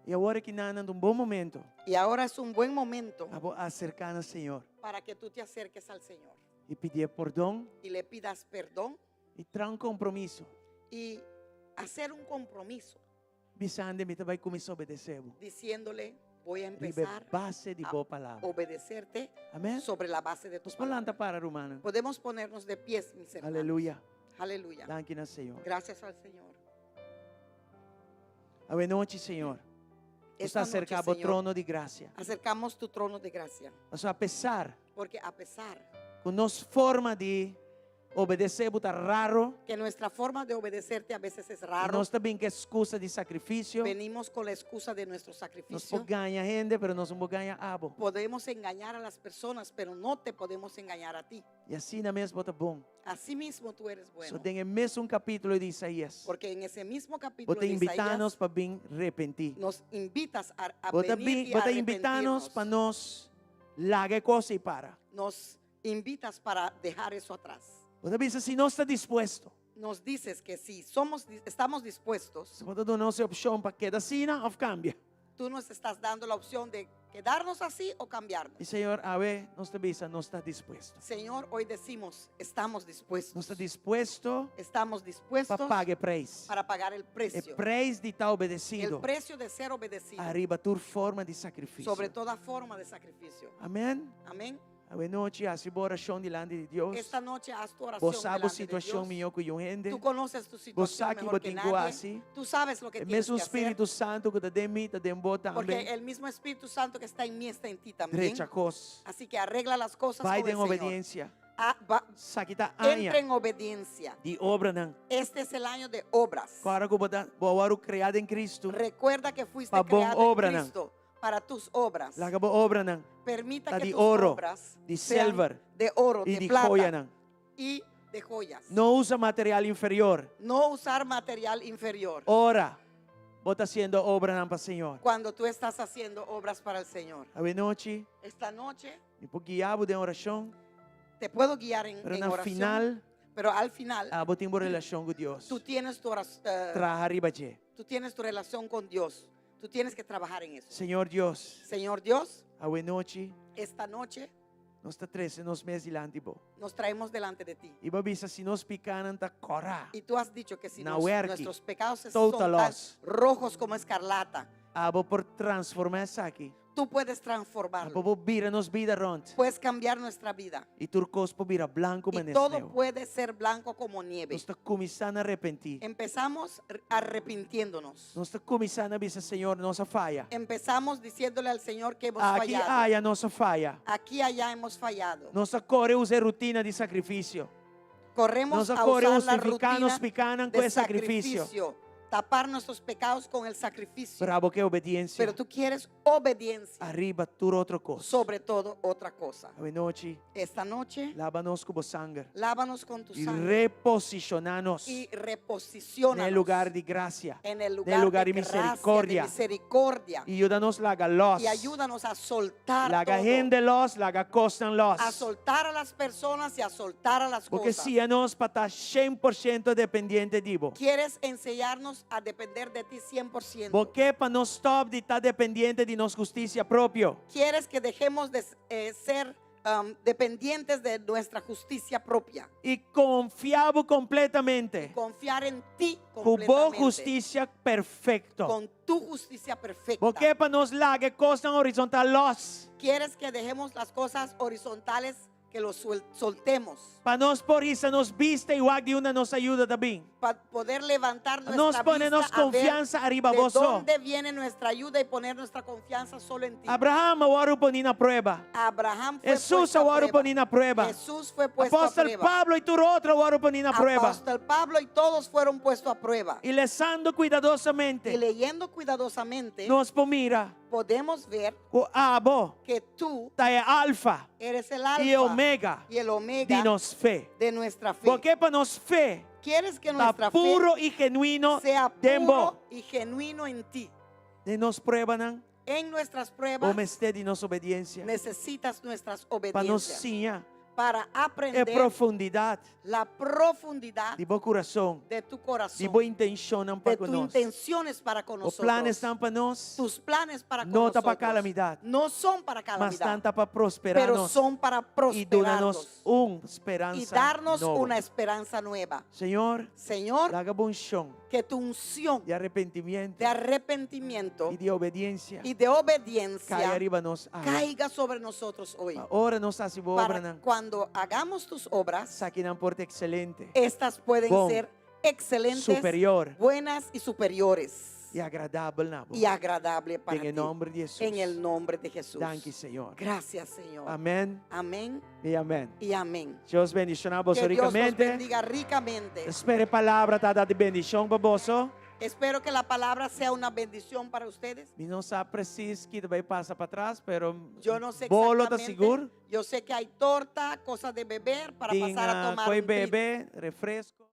I awor aki nan ta un bon momento. Y ahora es un buen momento. Pa bo aserká na Señor. Para que tú te acerques al Señor. I pidié pordon. Y le pidas perdón. I traha un kompromiso. Y hacer un compromiso. Bisand'e mi ta bai kuminsá obedesé bo. Diciéndole voy a Riba e empezar base di a bo palabra. obedecerte Amén. sobre la base de tu Nos por palabra. lanta para, rumannan. Podemos ponernos de pies, mis hermanos. Aleluya. Aleluya. Danki na Señor. Gracias al Señor. Awe nochi, Señor, nos Esta ta noche, aserká bo Señor, trono di grasia. Acercamos tu trono de gracia. Pasobra apesar Porque a pesar ku nos forma di obedesé bo ta raro, que nuestra forma de obedecerte a veces es i raro, nos ta bin ku eskusa di sakrifisio, venimos con la excusa de nuestro nos sacrificio. por gaña hende, pero nos no por gaña abo. Podemos engañar a las personas, pero no te podemos engañar a ti. I asina mes bo ta bon. Así mismo tú eres So bueno. den e mesun kapítulo di Isaías, Porque en ese mismo bo capítulo ta de invitá Isaías nos pa bin repentí. nos invitas a, a Bo ta venir bin, y bo ta invitá nos arrepentirnos. pa nos laga e kos ei para. Nos invitas para dejar eso atrás. Bo ta bisa si nos ta dispuesto. Nos dices que si somos, estamos dispuestos, Bo ta duna nos e opshon pa keda asina òf kambia. tú nos estás dando la opción de quedarnos así o cambiarnos. I Señor, awe nos ta bisa nos ta dispuesto. Señor, hoy decimos, estamos dispuestos. Nos ta dispuesto Estamos pa dispuestos paga e preis. para pagar el E precio. preis di ta El obedesido precio de ser obedecido ariba tur forma di sakrifisio. sobre toda forma de sacrificio. Amén. Amén. Awe nochi hasi bo orashon dilanti di Dios. Esta noche haz tu oración Bo sa bo delante de situashon Dios. mihó ku un hende. Tú conoces tu Bo situación sa ki mejor bo que tin ku nadie. hasi. Tú sabes lo que E tienes mesun que hacer. Spiritu Santu ku ta den mi ta den bo Porque tambe. el mismo Espíritu Santo que está en mí está en ti también. Drecha kos. Así que arregla las cosas Bai con el den Señor. obediensia. Ah, va- Esaki ta entra aña en obediencia. di obranan. Este es el año de obras. Kòrda ku bo ta bo a wòrdu kreá den Kristu. Recuerda que fuiste Pa bon creado en obranan. Cristo para tus obras. Laga bo obranan Permita ta que di tus oro, obras di sean silver de oro, i de di plata joyanan. y de joyas. No usa material inferior. No usar material inferior Ora bo ta hasiendo obranan pa Señor. cuando tú estás haciendo obras para el Señor. Awenochi, Esta noche mi por guia bo den orashon, te puedo guiar en, pero en na oración, final pero al final abo tin bo relashon ku Dios. tú tienes tu oración, Traha riba dje. tú tienes tu relación con Dios. Tú tienes que trabajar en eso. Señor Dios, Señor Dios, awenochi esta noche nos ta trese nos mes dilanti bo. nos traemos delante de ti. I bo a bisa si nos pikánan ta kòrá. Y tú has dicho que si Na nos- werki. nuestros pecados son Total tan loss. rojos como escarlata, Abo por transformá esaki. tú puedes transformarlo. Abo por bira nos bida rònt. Puedes cambiar nuestra vida. I tur kos por bira blanku Y manera todo sneu. puede ser blanco como nieve. Nos ta kuminsá na arepentí. Empezamos arrepintiéndonos. Nos ta kuminsá na bisa, Señor, nos a faya. Empezamos diciéndole al Señor que hemos Aki fallado. aya nos a faya. Aquí allá hemos fallado. Nos a kore usa e rutina di sakrifisio. Corremos Nos a a kore usar la hustifiká nos rutina pikánan ku de e sakrifisio. sacrificio. Tapar nuestros pecados con el sacrificio. Pero abo ke obediensia. Pero tú quieres obediencia Ariba tur otro kos. sobre todo otra cosa. Awenochi, Esta noche, laba nos ku bo sanger. lávanos con tu I sangre reposishoná nos y na e reposiciónanos lugar di grasia. en el Na lugar, e lugar de di gracia, de misericordia. misericordia. I yuda nos laga lòs. Y ayúdanos a soltar Laga todo. hende lòs, laga kosnan lòs. A soltar a las personas y a soltar a las Bo ke cosas. siña nos pa ta 100% dependiente di bo. Quieres enseñarnos a depender de ti 100%. Bo ke pa nos stòp di ta dependiente di nos hustisia propio. Quieres que dejemos de eh, ser um, dependientes de nuestra justicia propia. I konfia bo kompletamente. Confiar en ti Ku bo completamente. hustisia perfekto. Con tu justicia perfecta. Bo ke pa nos laga e kosnan horizontal lòs. Quieres que dejemos las cosas horizontales, que los soltemos. Pa nos por hisa nos bista i wak di unda nos ayuda ta bin. Para poder levantar Nos nuestra pone vista nos a ver confianza ariba de bo so. dónde viene nuestra ayuda y poner nuestra confianza solo en ti. Abraham a wòrdu poní na prueba. Abraham fue Jesús puesto a a wòrdu prueba. poní na prueba. Jesús fue puesto a Apóstol prueba. Pablo i tur otro a wòrdu poní na prueba. Apóstol Pablo y todos fueron puestos a prueba. I lesando kuidadosamente, Y leyendo cuidadosamente, nos por mira podemos ver ku abo que tú ta e alfa eres el i alfa omega y el omega di nos fe. de nuestra fe. Bo ke pa nos fe Quieres que ta nuestra fe puro i genuino sea den bo. puro y genuino en ti. Den nos pruebanan, En nuestras bo pruebas mester di nos obediensia. necesitas nuestras Pa nos obediencias siña. Para E aprender profundidat la profundidad di bo kurason, de tu corazón, di bo intenshonnan pa de ku tu nos. intenciones para con Bo nosotros. planesnan pa nos Tus planes para con no ta pa nosotros kalamidat, no son para mas calamidad, nan ta pa prosperá pero nos son para i duna nos prosperarnos un y speransa darnos nobo. una esperanza nueva. Señor, Señor, laga bo unshon que tu unción di arrepentimiento de arrepentimiento i di obediensia y de obediencia kai ariba nos awe. caiga sobre nosotros hoy. Pa ora nos hasi bo Para obranan, cuando hagamos tus obras, esakinan por ta ekselente, estas pueden Bon, ser excelentes, superior buenas y superiores i agradabel na bo. y agradable para Den e ti. nòmber di Hesus. En el nombre de Jesús. Danki, Señor. Gracias, Señor. Amèn Amén i amèn. y amén. Dios bendishoná boso Que Dios los rikamente. bendiga ricamente. Spera e palabra ta di bendishon pa boso. Espero que la palabra sea una bendición para ustedes. Mi no sa presis kiko ta bai pasa patras, pero Yo no sé bolo ta exactamente. sigur. Yo sé que hay torta, cosas de beber para Tin pasar a tomar koi un trip. bebe, refresko.